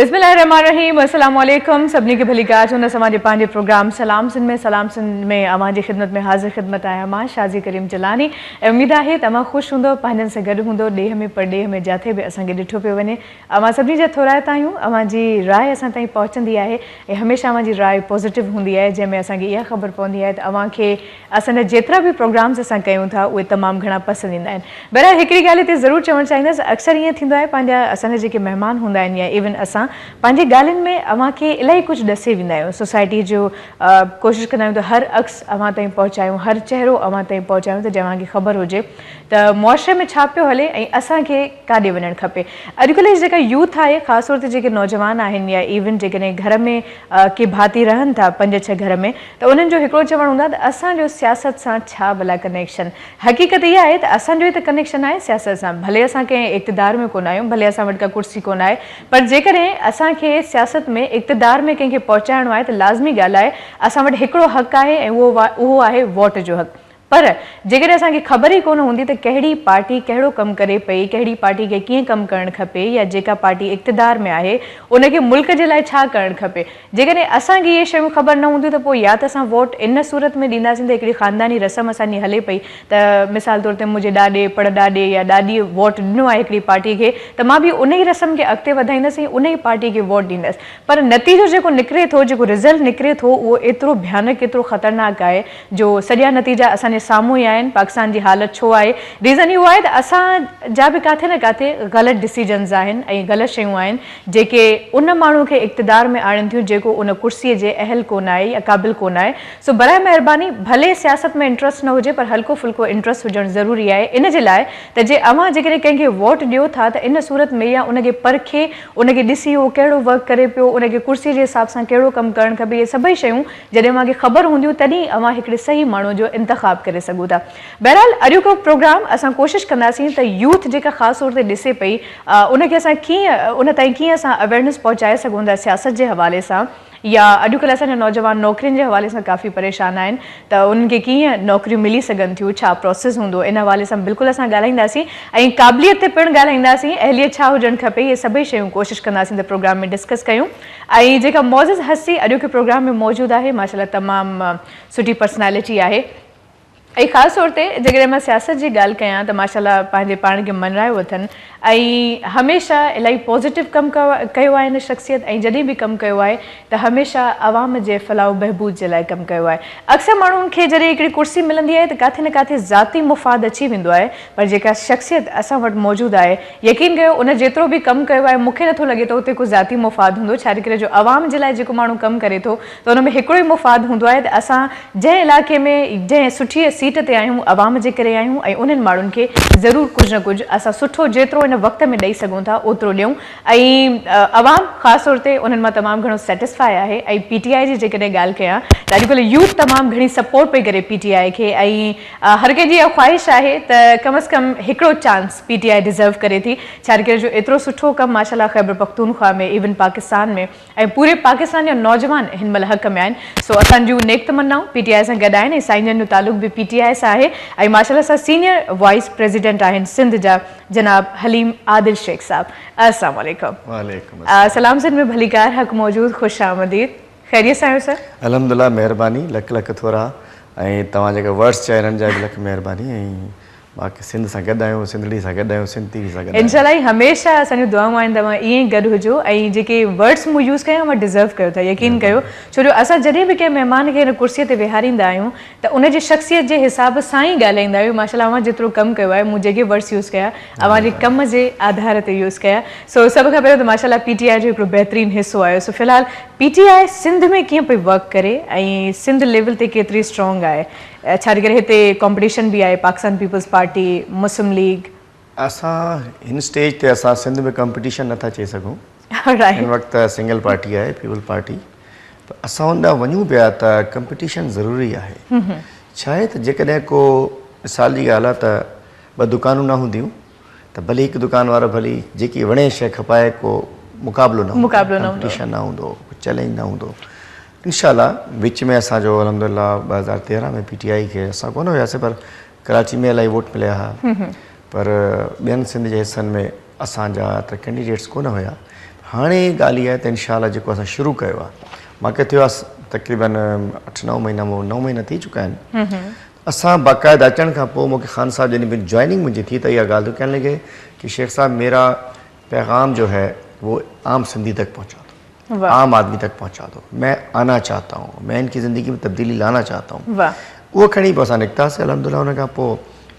بسم الله الرحمٰن الرحيم السلام عليڪم سڀني کي ڀليڪار چوندس اوهان جي پنهنجي پروگرام سلام سنڌ ۾ سلام سنڌ ۾ اوهان جي خدمت ۾ حاضر خدمت آهيان مان شازي ڪريم جلاني ۽ اميد آهي ته اوهان خوش هوندؤ پنهنجن سان گڏ هوندؤ ڏيهه ۾ پرڏيهه ۾ جاٿي به اسان کي ڏٺو پيو وڃي اوهان سڀني جا ٿورائتا آهيون اوهان جي راء اسان تائين پهچندي آهي ۽ هميشه اوهان جي راء پازيٽو هوندي آهي جنهن ۾ اسان کي اها خبر پوندي آهي ته اوهان کي اسان جا جيترا به پروگرامز اسان ڪيون ٿا اهي تمام گهڻا پسند ايندا آهن. بهرحال هڪڙي ڳالهه هتي ضرور چوڻ چاهيندس اڪثر ائين ٿيندو آهي پنهنجا اسان جا جيڪي مهمان هوندا آهن يا ايون اسان پنهنجي ڳالهين ۾ اوهان کي الاهي ڪجهه ڏسي ويندا آهيون سوسائٽي جو ڪوشش ڪندا آهيون ته هر عڪس اوهان تائين پهچايون هر چهرو اوهان تائين پهچايون ته جيئن اوهان کي خبر هجي ته معاشري ۾ ڇا پيو هلي ۽ اسان کي ڪاڏي وڃڻ کپي. اڄڪلهه جي جيڪا يوٿ آهي خاص طور تي جيڪي نوجوان آهن يا ايون جيڪڏهن گهر ۾ ڪي ڀاتي رهن ٿا پنج ڇهه گهر ۾ ته انهن جو هڪڙو چوڻ هوندو آهي ته اسان جو سياست سان ڇا ڀلا ڪنيڪشن؟ حقيقت اها آهي ته اسان جو ئي ته ڪنيڪشن آهي سياست سان ڀلي اسان ڪنهن اقتدار ۾ ڪونه آهيون ڀلي اسان وٽ ڪا ڪرسي ڪونه آهي پر جيڪڏهن اسان کي سياست ۾ اقتدار ۾ ڪنهن کي پهچائڻو آهي ته لازمي ڳالهه آهي اسان وٽ هڪڙو حق آهي ۽ اهو آهي ووٽ جو حق پر جيڪڏهن اسان کي خبر ئي ڪونه هوندي ته ڪهڙي پارٽي ڪهڙو ڪم ڪري پئي، ڪهڙي پارٽي کي ڪيئن ڪم ڪرڻ کپي يا جيڪا پارٽي اقتدار ۾ آهي ان کي ملڪ جي لاء ڇا ڪرڻ کپي، جيڪڏهن اسان کي اهي شيون خبر نه هونديون ته پوء يا ته اسان ووٽ ان صورت ۾ ڏينداسين ته هڪڙي خانداني رسم اسان جي هلي پئي ته مثال طور تي منهنجي ڏاڏي، پڙ ڏاڏي يا ڏاڏيء ووٽ ڏنو آهي هڪڙي پارٽي کي ته مان به ان ئي رسم کي اڳتي وڌائيندس ۽ ان ئي پارٽي کي ووٽ ڏيندس پر نتيجو جيڪو نڪري ٿو، جيڪو رزلٽ نڪري ٿو اهو ايترو ڀيانڪ ايترو خطرناڪ آهي جو سڄا نتيجا اسان جي سامهون ئي آهن، پاڪستان جي حالت ڇو آهي، ريزن اهو آهي ته اسان جا به ڪاٿي نه ڪاٿي غلط ڊسيزنز آهن ۽ غلط شيون آهن جيڪي ان ماڻهو کي اقتدار ۾ آڻين ٿيون جيڪو ان ڪرسي جي اهل ڪونه آهي يا قابل ڪونه آهي سو براء مهرباني ڀلي سياست ۾ انٽرسٽ نه هجي پر هلڪو ڦلڪو انٽرسٽ هجڻ ضروري آهي ان جي لاء ته جي اوهان جيڪڏهن ڪنهن کي ووٽ ڏيو ٿا ته ان صورت ۾ يا ان کي پرکي ان کي ڏسي اهو ڪهڙو ورڪ ڪري پيو ان کي ڪرسي جي حساب سان ڪهڙو ڪم ڪرڻ کپي اهي سڀئي شيون جڏهن اوهان کي خبر هونديون تڏهن ئي اوهان هڪڙي صحيح ماڻهو جو انتخاب ڪري سگهو ٿا. بهرحال اڄوڪو پروگرام اسان ڪوشش ڪنداسين ته يوٿ جيڪا خاص طور تي ڏسي پئي ان کي اسان ڪيئن ان تائين ڪيئن اسان اويرنس پهچائي سگهون ٿا سياست جي حوالي سان يا اڄڪلهه اسان جا نوجوان نوڪرين جي حوالي سان ڪافي پريشان آهن ته انهن کي ڪيئن نوڪريون ملي سگهن ٿيون ڇا پروسيس هوندو ان حوالي سان بلڪل اسان ڳالهائينداسين ۽ قابليت تي پڻ ڳالهائينداسين اهليت ڇا هجڻ کپي اهي سڀئي شيون ڪوشش ڪنداسين ته پروگرام ۾ ڊسڪس ڪيون. ۽ جيڪا معزز هستي اڄوڪي پروگرام ۾ موجود آهي ماشاءالله تمام سٺي پرسنالٽي آهي ۽ خاص طور تي جيڪڏهن مان سياست جي ڳالهه ڪيان ته ماشاءالله پنهنجي پاڻ کي مڃرايو اٿن ۽ هميشه الاهي پازيٽو ڪم ڪيو آهي هن شخصيت ۽ جڏهن به ڪم ڪيو آهي ته هميشه عوام جي فلاح و بهبود جي لاء ڪم ڪيو آهي اڪثر ماڻهن کي جڏهن هڪڙي ڪرسي ملندي آهي ته ڪاٿي نه ڪاٿي ذاتي مفاد اچي ويندو آهي پر جيڪا شخصيت اسان وٽ موجود آهي يقين ڪيو ان جيترو به ڪم ڪيو آهي مون کي نٿو لڳي ته اتي ڪو ذاتي مفاد هوندو ڇاجي ڪري جو عوام جي لاء جيڪو ماڻهو ڪم ڪري ٿو ته ان ۾ هڪڙو ئي مفاد هوندو آهي ته اسان جنهن علائقي ۾ جنهن سٺي سيٽ تي آهيون عوام جي ڪري آهيون ۽ انهن ماڻهن کي ضرور ڪجهه نه ڪجهه اسان سٺو جيترو ان وقت ۾ ڏئي سگهون ٿا اوترو ڏيون ۽ عوام خاص طور تي انهن مان تمام گهڻو سيٽسفائي آهي ۽ پي ٽي آء جي جيڪڏهن ڳالهه ڪيان ته اڄڪلهه يوٿ تمام گهڻي سپورٽ پئي ڪري پي ٽي آء کي ۽ هر ڪنهن جي اها خواهش آهي ته ڪم از ڪم هڪڙو چانس پي ٽي آء ڊزرو ڪري ٿي ڇاڪاڻ جو ايترو سٺو ڪم ماشاء الله خيبر پختونخوا ۾ ايون پاڪستان ۾ ۽ پوري پاڪستان جا نوجوان هن مهل حق ۾ آهن سو اسان جون نيڪ تمنائون پي ٽي آء سان گڏ آهن ۽ سائين جن جو تعلق به پي ٽي آء سان آهي ۽ ماشاء الله سان سينيئر وائيس پريزيڊنٽ آهن سنڌ جا جناب حليم عادل شيخ صاحب السلام عليڪم. وعليڪم السلام. سلام سنڌ ۾ ڀليڪار حق موجود خوش آمديد. خيريت سان آهيو سر؟ الحمدلله مهرباني لک لک ٿورا ۽ توهان جيڪا ورڊس چيا انهن جا به لک مهرباني ۽ باقي سنڌ سان گڏ آهيون سنڌڙي سان گڏ آهيون سنڌ ٽي وي سان گڏ آهيون. انشاء الله هميشه اسان جون دعائون آهن توهان ائين ئي گڏ هجو ۽ جيڪي ورڊس مون يوز ڪيا اوهان ڊزرو ڪيو ٿا يقين ڪيو ڇو جو اسان جڏهن به ڪنهن مهمان کي هن ڪرسي تي ويهاريندا آهيون ته ان جي شخصيت جي حساب سان ئي ڳالهائيندا آهيون ماشاء الله اوهان جيترو ڪم ڪيو آهي مون جيڪي ورڊس يوز ڪيا اوهان جي ڪم جي آڌار تي يوز ڪيا سو سڀ کان پهريون ته ماشاء الله پي ٽي آء جو هڪڙو بهترين حصو آهيو سو في الحال پي ٽي آء سنڌ ۾ ڪيئن پئي ورڪ ڪري ۽ سنڌ ليول تي ڪيتري اسٽرانگ آهي ڇا جي ڪري هتي ڪامپٽيشن به آهي پاڪستان پيپلز پارٽي مسلم ليگ. اسان هن اسٽيج تي اسان سنڌ ۾ ڪمپٽيشن نٿا چئي سگهون هن وقت سنگل پارٽي آهي پيپلز پارٽي پر اسان ان ڏانهن وڃون پيا ته ڪمپٽيشن ضروري آهي ڇا آهي ته جيڪڏهن ڪو مثال جي ڳالهه آهي ته ٻه دڪانون نه هونديون ته ڀلي هڪ دڪان وارو ڀلي جيڪي وڻي شيء کپائي ڪو مقابلو نه هوندو ڪمپٽيشن نه هوندو ڪو چئلينج نه هوندو انشاء الله وچ ۾ اسان جو الحمد لله 2013 ۾ پي ٽي آء کي اسان ڪونه هياسي پر ڪراچي ۾ الاهي ووٽ مليا ها پر ٻين سنڌ جي حصن ۾ اسان جا ايترا ڪينڊيڊيٽس ڪونه هيا. هاڻي ڳالهه اها آهي ته انشاء الله جيڪو اسان شروع ڪيو آهي مان کي ٿيو آهي تقريبن 8 9 مهينا 9 مهينا ٿي چڪا آهن اسان باقاعده اچڻ کان پوء مون کي خان صاحب جڏهن به جوائننگ منهنجي ٿي ته اها ڳالهه ٿي ڪرڻ لڳي ڪي شيخ صاحب ميرا پيغام جو هي وو عام سنڌي تڪ پهچا دو عام آدمي تڪ پهچا دو مين آنا چاهتا هون مين ان ڪي زندگي ۾ تبديلي لانا چاهتا هون اهو کڻي پوء اسان نڪتاسي الحمدلله ان کان پوء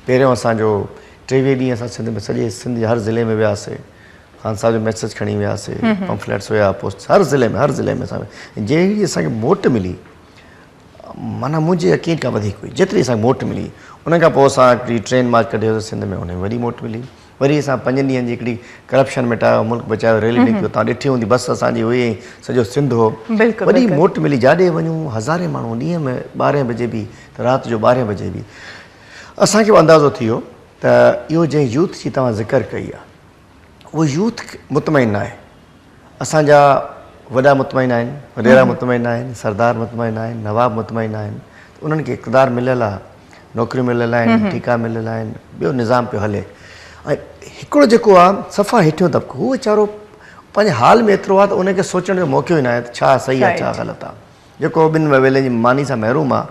پهريون اسان جو 23 ڏينهن اسان سنڌ ۾ سڄي سنڌ جي هر ضلعي ۾ وياسي خان صاحب جو ميسج کڻي وياسي پمفليٽس هيا پوسٽ هر ضلعي ۾ هر ضلعي ۾ اسان جهڙي اسان کي موٽ ملي معنيٰ منهنجي يقين کان وڌيڪ هئي جيتري اسان کي موٽ ملي ان کان پوء اسان هڪڙي ٽرين مارچ ڪڍيوسي سنڌ ۾ ان ۾ وڏي موٽ ملي وري اسان پنجن ڏينهن جي هڪڙي ڪرپشن مٽايو ملڪ بچايو ريلي نڪتي توهان ڏٺي هوندي بس اسان جي هئي ۽ سڄو سنڌ هو وڏي موٽ ملي جاڏي وڃون هزارين ماڻهو ڏينهن ۾ ٻارهين بجي به ته رات جو ٻارهين بجي به اسان کي به اندازو ٿي ويو ته اهو جنهن يوٿ جي توهان ذڪر ڪئي آهي اهو يوٿ مطمئن ناهي اسان جا وڏا مطمئن آهن، وڏيرا مطمئن آهن، سردار مطمئن آهن، نواب مطمئن آهن ته انهن کي اقتدار مليل آهي، نوڪريون مليل آهن، ٺيڪا مليل آهن، ٻيو نظام پيو هلي ۽ هڪڙو جيڪو آهي صفا هيٺيون طبقو هو ويچارو پنهنجي حال ۾ ايترو آهي ته ان کي سوچڻ جو موقعو ئي ناهي ته ڇا صحيح آهي ڇا غلط آهي. جيڪو ٻن ويلن جي ماني سان محروم آ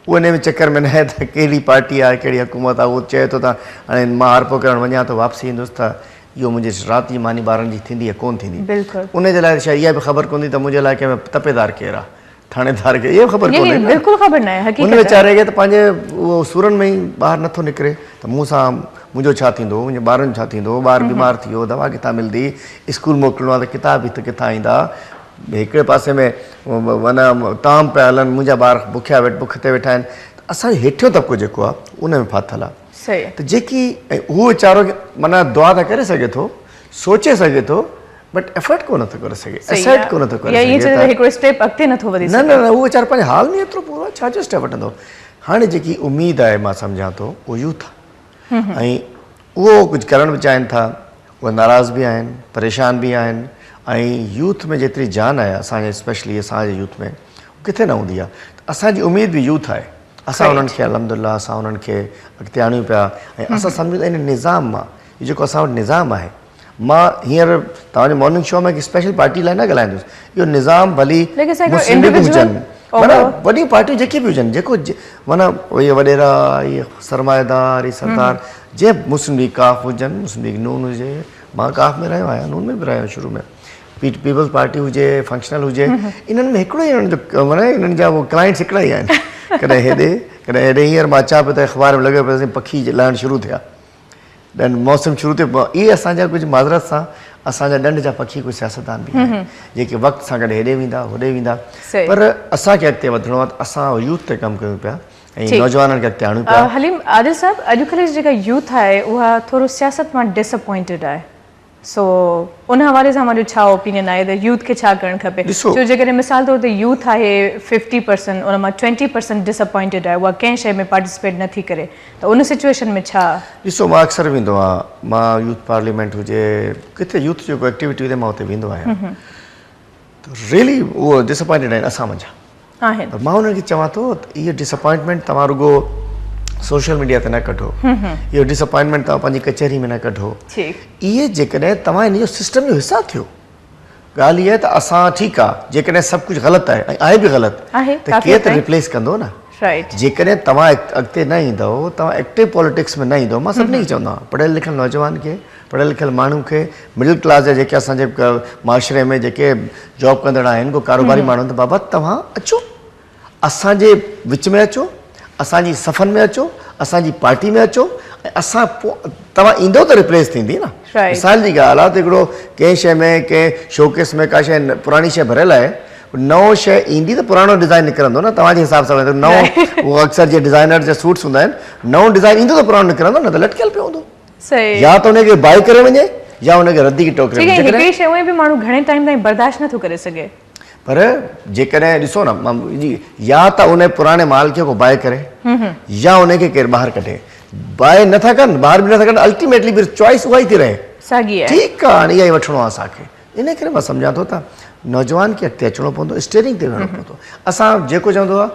اهو انهي ۾ چڪر ۾ ناهي ته ڪهڙي پارٽي آ ڪهڙي حڪومت آ اهو چئي ٿو ته هاڻي مان هارپو ڪرڻ وڃان ٿو واپسي ايندس ته اهو منهنجي رات جي ماني ٻارن جي ٿيندي يا ڪونه ٿيندي انهي جي لاء شايد اها به خبر ڪوندي ته منهنجي علائقي ۾ تپيدار ڪير آ ٿاڻيدار ڪير اها به خبر ڪونهي نه بلڪل خبر ناهي حقيقت ان ويچاري کي ته پنهنجي اهو سورن ۾ ئي ٻاهر نٿو نڪري ته مون سان منهنجو ڇا ٿيندو منهنجي ٻارن جو ڇا ٿيندو ٻار بيمار ٿي ويو دوا ڪٿان ملندي اسڪول موڪلڻو آ ته ڪتاب ڪٿان ايندا هڪڙي پاسي ۾ معنيٰ طعام پيا هلن، منهنجا ٻار بکيا ويٺ بک تي ويٺا آهن ته اسان جو هيٺيون طبقو جيڪو آهي ان ۾ ڦاٿل آهي ته جيڪي ۽ هو ويچارو معنيٰ دعا ته ڪري سگهي ٿو سوچي سگهي ٿو بٽ ايفرٽ ڪونه ٿو ڪري سگهي اسرٽ ڪونه ٿو ڪري سگهي ته هڪڙو اسٽيپ اڳتي نه ٿو وڌي سگهي نه نه هو ويچارو پنهنجي حال ۾ ايترو پورو آهي ڇا جو اسٽيپ وٺندو هاڻي جيڪي اميد آهي مان سمجهان ٿو اهو يوٿ آهي ۽ اهو ڪجهه ڪرڻ به چاهين ٿا، اهي ناراض به آهن، پريشان به آهن ۽ يوٿ ۾ جيتري جان آهي اسان جي اسپيشلي اسان جي يوٿ ۾ ڪٿي نه هوندي آهي ته اسان جي اميد به يوٿ آهي اسان انهن کي الحمد لله اسان انهن کي اڳتي آڻيون پيا ۽ اسان سمجهون ٿا ان نظام مان هي جيڪو اسان وٽ نظام آهي مان هينئر توهان جي مارننگ شو ۾ هڪ اسپيشل پارٽي لاء نه ڳالهائيندس اهو نظام ڀلي مسلم ليگ هجن معنيٰ وڏيون پارٽيون جيڪي به هجن جيڪو معنيٰ اهي وڏيرا اهي سرمائيدار اهي سردار جي مسلم ليگ ڪاف هجن مسلم ليگ نون هجي مان ڪاف ۾ رهيو آهيان نون ۾ به رهيو شروع ۾ پيپلز پارٽي هجي فنڪشنل هجي انهن ۾ هڪڙو ئي انهن جو معنيٰ انهن جا اهو ڪلائنٽس هڪڙا ئي آهن ڪڏهن هيڏي ڪڏهن هيڏي هينئر مان اچان پيو ته اخبار ۾ لڳو پيو پکي لهڻ شروع ٿيا ڏنڊ موسم شروع ٿيو اهي اسان جا ڪجهه معذرت سان اسان جا ڏنڊ جا پکي ڪجهه سياستدان به آهن جيڪي وقت سان گڏ هيڏي ويندا هوڏي ويندا پر اسان کي اڳتي وڌڻو آهي ته اسان يوٿ تي ڪم ڪيون پيا ۽ نوجوانن کي اڳتي آڻيون پيا. حليم عادل صاحب اڄڪلهه جي جيڪا يوٿ آهي اها ٿورو سياست مان ڊس اپوائنٽيڊ آهي سو ان حوالي سان اوهان جو ڇا اوپينين آهي ته يوٿ کي ڇا ڪرڻ کپي ڏسو. ڇو جيڪڏهن مثال طور تي يوٿ آهي ففٽي پرسنٽ ان مان ٽوئنٽي پرسنٽ ڊس اپوائنٽيڊ آهي اها ڪنهن شيء ۾ پارٽيسپيٽ نه ٿي ڪري ته ان سچوئيشن ۾ ڇا. ڏسو مان اڪثر ويندو آهيان مان يوٿ پارليامينٽ هجي ڪٿي يوٿ جو ڪو ايڪٽيوٽي هجي مان اتي ويندو آهيان ته ريلي اهو ڊس اپوائنٽيڊ آهن اسان منجهان. آهن. پر مان انهن کي چوان ٿو ته اهو ڊس اپائنٽمينٽ توهان رڳو سوشل ميڊيا تي نه ڪڍو اهو ڊس اپائنٽمينٽ توهان پنهنجي ڪچهري ۾ نه ڪڍو اهي جيڪڏهن توهان ان جو سسٽم جو حصا ٿيو ڳالهه اها آهي ته اسان ٺيڪ آهي جيڪڏهن سڀ ڪجهه غلط آهي ۽ آهي به غلط ته ڪير ته ريپليس ڪندو نه جيڪڏهن توهان اڳتي نه ايندؤ توهان ايڪٽو پاليٽڪس ۾ نه ايندؤ مان سڀني کي چوندو آهيان پڙهيل لکيل نوجوان کي پڙهيل لکيل ماڻهو کي مڊل ڪلاس جا جيڪي اسان جي معاشري ۾ جيڪي جاب ڪندڙ آهن ڪو ڪاروباري ماڻهو ته بابا توهان اچو اسان جي وچ ۾ اچو اسان جي صفن ۾ اچو اسان جي پارٽي ۾ اچو ۽ اسان پوء توهان ايندو ته ريپليس ٿيندي نه مثال جي ڳالهه آهي ته هڪڙو ڪنهن شيء ۾ ڪنهن شوڪيس ۾ ڪا شيء پراڻي شيء ڀريل آهي نئون شيء ايندي ته پراڻو ڊزائن نڪرندو نه توهان جي حساب سان نئون اهو اڪثر جيئن ڊزائنر جا سوٽس هوندا آهن نئون ڊزائن ايندو ته پراڻو نڪرندو نه ته لٽڪيل پيو هوندو يا ته ان کي بائي ڪري وڃي يا ان کي ردي جي ٽوڪري ۾ جيڪڏهن هڪڙي شيء اونئن به ماڻهو گهڻي ٽائيم تائين برداشت نه ٿو ڪري سگهي. پر جيڪڏهن ڏسو نه يا ته ان پراڻي مال کي ڪو بائي ڪري يا ان کي ڪير ٻاهر ڪڍي بائي نه ٿا ڪن ٻاهر به نه ٿا ڪن الٽيميٽلي به چوائس اها ئي ٿي رهي ساڳي آهي ٺيڪ آهي هاڻي اها ئي وٺڻو آهي اسان کي ان ڪري مان سمجهان ٿو ته نوجوان کي اڳتي اچڻو پوندو اسٽيرنگ تي ويهڻو پوندو اسان جيڪو چوندو آهي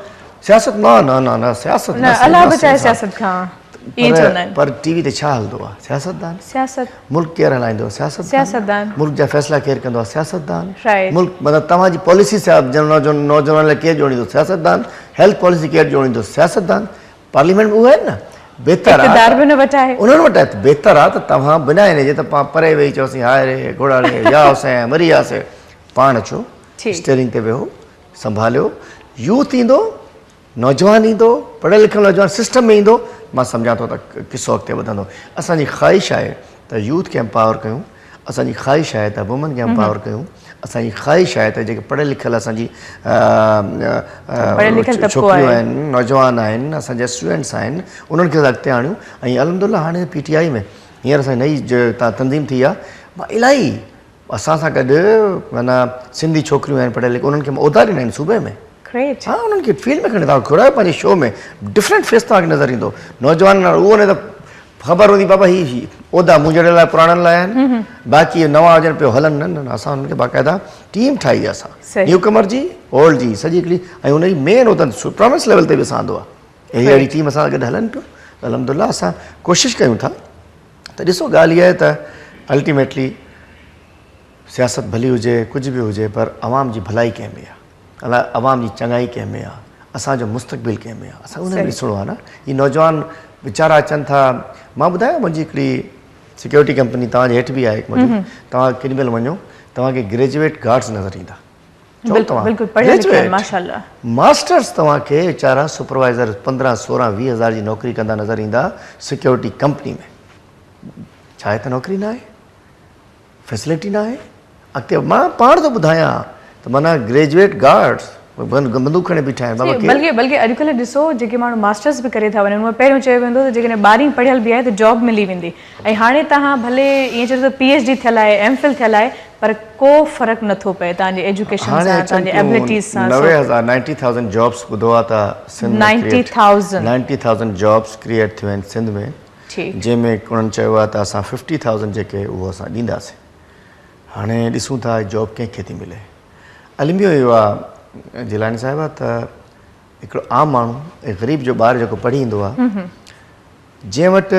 سياست نه نه نه نه سياست نه الله بچائي سياست کان. ائين چوندا آهن. پر ٽي وي تي ڇا هلندو آهي؟ سياستدان. سياست. ملڪ ڪير هلائيندو آهي؟ سياستدان. سياستدان. ملڪ جا فيصلا ڪير ڪندو آهي؟ سياستدان. رائيٽ. ملڪ مطلب توهان جي پاليسي نوجوانن لاء ڪير جوڙيندو؟ سياستدان. هيلٿ پاليسي ڪير جوڙيندو؟ سياستدان. پارليامينٽ ۾ اهي آهن نه. بهتر آهي. اقتدار به انهن وٽ آهي. انهن وٽ آهي ته بهتر آهي ته توهان بنا ان جي ته پاڻ پري ويهي چئوسين هاء ري گهوڙا ري يا حسين مري وياسين. پاڻ اچو اسٽيئرنگ تي ويهو سنڀاليو يوٿ ايندو نوجوان ايندو پڙهيل لکيل نوجوان سسٽم ۾ ايندو مان سمجهان ٿو ته قصو اڳتي وڌندو. اسان جي خواهش آهي ته يوٿ کي امپاور ڪيون اسان جي خواهش آهي ته وومن کي امپاور ڪيون اسان جي خواهش آهي ته جيڪي پڙهيل لکيل اسان جي ڇوڪريون آهن نوجوان آهن اسان جا اسٽوڊنٽس آهن انهن کي اڳتي آڻيون ۽ الحمد لله هاڻي پي ٽي آء ۾ هينئر اسان جي نئي تنظيم ٿي آهي مان الاهي اسان سان گڏ معنيٰ سنڌي ڇوڪريون آهن پڙهيل لکيل انهن کي مان عهدا ڏنا آهن صوبي ۾ Great. ها انهن کي فيلڊ ۾ کڻي توهان گهرايو پنهنجي شو ۾ ڊفرنٽ فيس توهان کي نظر ايندو نوجوان اهو نه ته خبر هوندي بابا هي هي عهدا مون جهڙي لاء پراڻن لاء آهن باقي نوان هجن پيو هلن نه نه اسان انهن کي باقاعده ٽيم ٺاهي آهي اسان نيو ڪمر جي اولڊ جي سڄي هڪڙي ۽ ان جي مين عهدن پروونس ليول تي به اسان آندو آهي اهڙي اهڙي ٽيم اسان سان گڏ هلن پيو الحمدلله اسان ڪوشش ڪيون ٿا ته ڏسو ڳالهه اها آهي ته الٽيميٽلي سياست ڀلي هجي ڪجهه به هجي پر عوام جي ڀلائي ڪنهن ۾ آهي الاء عوام جي چڱائي ڪنهن ۾ آ، اسان جو مستقبل ڪنهن ۾ آ، اسان کي ان ۾ ڏسڻو آ نه. هي نوجوان ويچارا اچن ٿا، مان ٻڌايان منهنجي هڪڙي سيڪيورٽي ڪمپني توهان جي هيٺ به آهي هڪ موجود، توهان ڪيڏي مهل وڃو توهان کي گريجويٽ گارڊز نظر ايندا. چئو توهان گريجويٽ ماسٽرز توهان کي ويچارا سپروائزر 15 16 20 هزار جي نوڪري ڪندا نظر ايندا سيڪيورٽي ڪمپني ۾. ڇا هي ته نوڪري ناهي؟ فيسلٽي ناهي اڳتي مان پاڻ ٿو ٻڌايان ته معنيٰ گريجويٽ گارڊس بندوق کڻي بيٺا آهن بابا ڪير. بلڪه بلڪه اڄڪلهه ڏسو جيڪي ماڻهو ماسٽرس به ڪري ٿا وڃن اهي پهريون چيو ويندو ته جيڪڏهن ٻارهين پڙهيل به آهي ته جاب ملي ويندي ۽ هاڻي توهان ڀلي ائين چئو ته پي ايڇ ڊي ٿيل آهي ايم فل ٿيل آهي پر ڪو فرق نٿو پئي توهان جي ايجوڪيشن هاڻي سان اچن توهان جي پيون ايبلٽيز سان 90 هزار نائنٽي ٿائوزنڊ جابس ٻڌو آهي ته Sindh ۾ create 90,000 ninety thousand jobs create ٿيون آهن سنڌ ۾ جنهن ۾ انهن چيو آهي ته اسان ففٽي ٿائوزنڊ جيڪي اهو اسان ڏينداسين هاڻي ڏسون ٿا جاب ڪنهن کي ٿي ملي الميو اهو آهي جيلاني صاحبه ته هڪڙو عام ماڻهو ۽ غريب جو ٻار جيڪو پڙهي ايندو آهي جنهن وٽ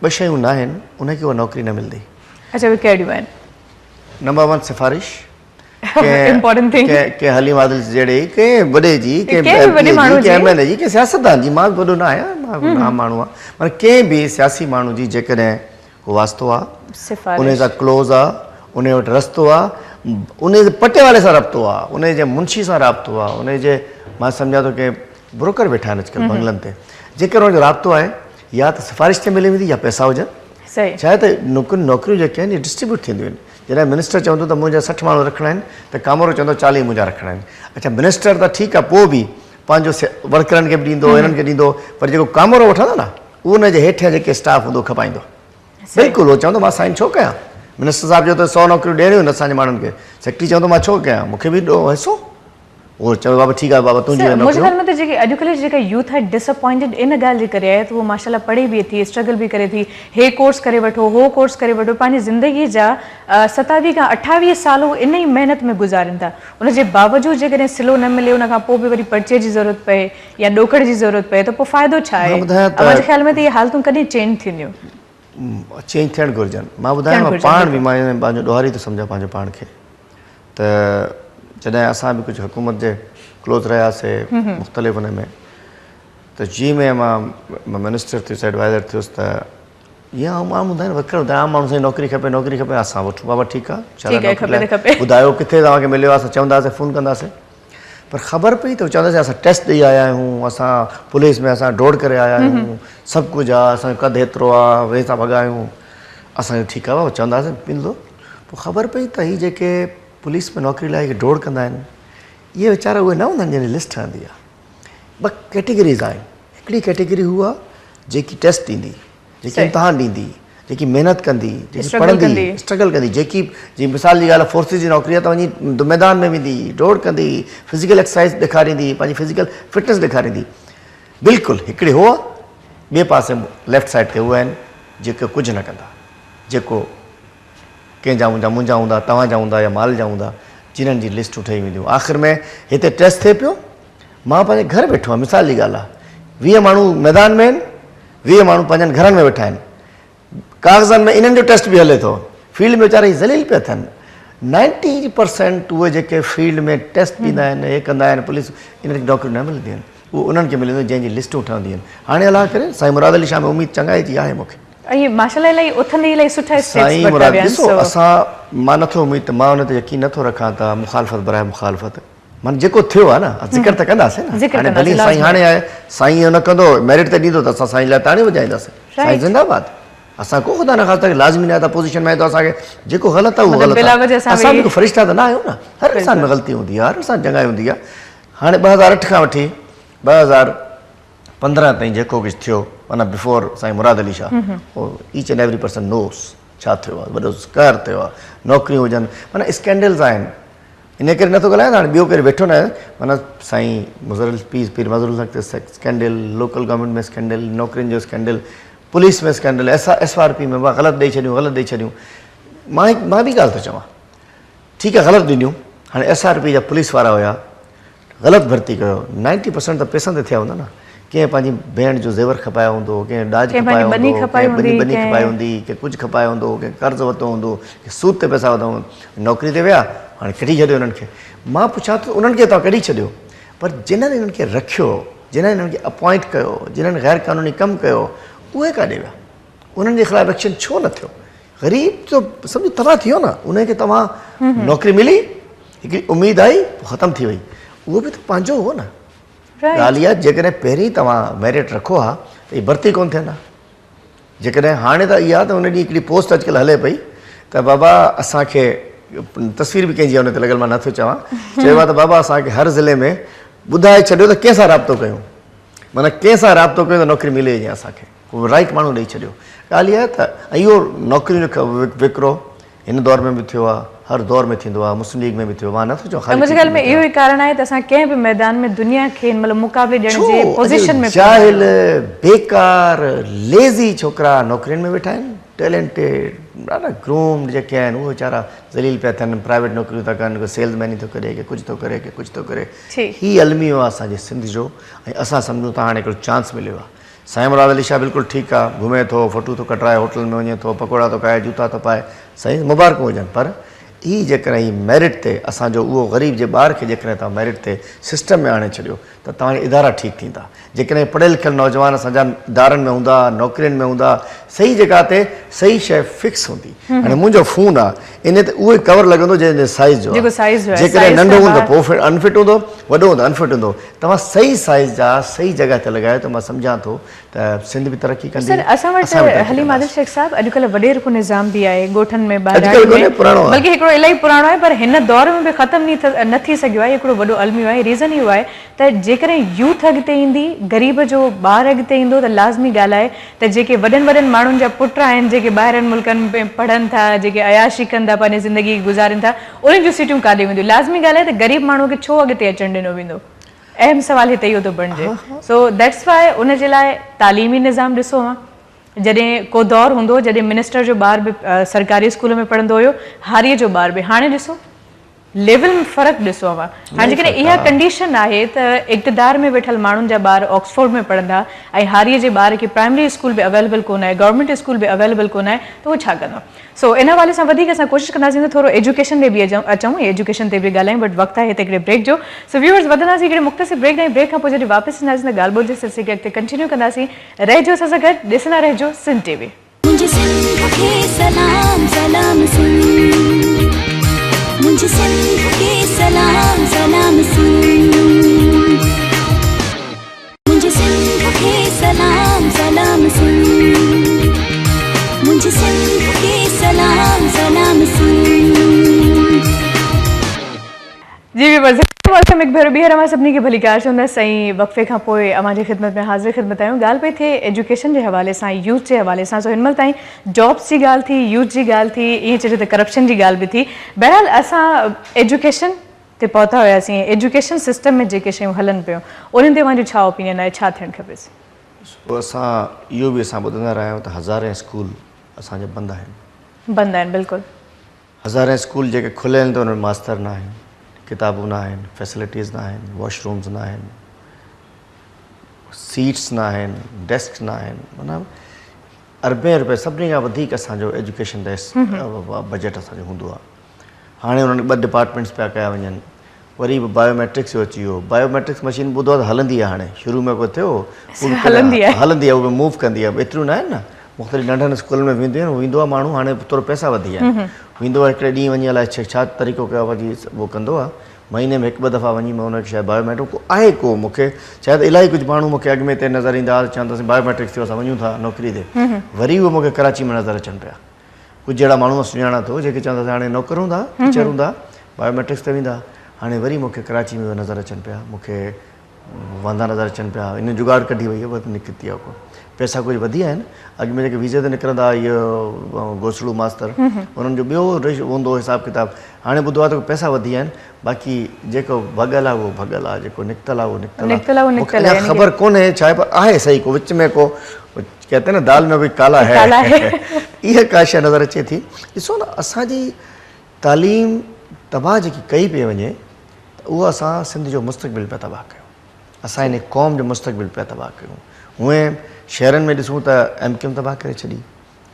ٻه شيون نه آهن ان کي اها نوڪري نه ملندي. اچا اهي ڪهڙيون آهن؟ نمبر ون سفارش ڪنهن حليم عادل جهڙي ڪنهن وڏي جي ڪنهن ايم پي اي جي ڪنهن ايم اين اي جي ڪنهن سياستدان جي مان به وڏو نه آهيان مان عام ماڻهو آهيان پر ڪنهن به سياسي ماڻهو جي جيڪڏهن ڪو واسطو آهي ان سان ڪلوز آهي ان وٽ رستو آهي ان جي پٽيوالي سان رابطو آهي ان جي منشي سان رابطو آهي ان جي مان سمجهان ٿو ڪنهن بروڪر ويٺا آهن اڄڪلهه بنگلن تي جيڪر ان جو رابطو آهي يا ته سفارش تي ملي ويندي يا پئسا هجن ڇا آهي ته نوڪريون جيڪي آهن اهي ڊسٽريبيوٽ ٿينديون آهن جڏهن منسٽر چوندو ته منهنجا 60 ماڻهو رکڻا آهن ته ڪامورو چوندو 40 منهنجا رکڻا آهن. اڇا منسٽر ته ٺيڪ آهي پوء به پنهنجو ورڪرن کي به ڏيندو هنن کي ڏيندو پر جيڪو ڪامورو وٺندو نه اهو ان جي هيٺيان جيڪي اسٽاف هوندو کپائيندو. بلڪل اهو چوندو مان سائن ڇو ڪيان منسٽر صاحب چيو ته 100 نوڪريون ڏيڻيون آهن اسان جي ماڻهن کي سيڪريٽري چوندو مان ڇو ڪيان مون کي به ڏو حصو. اهو چوي بابا ٺيڪ آهي بابا تنهنجون سر اهي منهنجي نوڪريون. خيال ۾ ته جيڪي اڄڪلهه جي جيڪا يوٿ آهي ڊس اپوائنٽيڊ ان ڳالهه جي ڪري آهي ته هو ماشاء الله پڙهي به ٿي اسٽرگل به ڪري ٿي هي ڪورس ڪري وٺو هو ڪورس ڪري وٺو پنهنجي زندگي جا 27 کان 28 سال هو ان ئي محنت ۾ گذارين ٿا ان جي باوجود جيڪڏهن صلو نه ملي ان کان پوء به وري پرچي جي ضرورت پئي يا ڏوڪڙ جي ضرورت پئي ته پوء فائدو ڇا آهي مان ٻڌايان ته اوهان جي خيال ۾ ته اهي حالتون ڪڏهن چينج ٿينديون؟ چينج ٿيڻ گهرجن مان ٻڌايان ٿيڻ گهرجن پاڻ به بلڪل. مان پنهنجو ڏوهاري ٿو سمجهان پنهنجو پاڻ کي ته جڏهن اسان به ڪجهه حڪومت جي ڪلوز رهياسي مختلف ان ۾ ته جي ۾ مان منسٽر ٿيس ايڊوائزر ٿيس ته جيئن عام عام هوندا آهن ورڪر هوندا آهن عام ماڻهو سائين نوڪري کپي نوڪري کپي اسان وٺون بابا ٺيڪ آهي انشاء الله نوڪري لاء ٻڌايو ڪٿي توهان کي مليو آهي اسان چونداسين فون ڪنداسين پر خبر پئي ته چونداسين اسان ٽيسٽ ڏئي آيا آهيون اسان پوليس ۾ اسان ڊوڙ ڪري آيا آهيون سڀ ڪجهه آهي اسان جو قد هيترو آهي ويسا ڀڳا آهيون اسان چيو ٺيڪ آهي بابا چونداسين ملندو پوء خبر پئي ته هي جيڪي پوليس ۾ نوڪري لاء ڊوڙ ڪندا آهن اهي ويچارا اهي نه هوندا آهن جن جي لسٽ ٺهندي آهي. ٻه ڪيٽيگريز آهن هڪڙي ڪيٽيگري هو آهي جيڪي ٽيسٽ ڏيندي جيڪي امتحان ڏيندي جيڪي محنت ڪندي جيڪي پڙهندي اسٽرگل ڪندي جيڪي جي مثال جي ڳالهه فورسز جي نوڪري آهي ته وڃي ميدان ۾ ويندي ڊوڙ ڪندي فزيڪل ايڪسرسائز ڏيکاريندي پنهنجي فزيڪل فٽنس ڏيکاريندي بلڪل هڪڙي هو آهي ٻئي پاسي ليفٽ سائيڊ تي اهي آهن جيڪي ڪجهه نه ڪندا جيڪو ڪنهن جا هوندا، منهنجا هوندا، توهان جا هوندا يا مال جا هوندا، جنھن جي لسٽون ٺهي وينديون. آخر ۾ هتي ٽيسٽ ٿئي پيو، مان پنهنجي گهر ويٺو آهيان، مثال جي ڳالهه آهي، 20 ماڻهو ميدان ۾ آهن، 20 ماڻهو پنهنجن گهرن ۾ ويٺا آهن. ڪاغذن ۾ انهن جو ٽيسٽ به هلي ٿو. فيلڊ ۾ ويچارا هي ذليل پيا ٿين. نائنٽي پرسينٽ اهي جيڪي فيلڊ ۾ ٽيسٽ ڏيندا آهن هي ڪندا آهن پوليس انهن کي نوڪريون نه ملنديون آهن. اهو انهن کي ملنديون جنهن جي لسٽون ٺهنديون آهن. هاڻي الله ڪري سائين مراد علي شاهه ۾ اميد چڱائي جي آهي مون کي. ۽ ماشاءالله الاهي اٿندي الاهي سٺا اسٽيپس سائين ورتا مراد ويا آهن ڏسو سو. اسان مان نٿو اميد ته مان ان تي يقين نٿو رکان ته مخالفت براء مخالفت معنيٰ جيڪو ٿيو آهي نه ذڪر ته ڪنداسين نه ذڪر هاڻي ڪنداسين ڀلي سائين لازمي هاڻي آهي سائين اهو نه ڪندو ميرٽ تي ڏيندو ته اسان سائين لاء تاڙيون وڄائينداسين سائين رائيٽ زنده باد اسان ڪو خدا نخواسته لازمي نه آهي ته اپوزيشن ۾ آهي ته اسان کي جيڪو غلط آهي اهو مطلب غلط بلا آهي وجه اسان اسان به به ڪو فرشتا ته نه آهيون نه هر انسان ۾ بلڪل غلطي هوندي آهي هر انسان چڱائي هوندي آهي هاڻي 2008 کان وٺي 2015 تائين جيڪو ڪجهه ٿيو معنيٰ بفور سائين مراد علي شاهه اهو each and every person knows ڇا ٿيو آهي وڏو قهر ٿيو آهي نوڪريون هجن معنيٰ اسڪينڊلز آهن انهيء ڪري نٿو ڳالهايان ته هاڻي ٻيو ڪير ويٺو ناهي معنيٰ سائين مظهر پير پير مظهر الحق تي اسڪينڊل، لوڪل گورنمينٽ ۾ اسڪينڊل، نوڪرين جو scandal, police ۾ scandal, S R P ۾ به غلط ڏئي ڇڏيون غلط ڏئي ڇڏيون مان هڪ مان ٻي ڳالهه ٿو چوان ٺيڪ آهي غلط ڏنيون هاڻي ايس آر پي جا پوليس وارا هيا غلط ڀرتي ڪيو نائنٽي پرسنٽ ته پئسن تي ٿيا هوندا نه ڪنهن پنهنجي ڀيڻ جو زيور کپايو هوندو ڪنهن ڏاج ڪنهن پنهنجي کپايو ٻني هوندو کپائي ڪنهن هوندي ٻني کپائي ڪنهن هوندي ڪنهن ڪجهه کپايو هوندو ڪنهن قرض ورتو هوندو ڪنهن سود تي پئسا ورتا هوندا نوڪري تي ويا هاڻي ڪڍي ڇڏيو انهن کي مان پڇان ٿو انهن کي توهان ڪڍي ڇڏيو پر جنهن انهن کي رکيو جنهن انهن کي اپوائنٽ ڪيو جنهن غير قانوني ڪم ڪيو اهي ڪاڏي ويا انهن جي خلاف ايڪشن ڇو نه ٿيو غريب ته سمجهو تباهه ٿي ويو نه ان کي توهان نوڪري ملي هڪڙي اميد آئي پوء ختم ٿي وئي اهو به ته پنهنجو هو نه ڳالهه اها جيڪڏهن پهرين توهان ميرٽ رکو ها ته هي ڀرتي ڪونه ٿين ها جيڪڏهن هاڻي ته اها ته ان ڏينهن هڪڙي پوسٽ اڄڪلهه هلي پئي ته بابا اسان کي تصوير به ڪنهن جي ان تي لڳل مان نٿو چوان چيو آهي ته بابا اسان کي هر ضلعي ۾ ٻڌائي ڇڏيو ته ڪنهن سان رابطو ڪيون معنيٰ ڪنهن سان رابطو ڪيون ته نوڪري ملي وڃي اسان کي ڪو رائٽ ماڻهو ڏئي ڇڏيو. ڳالهه اها آهي ته ۽ اهو نوڪرين جو وڪرو هن دور ۾ به ٿيو آهي، هر دور ۾ ٿيندو آهي، مسلم ليگ ۾ به ٿيو، مان نه ٿو چوان ۽ خالي منهنجي پي پي خيال ۾ ۾ ٿيو اهو آهي. ئي ڪارڻ آهي ته اسان ڪنهن به ميدان ۾ دنيا کي هن مهل مقابلي ڏيڻ ڇو جي اڄ پوزيشن ۾ ڪونه جاهل، آهيون. بيڪار، ليزي ڇوڪرا نوڪرين ۾ ويٺا آهن، ٽيلنٽيڊ، ڏاڍا گرومڊ جيڪي آهن اهي ويچارا ذليل پيا ٿين، پرائيويٽ نوڪريون ٿا ڪن، ڪو سيلز ميني ٿو ڪري، ڪي ڪجهه ٿو ڪري، ڪي ڪجهه ٿو ڪري. ٺيڪ. هي الميو آهي اسان جي سنڌ جو ۽ اسان سمجهون ٿا هاڻي هڪڙو چانس مليو آهي. سائين مراد علي شاهه بلڪل ٺيڪ آ گهمي ٿو فوٽو ٿو ڪڍرائي هوٽل ۾ وڃي ٿو پڪوڙا ٿو کائي جوتا ٿو پائي سائين مبارڪون هجن پر هي جيڪڏهن هي ميرٽ تي اسان جو اهو غريب جي ٻار کي جيڪڏهن توهان ميرٽ تي سسٽم ۾ آڻي ڇڏيو ته توهان جا ادارا ٺيڪ ٿيندا جيڪڏهن پڙهيل لکيل نوجوان اسان جا ادارن ۾ هوندا نوڪرين ۾ هوندا صحيح جڳهه تي صحيح شيء فڪس هوندي هاڻي منهنجو فون آ ان تي اهو ئي ڪور لڳندو جنهن جي سائيز جو آ جيڪو سائيز جو آهي جيڪڏهن سائيز ننڍو کان هوندو ٻاهر پوء انفٽ هوندو وڏو هوندو انفٽ هوندو توهان صحيح سائيز جا صحيح جڳهه تي لڳايو ته مان سمجهان ٿو ته سنڌ به ترقي ڪندي سر اسان وٽ اسان به ترقي حليم عادل ڪنداسين. شيخ صاحب اڄڪلهه وڏيرڪو نظام به آهي ڳوٺن ۾ اڄڪلهه ٻهراڙين ۾ ڪونهي پراڻو آهي. بلڪه هڪڙو الاهي پراڻو آهي پر هن دور ۾ به ختم نه ٿي سگهيو آهي هڪڙو وڏو الميو آهي ريزن اهو آهي ته جيڪڏهن يوٿ اڳتي ايندي غريب جو ٻار اڳتي ايندو ته لازمي ڳالهه آهي ته جيڪي وڏن وڏن ماڻهن جا پٽ آهن جيڪي ٻاهرن ملڪن ۾ پڙهن ٿا جيڪي عياشي ڪن ٿا پنهنجي زندگي گذارين ٿا انهن جون سيٽون ڪاڏي وينديون لازمي ڳالهه آهي ته غريب ماڻهو کي ڇو اڳتي اچڻ ڏنو ويندو اهم سوال هتي اهو ٿو بڻجي سو that's why ان جي لاء تعليمي نظام ڏسو اوهان جڏهن ڪو دور هوندو هو جڏهن منسٽر جو ٻار به سرڪاري اسڪول ۾ پڙهندو هيو هاريء جو ٻار به هاڻي ڏسو ليول ۾ فرق ڏسو اوهان هاڻي جيڪڏهن اها ڪنڊيشن آهي ته اقتدار ۾ ويٺل ماڻهن جا ٻار آڪسفورڊ ۾ پڙهندا ۽ هاريء جي ٻار کي پرائمري اسڪول به اويليبل ڪونه آهي گورنمينٽ اسڪول به اويليبل ڪونه آهي ته اهو ڇا ڪندو سو ان حوالي سان وڌيڪ اسان ڪوشش ڪنداسين ته ٿورو ايجوڪيشن ڏي به اچون ۽ ايجوڪيشن تي به ڳالهايون بٽ وقت آهي هتي هڪڙي بريڪ جو سو ويورز وڌنداسين هڪڙي مختصر بريڪ ڏانهن بريڪ کان پوء جڏهن واپس اينداسين ته ڳالهه ٻولهه جي سلسلي کي اڳتي ڪنٽينيو ڪنداسين رهجو اسان سان گڏ ڏسندا رهجو سنڌ ٽي وي. منهنجي سنڌ کي سلام سلام سنڌ منهنجي سنڌ کي سلام سلام سنڌ منهنجي سنڌ کي سلام سلام سنڌ منهنجي سنڌ کي سلام سلام سنڌ. جي ويورز welcome هڪ ڀيرو ٻيهر اوهان سڀني کي ڀليڪار چوندس ۽ وقفي کان پوء اوهان جي خدمت ۾ حاضر خدمت آهيون ڳالهه پئي ٿئي ايجوڪيشن جي حوالي سان يوٿ جي حوالي سان سو هن مهل تائين جابس جي ڳالهه ٿي يوٿ جي ڳالهه ٿي ائين چئجي ته ڪرپشن جي ڳالهه به ٿي بهرحال اسان ايجوڪيشن تي پهتا هياسين ۽ ايجوڪيشن سسٽم ۾ جيڪي شيون هلن پيون انهن تي اوهان جو ڇا اوپينين آهي ڇا ٿيڻ کپيس؟ سو اسان اهو به اسان ٻڌندا رهيا آهيون ته هزارين اسڪول اسان جا بند آهن. بند آهن بلڪل. هزارين اسڪول جيڪي کليل آهن ته انهن ۾ ماستر نه آهن، ڪتابون نه آهن، فيسلٽيز نه آهن، واش رومز نه آهن. سيٽس نه آهن، ڊيسڪ نه آهن، معنيٰ اربين روپيه سڀني کان وڌيڪ اسان جو ايجوڪيشن تي بجيٽ اسان جو هوندو آهي. هاڻي انهن ٻه ڊپارٽمينٽس پيا ڪيا وڃن، وري به بايو ميٽرڪس جو اچي ويو. بايو ميٽرڪس مشين ٻڌو آهي ته هلندي آهي هاڻي شروع ۾ ڪو ٿيو هلندي آهي هلندي آهي اهو موو ڪندي آهي ايتريون نه آهن نه مختلف ننڍن اسڪولن ۾ وينديون آهن ويندو آهي ماڻهو هاڻي ٿورو پئسا وڌي ويا آهن ويندو آهي هڪڙي ڏينهن وڃي الائي ڇا طريقو ڪيو آهي جي اهو ڪندو آهي مهيني ۾ هڪ ٻه دفعا وڃي مان ان کي شايد بايو ميٽرڪ ڪو آهي ڪو مون کي شايد الائي ڪجهه ماڻهو مون کي اڳ ۾ هتي نظر ايندا هئا چون ته سائين بايو ميٽرڪس ٿيو اسان وڃون ٿا نوڪري تي وري اهي مون کي ڪراچي ۾ نظر اچن پيا ڪجهه اهڙا ماڻهو مان سڃاڻان ٿو جيڪي چون ٿا هاڻي نوڪر هوندا ٽيچر هوندا بايو ميٽرڪس تي ويندا هاڻي وري مون کي ڪراچي ۾ اهي نظر اچن پيا مون کي واندا نظر اچن پيا ان جگاڙ ڪڍي وئي آهي نڪتي آهي ڪو پئسا ڪجهه وڌي آهن اڳ ۾ جيڪي ويزي تي نڪرندا اهي گوسڙو ماستر انهن جو ٻيو هوندو حساب ڪتاب هاڻي ٻڌو آهي ته پئسا وڌي آهن باقي جيڪو ڀڳل آهي اهو ڀڳل آهي جيڪو نڪتل آهي اهو نڪتل آهي مون کي اڃا خبر ڪونهي ڇا آهي پر آهي صحيح ڪو وچ ۾ ڪو ڪهتي نه دال ۾ ڪوئي ڪالا هي اها ڪا شيء نظر اچي ٿي ڏسو نه اسان جي تعليم تباهه جيڪي ڪئي پئي وڃي ته اهو اسان سنڌ جو مستقبل پيا تباهه ڪيون اسان هن قوم جو مستقبل پيا تباهه ڪيون هونئن شهرن ۾ ڏسون ته ايم ڪيو ايم تباهه ڪري ڇڏي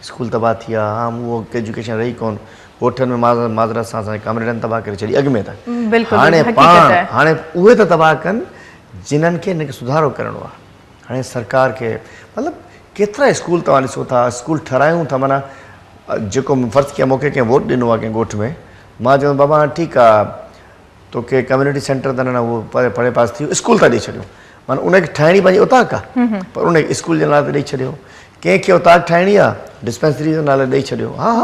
اسڪول تباهه ٿي ويا عام اهو ايجوڪيشن رهي ڪون ڳوٺن ۾ معذرت سان اسان جي ڪامريڊن تباهه ڪري ڇڏي اڳ ۾ ته هاڻي پاڻ هاڻي اهي ته تباهه ڪن جنن کي هن کي سڌارو ڪرڻو آهي هاڻي سرڪار کي مطلب ڪيترا اسڪول توهان ڏسو ٿا اسڪول ٺهرايون ٿا معنيٰ جيڪو فرض ڪيان مونکي ڪنهن ووٽ ڏنو آهي ڪنهن ڳوٺ ۾ مان چوندم بابا هاڻي ٺيڪ آهي توکي ڪميونٽي سينٽر ته نه نه اهو پڙهي پاس ٿي ويو اسڪول ٿا ڏئي ڇڏيون معنيٰ ان کي ٺاهڻي پنهنجي اوطاق آهي پر ان کي اسڪول جي نالي تي ڏئي ڇڏيو ڪنهن کي اوطاق ٺاهڻي آهي ڊسپينسري جي نالي ڏئي ڇڏيو ها ها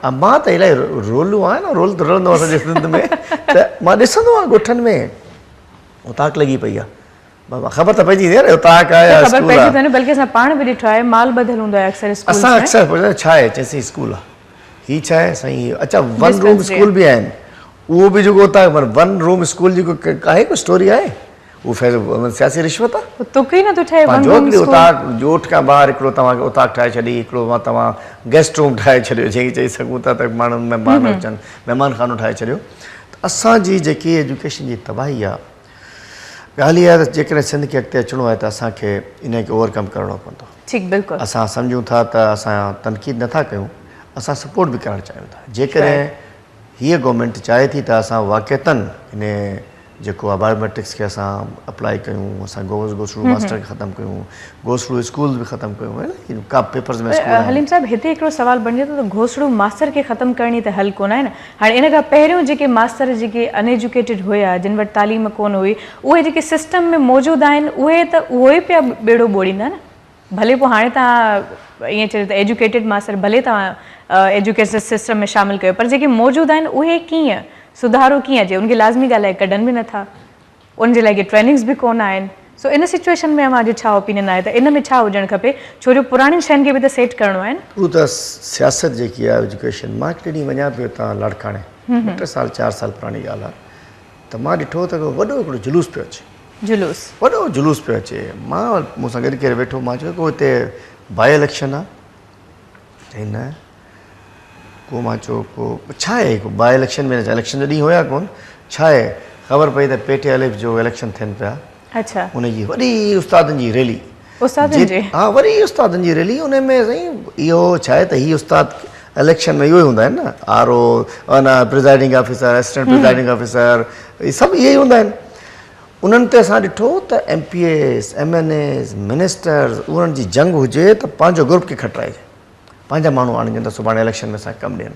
oh مان ته الاهي رولو آهيان نه رول ته رلندو آهي سڄي سنڌ ۾ ته مان ڏسندو آهيان ڳوٺن ۾ اوطاق لڳي پئي آهي بابا خبر ته پئجي ويندي آهي نه اوطاق آهي يا اسڪول آهي. خبر پئجي ٿي وڃي بلڪه اسان پاڻ به ڏٺو آهي مال ٻڌل هوندو آهي اڪثر اسڪولز ۾. اسان اڪثر پڇندا آهيون ڇا آهي چئين سائين اسڪول آهي هي ڇا آهي سائين هي اڇا ون روم اسڪول به آهن اهو به جيڪو اوطاق پر ون روم اسڪول جي ڪو آهي ڪو اسٽوري آهي اهو فيض سياسي رشوت آهي. تڪ ئي نٿو ٺهي ون روم اسڪول. اوطاق ڳوٺ کان ٻاهر هڪڙو توهان کي اوطاق ٺاهي ڇڏي هڪڙو توهان گيسٽ روم ٺاهي ڇڏيو جنهن کي چئي سگهون ٿا ته ماڻهو مهمان اچن مهمان خانو ٺاهي ڇڏيو ته اسان جي جيڪي ايجوڪيشن جي تباهي آهي ڳالهه اها آهي ته جيڪڏهن سنڌ کي اڳتي اچڻو آهي ته اسان کي انهي کي اوور ڪم ڪرڻو پوندو. ٺيڪ بلڪل. اسان سمجهون ٿا ته اسان تنقيد نه ٿا ڪيون اسان سپورٽ به ڪرڻ چاهيون ٿا جيڪڏهن هيء گورنمينٽ چاهي ٿي ته اسان واقعتن انهي جيڪو آهي بايوميٽرڪس کي اسان اپلائي ڪيون اسان گوس گوسڙو ماستر کي ختم ڪيون گوسڙو اسڪولز به ختم ڪيون هي نه ڪا پيپرز ۾ اسڪول آهن. حليم صاحب هتي هڪڙو سوال بڻجي ٿو ته گوسڙو ماستر کي ختم ڪرڻ ئي ته حل ڪونه آهي نه هاڻي ان کان پهريون جيڪي ماستر جيڪي ان ايجوڪيٽيڊ هيا جن وٽ تعليم ڪونه هئي اهي جيڪي سسٽم ۾ موجود آهن اهي ته اهو ئي پيا ٻيڙو ٻوڙيندا نه ڀلي پوء هاڻي توهان ائين چئجو ته ايجوڪيٽيڊ ماستر ڀلي توهان ايجوڪيشن سسٽم ۾ شامل ڪيو پر جيڪي موجود آهن اهي ڪيئن سڌارو ڪيئن اچي ان کي لازمي ڳالهه آهي ڪڍن به نٿا ان جي لاء ڪي ٽريننگز به ڪونه آهن سو ان سچوئيشن ۾ اوهان جو ڇا اوپينين آهي ته ان ۾ ڇا هجڻ کپي ڇو جو پراڻين شين کي به ته سيٽ ڪرڻو آهي نه. هو ته سياست جيڪي آهي ايجوڪيشن مان هڪڙي ڏينهن وڃان پيو هتان لاڙڪاڻي ٻه ٽي سال چار سال پراڻي ڳالهه آهي ته مان ڏٺو ته هڪڙو وڏو هڪڙو جلوس پيو اچي جلوس وڏو جلوس پيو اچي مان مون سان گڏ ڪير ويٺو مان چيو ڪو هتي بائي اليڪشن آهي چئي نه ڪو مان چيو ڪو ڇا آهي ڪو باء اليڪشن ۾ اليڪشن جو ڏينهن هيا ڪون ڇا آهي خبر پئي ته پي ٽي الف جو اليڪشن ٿين پيا اڇا ان جي وڏي استادن جي ريلي استادن جي ها وري استادن جي ريلي ان ۾ سائين اهو ڇا آهي ته هي استاد اليڪشن ۾ اهو ئي هوندا آهن نه آر او ان presiding officer assistant presiding officer هي سڀ اهي ئي هوندا آهن انهن تي اسان ڏٺو ته M P As M N As ministers انهن جي جنگ هجي ته پنهنجو گروپ کي کٽرائجي پنهنجا ماڻهو آڻجن ته سڀاڻي اليڪشن ۾ اسان کي ڪم ڏين.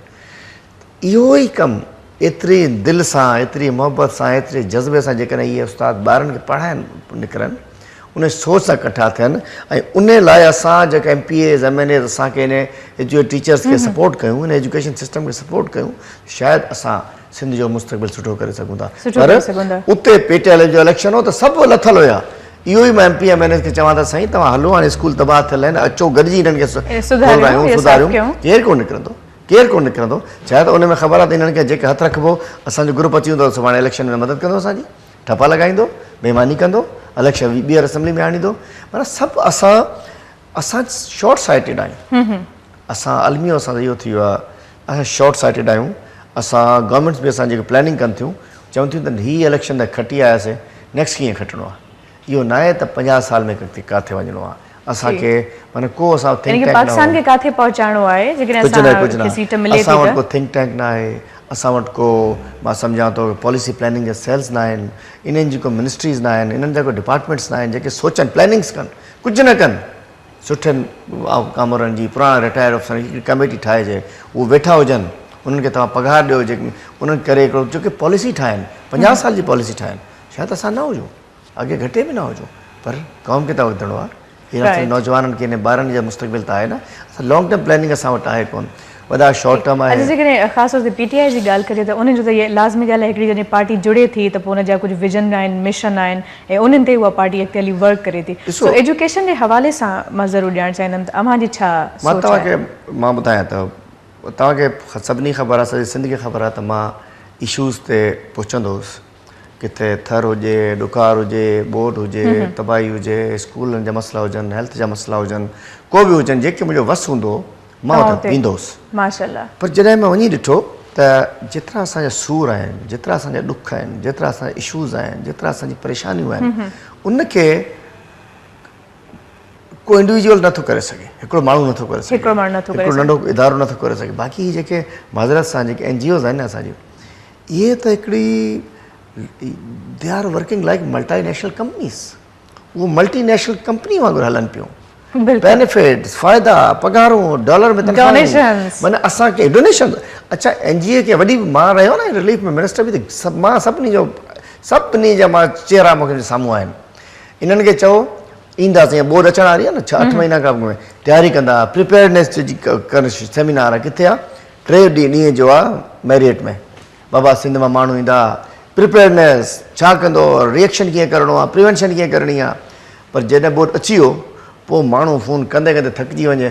اهو ئي ڪم ايتري دل سان، ايتري محبت سان، ايتري جذبي سان جيڪڏهن اهي استاد ٻارن کي پڙهائڻ نڪرن، ان سوچ سان ڪٺا ٿين ۽ ان لاء اسان جيڪا M P As, M N As اسان کي ان ٽيچرس کي سپورٽ ڪيون، ان ايجوڪيشن سسٽم کي سپورٽ ڪيون، شايد اسان سنڌ جو مستقبل سٺو ڪري سگهون ٿا. پر اتي پي ٽي ايل جو اليڪشن هو ته سڀ لٿل هيا. اهو ئي مان M P M N As کي چوان ته سائين توهان هلو هاڻي اسڪول تباهه ٿيل آهن اچو گڏجي انهن کي کولرايون سڌاريون ڪير ڪونه نڪرندو ڪير ڪونه نڪرندو ڇا ته ان ۾ خبر آهي ته انهن کي جيڪي هٿ رکبو اسان جو گروپ اچي ويندو سڀاڻي اليڪشن ۾ مدد ڪندو اسان جي ٺپا لڳائيندو بيماني ڪندو اليڪشن ٻيهر اسيمبلي ۾ آڻيندو معنيٰ سڀ اسان اسان شارٽ سائيٽيڊ آهيون اسان الميو اسان جو اهو ٿي ويو آهي اسان شارٽ سائيٽيڊ آهيون اسان گورنمينٽس به اسان جيڪي پلاننگ ڪن ٿيون چون ٿيون ته هي اليڪشن ته کٽي آياسي نيڪسٽ ڪيئن کٽڻو آهي اهو ناهي ته 50 سال ۾ ڪاٿي وڃڻو آهي اسان کي معنيٰ ڪو اسان ٿنڪ ٽينڪ پاڪستان کي ڪاٿي پهچائڻو آهي جيڪڏهن اسان کي سيٽ ملي ٿي ته اسان وٽ ڪو ٿنڪ ٽينڪ نه آهي اسان وٽ ڪو مان سمجهان ٿو پاليسي پلاننگ جا سيلز نه آهن انهن جي ڪو منسٽريز نه آهن انهن جا ڪو ڊپارٽمينٽس نه آهن جيڪي سوچن پلاننگس ڪن ڪجهه نه ڪن سٺن ڪامورن جي پراڻا رٽائرڊ آفيسرن جي هڪڙي ڪميٽي ٺاهجي اهي ويٺا هجن انهن کي توهان پگهار ڏيو جيڪي انهن ڪري هڪڙو جيڪي پاليسي ٺاهن 50 سال جي پاليسي ٺاهن شايد اسان نه هجون اڳي گهٽي به نه هجون پر قوم کي ته وڌڻو آهي هن نوجوانن کي هن ٻارن جا مستقبل ته آهي نه لانگ ٽرم پلاننگ اسان وٽ آهي ڪون وڏا شارٽ ٽرم آهي. اچا جيڪڏهن خاص طور تي پي ٽي آء جي ڳالهه ڪجي ته انهن جو ته اها لازمي ڳالهه آهي هڪڙي جڏهن پارٽي جڙي ٿي ته پوء ان جا ڪجهه ويزن آهن مشن آهن ۽ انهن تي اها پارٽي اڳتي هلي ورڪ ڪري ٿي سو ايجوڪيشن جي حوالي سان مان ضرور ڄاڻڻ چاهيندم ته اوهان جي ڇا سوچ آهي. مان توهان کي مان ٻڌايان ته توهان کي سڀني خبر آهي سڄي سنڌ کي خبر آهي ته مان اشوز تي پهچندو هوس ڪٿي ٿر هجي، ڏڪار هجي، ٻوڏ هجي، تباهي هجي، اسڪولن جا مسئلا هجن، هيلٿ جا مسئلا هجن، ڪو به هجن جيڪي منهنجو وس هوندو هو مان اتي ويندو هوس. پر جڏهن مان وڃي ڏٺو ته جيترا اسان جا سور آهن، جيترا اسان جا ڏک آهن، جيترا اسان جا اشوز آهن، جيترا اسان جي پريشانيون آهن، ان کي ڪو انڊيويجوئل نٿو ڪري سگهي، هڪڙو ماڻهو نٿو ڪري سگهي، هڪڙو ننڍو ادارو نٿو ڪري سگهي. باقي هي جيڪي معذرت سان جيڪي اين جي اوز آهن نه اسان جون اهي ته هڪڙي they are working like multinational companies اهو ملٽي نيشنل ڪمپني وانگر هلن پيون بينيفٽس فائدا پگهارون ڊالر ۾ تنخواهون معنيٰ اسان کي ڊونيشن اڇا اين جي او کي وڏي مان رهيو نه رليف ۾ منسٽر به ته سڀ مان سڀني جو سڀني جا مان چهرا مون کي سامهون آهن انهن کي چئو اينداسين ٻوڏ اچڻ واري آهي نه 6 8 مهينا کان اڳ ۾ تياري ڪندا پريپيئرنيس جي سيمينار آهي ڪٿي آهي ٽي ڏينهن جو آ ميريٽ ۾ بابا سنڌ مان ماڻهو ايندا پريپيئرنيس ڇا ڪندو ريئڪشن ڪيئن ڪرڻو آ پريونشن ڪيئن ڪرڻي آ پر جڏهن ٻوڏ اچي ويو پوء ماڻهو فون ڪندي ڪندي ٿڪجي وڃي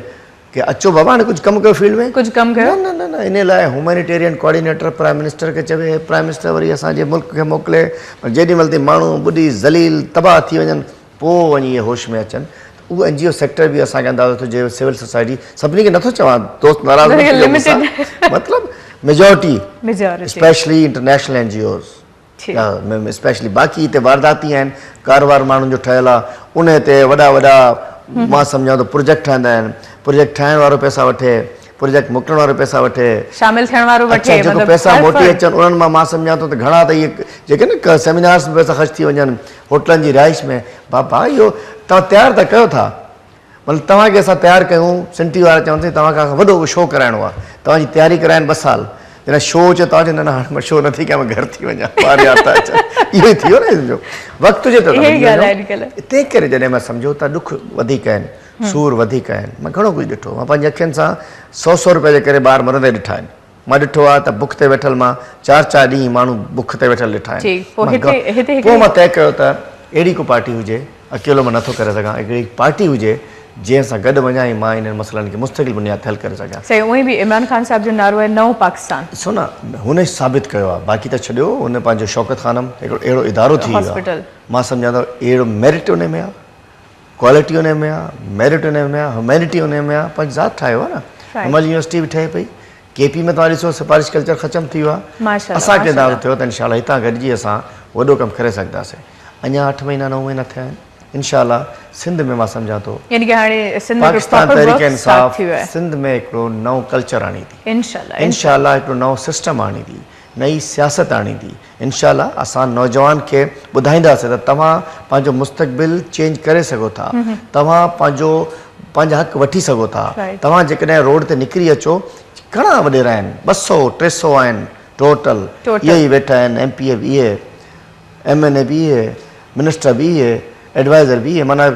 ڪي اچو بابا هاڻي ڪجهه ڪم ڪيو فيلڊ ۾ ڪجهه ڪم ڪيو نه نه نه ان لاء هيومينيٽيرين ڪوآرڊينيٽر پرائم منسٽر کي چوي پرائم منسٽر وري اسان جي ملڪ کي موڪلي پر جيڏي مهل تائين ماڻهو ٻڏي ذليل تباهه ٿي وڃن پوء وڃي اهي هوش ۾ اچن ته اهو اين جي او سيڪٽر به اسان کي اندازو ٿيو جي سول سوسائٽي سڀني کي نٿو چوان دوست ناراض نه ٿجو مون سان مطلب majority specially international N G Os specially باقي هتي وارداتي آهن ڪاروبار ماڻهن جو ٺهيل آهي ان تي وڏا وڏا مان سمجهان ٿو پروجيڪٽ ٺهندا آهن پروجيڪٽ ٺاهڻ وارو پئسا وٺي پروجيڪٽ موڪلڻ وارو پئسا وٺي، شامل ٿيڻ وارو وٺي، اڇا جيڪو پئسا موٽي اچن انهن مان مان سمجهان ٿو ته گهڻا ته اهي جيڪي نه سيمينارس ۾ پئسا خرچ ٿي وڃن هوٽلن جي رهائش ۾ بابا اهو توهان تيار ته ڪيو ٿا مطلب توهان کي اسان تيار ڪيون سنٽي وارا چون ٿا توهان کان وڏو شو ڪرائڻو آهي توهان جي تياري ڪرائن ٻه سال جڏهن شو اچي توهان چئو نه نه هاڻي مان شو نٿي ڪيان مان گهر ٿي وڃان ٻار ياد ٿا اچن اهو ئي ٿي ويو نه هن جو وقت هجي ته تنهن ڪري جڏهن مان سمجهيو ته ڏک وڌيڪ آهن سور وڌيڪ آهن. مان گهڻو ڪجهه ڏٺو. مان پنهنجي اکين سان سئو سئو روپيا جي ڪري ٻار مرندي ڏٺا آهن. مان ڏٺو آهي ته بک تي ويٺل مان چار چار ڏينهن ماڻهو بک تي ويٺل ڏٺا آهن. پوء مان طئي ڪيو ته اهڙي ڪو پارٽي هجي، اڪيلو مان نٿو ڪري سگهان، اهڙي پارٽي هجي جنهن سان گڏ وڃان ۽ مان انهن مسئلن کي مستقل بنياد تي حل ڪري سگهان. صحيح اونئين به عمران خان صاحب جو نعرو آهي نئون پاڪستان. ڏسو نه هن ثابت ڪيو آهي باقي ته ڇڏيو هن پنهنجو شوڪت خانم هڪڙو اهڙو ادارو ٿي ويو آهي مان سمجهان ٿو اهڙو ميرٽ ان ۾ آهي. ڪوالٽي انهي ۾ آ، ميرٽ انهي ۾ آ، هيومينٽي انهي ۾ آ، پنهنجي ذات ٺاهيو آ نه. همل يونيورسٽي به ٺهي پئي. ڪي پي ۾ توهان ڏسو سفارش ڪلچر ختم ٿي ويو آ. اسان کي اندازو ٿيو ته انشاء الله هتان گڏجي اسان وڏو ڪم ڪري سگهنداسين. اڃا اٺ مهينا نو مهينا ٿيا آهن. انشاء الله سنڌ ۾ مان سمجهان ٿو يعني ڪي هاڻي سنڌ ۾ هڪڙو پراپر ورڪ اسٽارٽ ٿي ويو آهي. سنڌ ۾ هڪڙو نئون ڪلچر آڻيندي. انشاء الله هڪڙو نئون سسٽم آڻيندي. نئين سياست آڻيندي. انشاء الله اسان نوجوان کي ٻڌائينداسين ته توهان پنهنجو مستقبل چينج ڪري سگهو ٿا توهان پنهنجو پنهنجا حق وٺي سگهو ٿا توهان جيڪڏهن روڊ تي نڪري اچو گهڻا وڏيرا آهن ٻه سئو ٽي سئو آهن ٽوٽل اهي ئي ويٺا آهن ايم پي اي به اهي ايم اين اي به اهي منسٽر به اهي ايڊوائزر به اهي معنيٰ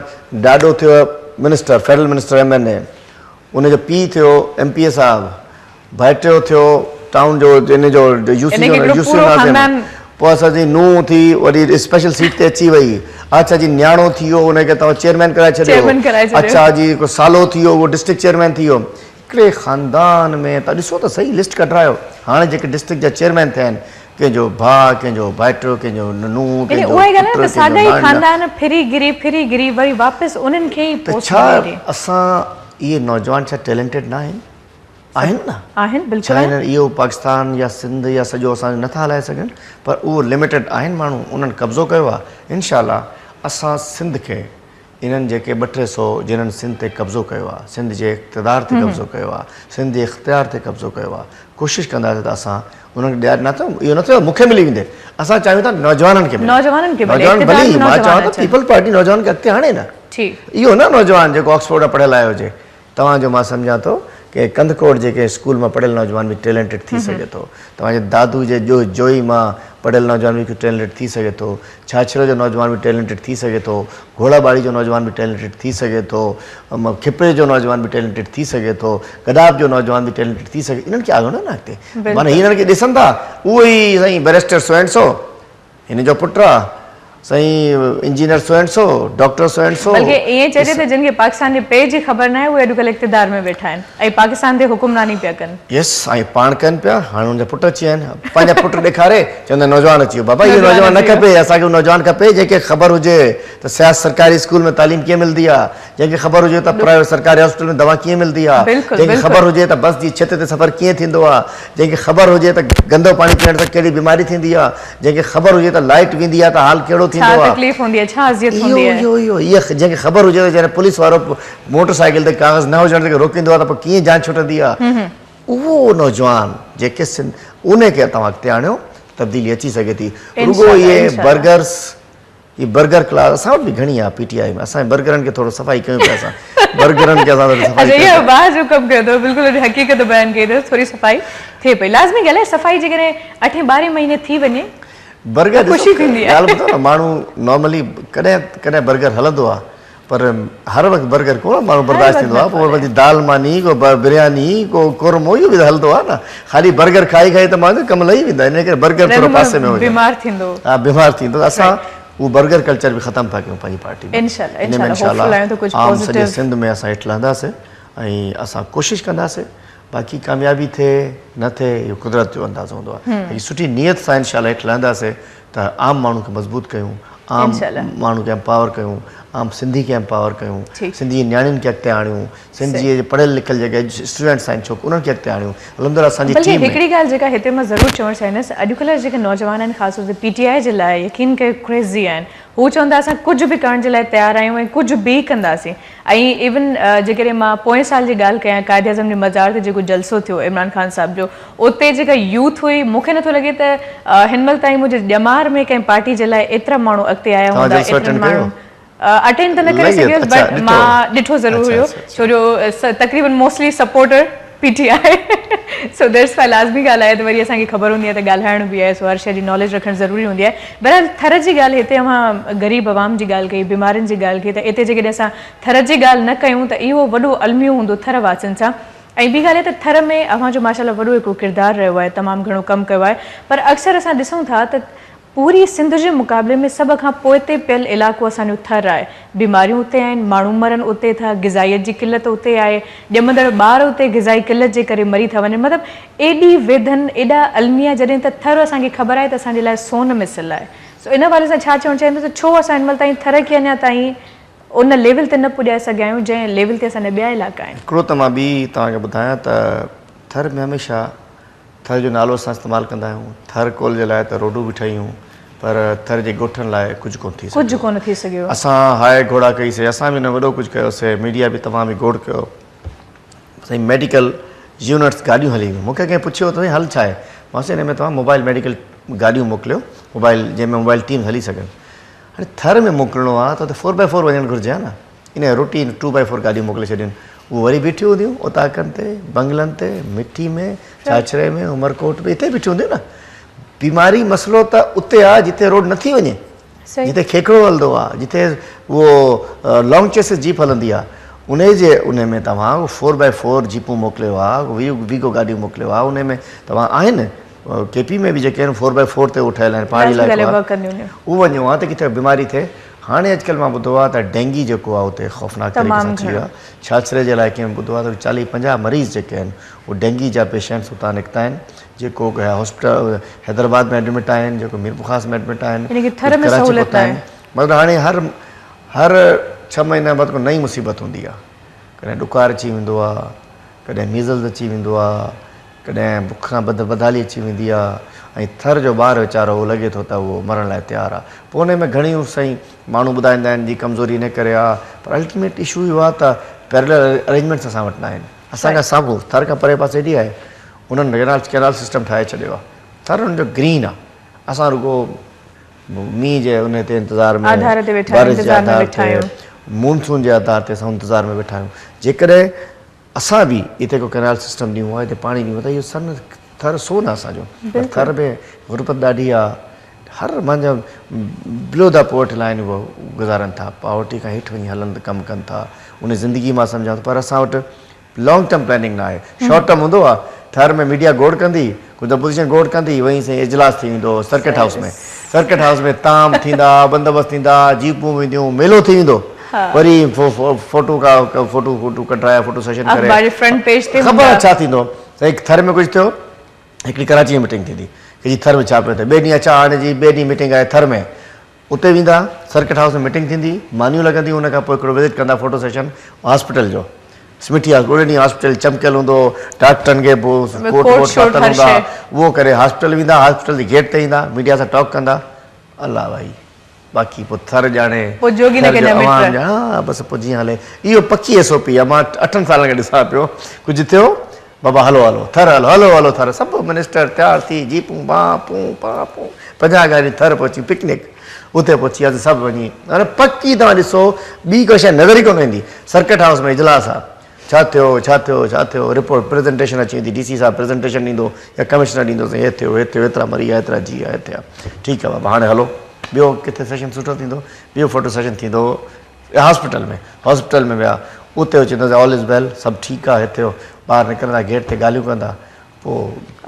ڏاڏو ٿيو minister federal minister M N A ان جو پيء ٿيو ايم پي اي صاحب ڀائٽيو ٿيو ٽائون جو ان جو يو سي جو يو سي ناظم پوء اسان جي نونهن ٿي وري اسپيشل سيٽ تي اچي وئي اڇا جي نياڻو ٿي ويو ان کي توهان چيئرمين ڪرائي ڇڏيو اڇا جي هڪ سالو ٿي ويو اهو ڊسٽرڪٽ چيئرمين ٿي ويو هڪڙي خاندان ۾ توهان ڏسو ته صحيح لسٽ ڪڍرايو هاڻي جيڪي ڊسٽرڪٽ جا چيئرمين ٿيا آهن ڪنهن جو ڀاء ڪنهن جو ڀائٽيو ڪنهن جو نونهن ڪنهن جو پٽ ڪنهن جو ساڳا ئي خاندان ڦري گري ڦري گري وري واپس انهن کي ئي پوسٽ ملي ٿي. ته ڇا اسان اهي نوجوان ڇا ٽيلنٽيڊ نه آهن؟ آهن نه. آهن بلڪل ڇا هنن اهو پاڪستان يا سنڌ يا سڄو اسان جو نٿا هلائي سگهن پر اهو لميٽيڊ آهن ماڻهو انهن قبضو ڪيو آهي انشاء الله اسان سنڌ کي انهن جيڪي ٻه ٽي سو جنهن سنڌ تي قبضو ڪيو آهي، سنڌ جي اقتدار تي قبضو ڪيو آهي، سنڌ جي اختيار تي قبضو ڪيو آهي، ڪوشش ڪنداسين ته اسان انهن کي ڏياري نه ته اهو نه ٿيو مون کي ملي ويندي، اسان چاهيون ٿا نوجوانن کي ملي، نوجوانن کي ملي، نوجوان اقتدار ڀلي ۾ مان نوجوان چوان ٿو اچن. پيپلز پارٽي نوجوانن کي اڳتي آڻي نه، اهو نه نوجوان جيڪو آڪسفورڊ مان پڙهيل آيو هجي، توهان جو مان سمجهان ٿو ڪي ڪنڌڪوٽ جي ڪنهن اسڪول مان پڙهيل نوجوان به ٽيلنٽيڊ ٿي سگهي ٿو. توهان جي دادو جي جوهي مان پڙهيل نوجوان به ٽيلنٽيڊ ٿي سگهي ٿو. ڇاڇري جو نوجوان به ٽيلنٽيڊ ٿي سگهي ٿو. گهوڙا ٻاڙي جو نوجوان به ٽيلنٽيڊ ٿي سگهي ٿو. کپري جو نوجوان به ٽيلنٽيڊ ٿي سگهي ٿو. گڏاپ جو نوجوان به ٽيلنٽيڊ ٿي سگهي انهن کي آڻيو نه اڳتي. معنيٰ هي انهن کي ڏسن ٿا اهو ئي سائين بئريسٽر سو اينڊ سو هن جو پٽ آ سائين engineer so and so, doctor so and so. بلڪه ائين چئجي ته جن کي پاڪستان جي پيء جي خبر ناهي اهي اڄڪلهه اقتدار ۾ ويٺا آهن ۽ پاڪستان تي حڪمراني پيا ڪن. يس ۽ پاڻ ڪن پيا هاڻي انهن جا پٽ اچي ويا آهن پنهنجا پٽ ڏيکاري چوندا نوجوان اچي ويو بابا اهو نوجوان نه کپي اسان کي نوجوان کپي جنهن کي خبر هجي ته سياست سرڪاري اسڪول ۾ تعليم ڪيئن ملندي آ جنهن کي خبر هجي ته پرائيويٽ سرڪاري هاسپيٽل ۾ دوا ڪيئن ملندي آ، جنهن کي خبر هجي ته بس جي ڇت تي سفر ڪيئن ٿيندو آ، جنهن کي خبر هجي ته گندو پاڻي پيئڻ سان ڪهڙي بيماري ٿيندي آ، جنهن کي خبر هجي ته لائيٽ ويندي آ ته حال ڪهڙو ٿيندو آ. ڇا تڪليف هوندي آ، ڇا اذيت هوندي آهي. اهو اهو اهو جنهن کي خبر هجي ته جڏهن پوليس وارو موٽر سائيڪل تي ڪاغذ نه هجڻ تي روڪيندو آ ته پوء ڪيئن جان ڇٽندي آ. اهو نوجوان جيڪي سنڌ ان کي توهان اڳتي آڻيو تبديلي اچي سگهي ٿي. رڳو اهي برگرس هي برگر ڪلاس اسان وٽ به گهڻي آ پي ٽي آء ۾ اسان برگرن کي ٿورو صفائي ڪيون پيا اسان برگرن کي اسان ٿوري صفائي اچا اها واهه جو ڪم ڪيو اٿو بلڪل حقيقت بيان ڪئي اٿو ٿوري صفائي ٿئي پئي لازمي ڳالهه آهي صفائي جيڪڏهن اٺين ٻارهين مهيني ٿي وڃي برگر خوشي ٿيندي آهي ڳالهه ٻڌو نه ماڻهو نارملي ڪڏهن ڪڏهن برگر هلندو آ پر هر وقت برگر ڪونه ماڻهو برداشت ٿيندو آهي پوء وري دال ماني ڪو برياني ڪو قورمو اهو به ته هلندو آهي نه خالي برگر کائي کائي ته ماڻهو جو ڪم لهي ويندو آهي ان ڪري برگر ٿورو پاسي ۾ هجي بيمار ٿيندو ها بيمار ٿيندو اسان اهو برگر ڪلچر به ختم ٿا ڪيون پنهنجي پارٽي ۾ انشاء الله انشاء الله هوپ فل آهيون ته ڪجهه پازيٽو سڄي سنڌ ۾ اسان هيٺ لهنداسين ۽ اسان ڪوشش ڪنداسين باقي ڪاميابي ٿئي نه ٿئي اهو قدرت جو اندازو هوندو آهي باقي سٺي نيت سان انشاء الله هيٺ لهنداسين ته عام ماڻهو کي مضبوط ڪيون، عام ماڻهو کي امپاور ڪيون، عام سنڌي کي امپاور ڪيون، سنڌي جي نياڻين کي اڳتي آڻيون، سنڌ جي پڙهيل لکيل جيڪي اسٽوڊنٽس آهن ڇوڪ انهن کي اڳتي آڻيون. الحمدلله اسان جي بلڪه ٽيم ۾. هڪڙي ڳالهه جيڪا هتي مان ضرور چوڻ چاهيندس اڄڪلهه جا جيڪي نوجوان آهن خاص طور تي پي ٽي آء جي لاء يقين ڪيو ڪريزي آهن هو چون ٿا اسان ڪجهه به ڪرڻ جي لاء تيار آهيون ۽ ڪجهه به ڪنداسين ۽ ايون جيڪڏهن مان پوئين سال جي ڳالهه ڪيان قائد اعظم جي مزار تي جيڪو جلسو ٿيو عمران خان صاحب جو اتي جيڪا يوٿ هئي مون کي نٿو لڳي ته هن مهل تائين منهنجي ڄمار ۾ ڪنهن پارٽي جي لاء ايترا ماڻهو اڳتي آيا هوندا ايترن ماڻهن اٽينڊ ته نه ڪري سگهيس بٽ مان ڏٺو ضرور هيو ڇو جو تقريبن mostly supporter P T I so that's why لازمي ڳالهه آهي ته وري اسان کي خبر هوندي آهي ته ڳالهائڻو به آهي سو هر شيء جي ناليج رکڻ ضروري هوندي آهي بهرحال ٿر جي ڳالهه هتي اوهان غريب عوام جي ڳالهه ڪئي بيمارين جي ڳالهه ڪئي ته اتي جيڪڏهن اسان ٿر جي ڳالهه نه ڪيون ته اهو وڏو الميو هوندو ٿر واسين سان ۽ ٻي ڳالهه ته ٿر ۾ اوهان جو ماشاء الله وڏو هڪڙو ڪردار رهيو آهي تمام گهڻو ڪم ڪيو آهي پر اڪثر اسان ڏسون ٿا ته پوري سنڌ جي مقابلي ۾ سڀ کان پوئتي پيل علائقو اسان جو ٿر آهي. بيماريون اتي آهن، ماڻهو مرن اتي ٿا، غذائيت جي قلت اتي آهي، ڄمندڙ ٻار اتي غذائي قلت جي ڪري مري ٿا وڃن. مطلب ايڏي ويڌن، ايڏا الميا جڏهن ته ٿر اسان کي خبر آهي ته اسان جي لاء سون مثل آهي. سو ان حوالي سان ڇا چوڻ چاهيندو ته ڇو اسان هن مهل تائين ٿر کي اڃا تائين ان ليول تي نه پڄائي سگهيا آهيون جنهن ليول تي اسان جا ٻيا علائقا آهن. هڪڙو ته مان ٻي توهان کي ٻڌايان ته ٿر ۾ هميشه ٿر جو نالو اسان استعمال ڪندا آهيون، ٿر ڪول جي لاء ته روڊون به ٺهيون پر ٿر جي ڳوٺن لاء ڪجهه ڪونه ٿي سگهيو. ڪجهه ڪونه ٿي سگهيو. اسان هاء گهوڙا ڪئي سي، اسان به نه وڏو ڪجهه ڪيو سي، ميڊيا به توهان به گوڙ ڪيو. سائين ميڊيڪل يونٽس گاڏيون هلي ويون، مون کي ڪنهن پڇيو ته سائين حل ڇا آهي؟ مان چيو ان ۾ توهان موبائل ميڊيڪل گاڏيون موڪليو، موبائل جنهن ۾ موبائل ٽيم هلي سگهن. هاڻي ٿر ۾ موڪلڻو آهي ته اتي فور بائي فور وڃڻ گهرجي ها نه. انهيء روٽين ٽو بائي فور گاڏيون موڪلي ڇڏيون. اهي وري بيٺيون هونديون اوطاقن تي، بنگلن تي، مٺي ۾، ڇاڇري ۾، عمرڪوٽ ۾ اتي بيٺيون هونديون نه. بيماري مسئلو ته اتي آ جتي روڊ نه ٿي وڃي. جتي کيکڙو هلندو آ، جتي اهو لانگ چيسز جيپ هلندي آ. انهي جي انهي ۾ توهان فور بائي فور جيپون موڪليو ها، ويگو گاڏيون موڪليو ها، انهي ۾ توهان آهن ڪي پي ۾ به جيڪي آهن فور بائي فور تي اهي ٺهيل آهن پهاڙي علائقو آ. اهو وڃو ها ته ڪٿي بيماري ٿئي. هاڻي اڄڪلهه مان ٻڌو آهي ته ڊينگي جيڪو آهي اتي خوفناڪ طريقي سان اچي ويو آهي. ڇاڇري جي علائقي ۾ ٻڌو آهي ته چاليهه 50 مريض جيڪي آهن اهي ڊينگي جا پيشنٽس اتان نڪتا آهن جيڪو هاسپيٽل حيدرآباد ۾ ايڊمٽ آهن جيڪو ميرپورخاص ۾ ايڊمٽ آهن ڪجهه ڪراچي پهتا آهن. مطلب هاڻي هر هر ڇهه مهينا بعد ڪو نئين مصيبت هوندي آهي. ڪڏهن ڏڪار اچي ويندو آهي ڪڏهن ميزلز اچي ويندو آهي. ڪڏهن بک کان بد بدحالي اچي ويندي آ ۽ ٿر جو ٻار ويچارو اهو لڳي ٿو ته اهو مرڻ لاء تيار آ. پوء انهي ۾ گهڻيون سائين ماڻهو ٻڌائيندا آهن جي ڪمزوري ان ڪري آ پر الٽيميٽ اشو اهو آ ته پيرلل ارينجمينٽس اسان وٽ ناهن. اسان کان سامهون ٿر کان پري پاسي ايڏي آهي انهن ڪينال ڪينال سسٽم ٺاهي ڇڏيو آ. ٿر انهن جو گرين آ اسان رڳو مينهن جي انهي تي انتظار ۾ آڌار تي ويٺا آهيون بارش جي انتظار ۾ آڌار ويٺا تي آهيون. مونسون جي آڌار تي اسان انتظار ۾ ويٺا آهيون. جيڪڏهن اسان به اتي ڪو ڪئنال سسٽم ڏيون ها اتي پاڻي ڏيون ها ته اهو سن ٿر سون آ اسان جو پر ٿر ۾ غربت ڏاڍي آ هر مانجا بلو دا پاورٽي لائن اهو گذارن ٿا پاورٽي کان هيٺ وڃي هلن ڪم ڪن ٿا ان زندگي مان سمجهان ٿو پر اسان وٽ لانگ ٽرم پلاننگ نه آهي شارٽ ٽرم هوندو آ ٿر ۾ ميڊيا گوڙ ڪندي ڪجهه اپوزيشن گوڙ ڪندي وڃي سائين اجلاس ٿي ويندو سرڪٽ هائوس ۾ سرڪٽ هائوس ۾ طعام ٿيندا بندوبست ٿيندا جيپون وينديون ميلو ٿي ويندو وري فوٽو کا فوٽو فوٽو ڪڍرايا فوٽو سيشن ڪري اخبار جي فرنٽ پيج تي خبر آ ڇا ٿيندو سائين ٿر ۾ ڪجهه ٿيو هڪڙي ڪراچي ۾ ميٽنگ ٿيندي ڪي جي ٿر ۾ ڇا پيو ٿئي ٻئي ڏينهن اڇا هاڻي جي ٻئي ڏينهن ميٽنگ آهي ٿر ۾ اتي ويندا سرڪٽ هائوس ۾ ميٽنگ ٿيندي مانيون لڳنديون ان کان پوء هڪڙو وزٽ ڪندا فوٽو سيشن هاسپيٽل جو سمٺي هاسپيٽل اوڏي ڏينهن هاسپيٽل چمڪيل هوندو ڊاڪٽرن کي به ڪوٽ ووٽ پاتل هوندا اهو ڪري هاسپيٽل ويندا هاسپيٽل جي گيٽ تي ايندا ميڊيا سان ٽاڪ ڪندا الله ڀائي باقي پوء ٿر ڄاڻي ٿر جو عوام ڄاڻي ها بس پوء جيئن هلي اهو پڪي ايس او پي آهي مان اٺن سالن کان ڏسان پيو ڪجهه ٿيو بابا هلو هلو ٿر هلو هلو هلو ٿر سڀ منسٽر تيار ٿي جيپون بان پون پان پون 50 گاڏيون ٿر پهچي پڪنڪ اتي پهچي وياسين سڀ وڃي هاڻي پڪي توهان ڏسو ٻي ڪا شيء نظر ئي ڪونه ايندي سرڪٽ هائوس ۾ اجلاس آ ڇا ٿيو ڇا ٿيو ڇا ٿيو رپورٽ پريزنٽيشن اچي ويندي ڊي سي صاحب پريزنٽيشن ڏيندو يا ڪمشنر ڏيندو سائين هي ٿيو هي ٿيو هيترا مري ويا هيترا جي ويا هي ٿيا ٺيڪ آ بابا هاڻي هلو ٻيو ڪٿي سيشن سٺو ٿيندو ٻيو فوٽو سيشن ٿيندو هاسپيٽل ۾ هاسپيٽل ۾ ويا اتي اچي چونداسين آل از ويل سڀ ٺيڪ آ هتي ٻاهر نڪرندا گيٽ تي ڳالهيون ڪندا پوء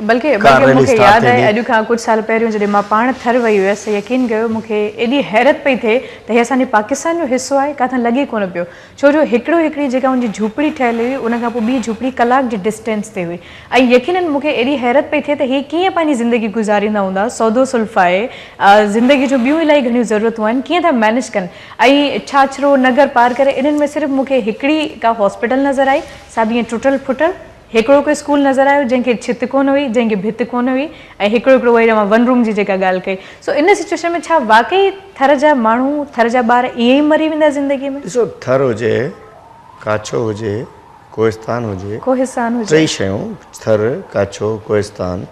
بلڪه ڪار بلڪه ريلي مون کي اسٽارٽ ياد آهي ٿيندي. اڄ کان ڪجهه سال پهريون جڏهن مان پاڻ ٿر وئي هيس ته يقين ڪيو مون کي ايڏي حيرت پئي ٿئي ته هي اسان جي پاڪستان جو حصو آهي ڪاٿان لڳي ڪونه پيو ڇو جو هڪڙو هڪڙي جيڪا ان جي جهوپڙي ٺهيل هئي ان کان پوء ٻي جهوپڙي ڪلاڪ جي ڊسٽينس تي هئي ۽ يقينن مون کي ايڏي حيرت پئي ٿئي ته هي ڪيئن پنهنجي زندگي گذاريندا هوندا سودو سلف آهي زندگي جون ٻيون الاهي گهڻيون ضرورتون آهن ڪيئن ٿا مينيج ڪن ۽ ڇاڇرو نگر پار ڪري انهن ۾ صرف مون کي هڪڙي ڪا هاسپيٽل نظر آئي سا به ائين ٽٽل ڦٽل، هڪڙو ڪو اسڪول نظر آيو جنهن کي ڇت ڪونه هئي، جنهن کي ڀت ڪونه هئي ۽ هڪڙو هڪڙو وري اوهان ون روم جي جيڪا ڳالهه ڪئي سو ان سچوئيشن ۾ ڇا واقعي ٿر جا ماڻهو ٿر جا ٻار ائين ئي مري ويندا زندگي ۾؟ ڏسو ٿر هجي، ڪاڇو هجي، ڪوهستان هجي، ڪوهستان هجي. ٽئي شيون ٿر، ڪاڇو، ڪوهستان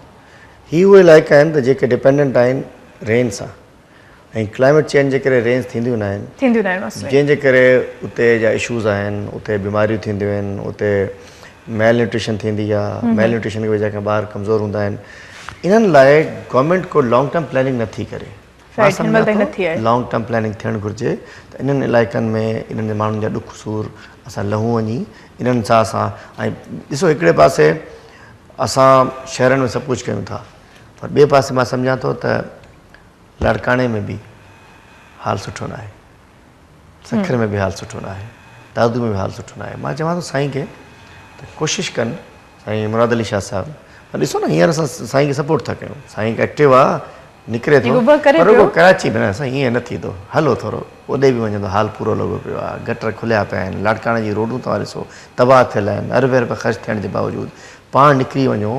هي اهي علائقا آهن ته جيڪي ڊپينڊنٽ آهن رين سان. ۽ ڪلائميٽ چينج جي ڪري رينز ٿينديون ناهن ٿينديون ناهن اصلي جنهن جي ڪري اتي جا اشوز آهن اتي بيماريون ٿينديون آهن اتي ميل نيوٽريشن ٿيندي آهي ميل نيوٽريشن جي وجه کان ٻار ڪمزور هوندا آهن انهن لاء گورنمينٽ ڪو لانگ ٽرم پلاننگ نٿي ڪري مان سمجهان ٿو لانگ ٽرم پلاننگ ٿيڻ گهرجي ته انهن علائقن ۾ انهن ماڻهن جا ڏک سور اسان لهون وڃي انهن سان اسان ۽ ڏسو هڪڙي پاسي اسان شهرن ۾ سڀ ڪجهه ڪيون ٿا پر ٻئي پاسي مان سمجهان ٿو ته لاڙڪاڻي ۾ به حال سٺو ناهي، سکر ۾ به حال سٺو ناهي، دادو ۾ به حال سٺو ناهي. مان چوان ٿو سائين کي ته ڪوشش ڪن سائين مراد علي شاهه صاحب پر ڏسو نه هينئر اسان سائين کي سپورٽ ٿا ڪيون، سائين ايڪٽو آ نڪري ٿو پر رڳو ڪراچي ۾ نه سائين ائين نه ٿيندو هلو ٿورو اوڏي به وڃو ته حال پورو لڳو پيو آ، گٽر کليا پيا آهن، لاڙڪاڻي جي روڊون توهان ڏسو تباهه ٿيل آهن، اربين روپيا خرچ ٿيڻ جي باوجود پاڻ نڪري وڃو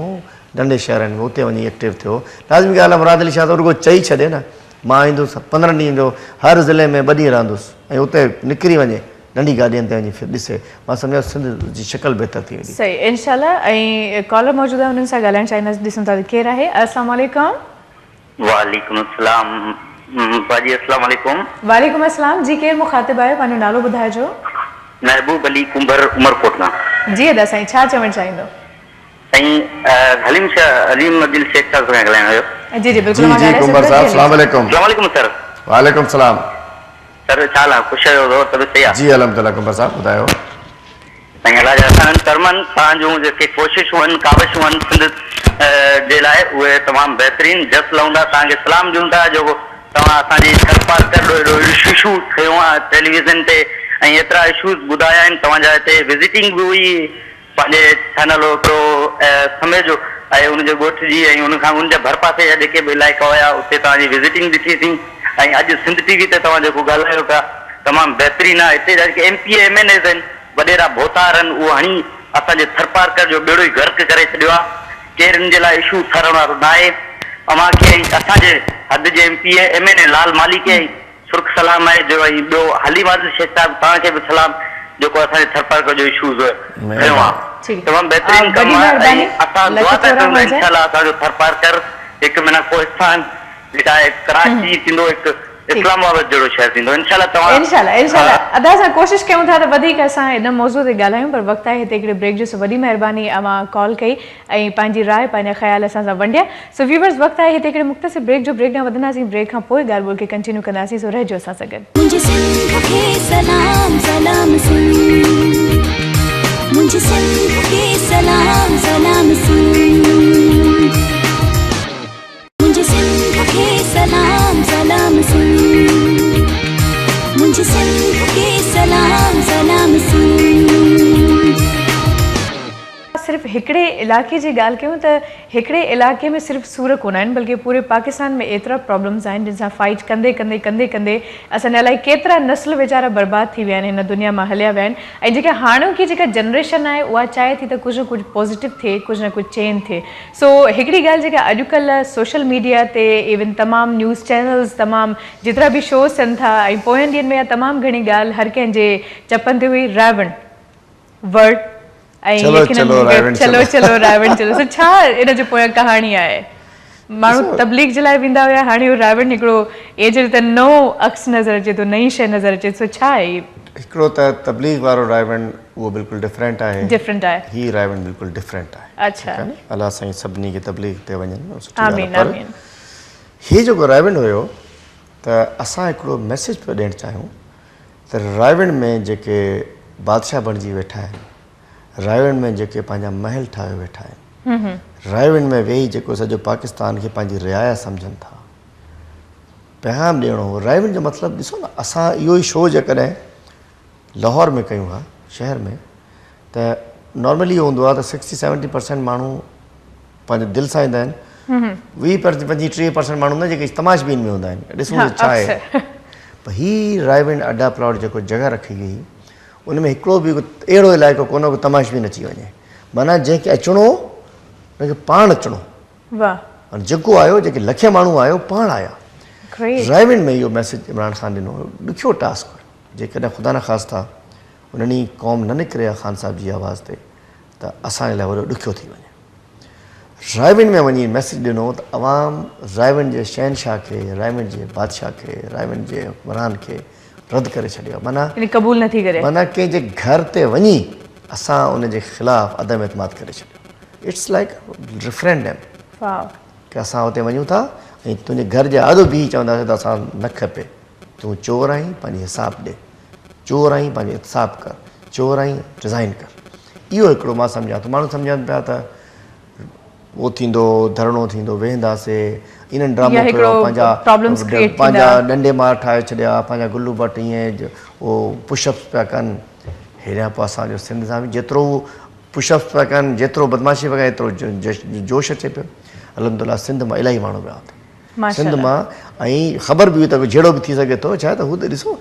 ننڍي شهرن ۾ اتي وڃي ايڪٽو ٿيو. لازمي ڳالهه آهي مراد علي شاهه ته رڳو چئي ڇڏي نه مان ايندس 15 ڏينهن جو هر ضلعي ۾ ٻه ڏينهن رهندس ۽ اتي نڪري وڃي ننڍي گاڏين تي وڃي ڏسي مان سمجهان ٿو سنڌ جي شڪل بهتر ٿي ويندي. صحيح انشاء الله ۽ ڪالر موجود آهي انهن سان ڳالهائڻ چاهينداسين ڏسون ٿا ته ڪير آهي السلام عليڪم. وعليڪم السلام باجي السلام عليڪم. وعليڪم السلام جي ڪير مخاطب آهيو پنهنجو نالو ٻڌائجو. محبوب علي ڪنڀر عمرڪوٽ مان. جي ادا سائين ڇا چوڻ چاهيندو. سائين حليم شاھ حليم عديل شيخ صاحب سان ڳالهائڻ هيو. جي جي بلڪل جي اوهان جي ڳالهائي ڪنڀر سگهو ٿا صاحب جي السلام عليڪم. السلام عليڪم سر. وعليڪم السلام. سر ڇا حال آ خوش آهيو زور طبيعت صحيح آ. جي الحمدلله ڪنڀر صاحب ٻڌايو. سائين الله جا احسان ڪرمن توهان جون جيڪي ڪوششون آهن ڪاوشون آهن سنڌ جي لاء اهي تمام بهترين جس لهون ٿا توهان کي سلام ڏيون ٿا جو توهان اسان جي ٿرپارڪر ڏو ايڏو اشو کنيو آ ٽيليويزن تي ۽ ايترا اشوز ٻڌايا آهن توهان جا هتي وزيٽنگ به هئي پنهنجي ڇا نالو هڪڙو سميجو ۽ ان جي ڳوٺ جي ۽ ان کان ان جا ڀرپاسي جا جيڪي به علائقا هيا اتي توهان جي وزيٽنگ ڏٺي سين ۽ اڄ سنڌ ٽي وي تي توهان جيڪو ڳالهايو پيا تمام بهترين آهي هتي جا جيڪي M P A M N As آهن وڏيرا ڀوتار آهن اهو هڻي اسان جي ٿرپارڪر جو ٻيڙو ئي غرق ڪري ڇڏيو آهي ڪير ان جي لاء اشو اٿارڻ وارو ناهي. اوهان کي ۽ اسان جي حد جي M P A, M N A Lal Malhi کي ۽ سرخ سلام آهي جو ۽ ٻيو حليم عادل شيخ صاحب توهان کي به سلام جيڪو اسان جي ٿرپارڪر جو اشوز کنيو آ تمام بهترين ڪم آ ۽ اسان دعا ٿا ڪريون ته انشاء الله اسان جو ٿرپارڪر هڪ معنيٰ ڪوهستان جيڪا آهي ڪراچي ٿيندو هڪ اسلام آباد جهڙو شهر ٿيندو انشاء الله توهان انشاء الله انشاء الله ادا اسان ڪوشش ڪيون ٿا ته وڌيڪ اسان ان موضوع تي ڳالهايون پر وقت آهي هتي هڪڙي بريڪ جو سو وڏي مهرباني اوهان ڪال ڪئي ۽ پنهنجي راء پنهنجا خيال اسان سان ونڊيا سو ويورز وقت آهي هتي هڪڙي مختصر بريڪ جو بريڪ ڏانهن وڌنداسين بريڪ کان پوء ڳالهه ٻولهه کي ڪنٽينيو ڪنداسين سو رهجو اسان سان گڏ. منهنجي سنڌ کي سلام سلام سنڌ منهنجي سنڌ کي سلام سلام سنڌ منهنجي سنڌ کي سلام سلام سنڌ منهنجي سنڌ کي سلام سلام سنڌ. صرف هڪڙي علائقي جي ڳالهه ڪيون ته هڪڙي علائقي ۾ صرف سور ڪونه آهن بلڪه پوري پاڪستان ۾ ايترا پرابلمز آهن جن سان فائيٽ ڪندي ڪندي ڪندي ڪندي اسان جا الائي ڪيترا نسل ويچارا برباد ٿي ويا آهن هن دنيا مان هليا ويا آهن ۽ جيڪا هاڻوڪي جيڪا جنريشن آهي اها چاهي ٿي ته ڪجهه نه ڪجهه پازيٽو ٿئي ڪجهه نه ڪجهه چينج ٿئي سو هڪڙي ڳالهه جيڪا اڄڪلهه سوشل ميڊيا تي ايون تمام نيوز چينلز تمام جيترا به شوز ٿين ٿا ۽ پوين ڏينهن ۾ اها تمام گهڻي ڳالهه هر ڪنهن جي چپن تي هئي رائيونڊ ورڊ ۽ چلو يقينن چلو رائيونڊ چلو چلو رائيونڊ چلو سو ڇا ان جي پويان ڪهاڻي آهي ماڻهو تبليغ جي لاء ويندا هيا هاڻي اهو رائيونڊ هڪڙو ايئن چئجي ته نئون عڪس نظر اچي ٿو نئين شيء نظر اچي ٿي سو ڇا آهي هي؟ هڪڙو ته تبليغ وارو رائيونڊ اهو بلڪل ڊفرينٽ آهي ڊفرنٽ آهي هي رائيونڊ بلڪل ڊفرنٽ آهي اڇا ٺيڪ آهي نه الله سائين سڀني کي تبليغ تي وڃن سٺي ڳالهه آمين آهي پر آمين هي جيڪو رائيونڊ هيو ته اسان هڪڙو ميسيج پيو ڏيڻ چاهيون ته رائيونڊ ۾ جيڪي بادشاهه بڻجي ويٺا آهن، رائيونڊ ۾ جيڪي پنهنجا محل ٺاهيو ويٺا آهن، رائيونڊ ۾ ويهي جيڪو سڄو پاڪستان کي پنهنجي رعايا سمجهن ٿا، پيغام ڏيڻو هو. رائيونڊ جو مطلب ڏسو نه اسان اهو ئي شو جيڪڏهن لاهور ۾ ڪيون ها شهر ۾ ته نارملي اهو هوندو آهي ته سڪسٽي سيونٽي پرسنٽ ماڻهو پنهنجي دل سان ايندا آهن 20 پرسنٽ 25 30 پرسنٽ ماڻهو هوندا آهن جيڪي تماشبين ۾ هوندا آهن ڏسون ته ڇا آهي پر هي رائيونڊ اڊا پلاٽ جيڪو جڳهه رکي وئي ان ۾ هڪڙو به اهڙو علائقو ڪونه ڪو تماشبين اچي وڃي معنيٰ جنهن کي اچڻو ان کي پاڻ اچڻو واهه معنيٰ جيڪو آيو جيڪي لکين ماڻهو آيو پاڻ آيا رائيونڊ ۾ اهو ميسيج عمران خان ڏنو ڏکيو ٽاسڪ جيڪڏهن خدا نخواسته ان ڏينهن قوم نه نڪري ها خان صاحب جي آواز تي ته اسان جي لاء وڏو ڏکيو ٿي وڃي. رائيونڊ ۾ وڃي ميسيج ڏنو ته عوام رائيونڊ جي شهنشاهه کي، رائيونڊ جي بادشاهه کي، رائيونڊ جي حڪمران کي رد ڪري ڇڏيو آهي. معنيٰ يعني قبول نه ٿي ڪري. معنيٰ ڪنهن جي گهر تي وڃي اسان ان جي خلاف عدم اعتماد ڪري ڇڏيو. It's like referendum. واهه. ڪه اسان اتي وڃون ٿا ۽ تنهنجي گهر جي آڏو بيهي چونداسين ته اسان نه کپي. تون چور آهين پنهنجي حساب ڏي. چور آهين پنهنجو احتساب ڪر، چور آهين ريزائن ڪر. اهو هڪڙو مان سمجهان ٿو ماڻهو سمجهن پيا ته اهو ٿيندو ڌرڻو ٿيندو ويهنداسي انهن ڊرامو ڪيو پنهنجا پنهنجا ڏنڊي مار ٺاهي ڇڏيا پنهنجا گلو بٽ ائين اهو پش اپس پيا ڪن هيڏانهن پوء اسان جو سنڌ سان به جيترو هو پش اپس پيا ڪن جيترو بدمعاشي پيا ڪن ايترو جوش اچي پيو الحمدلله سنڌ مان الاهي ماڻهو ويا اتي سنڌ مان ۽ خبر به هئي ته جهيڙو به ٿي سگهي ٿو ڇا ته هو ته ڏسو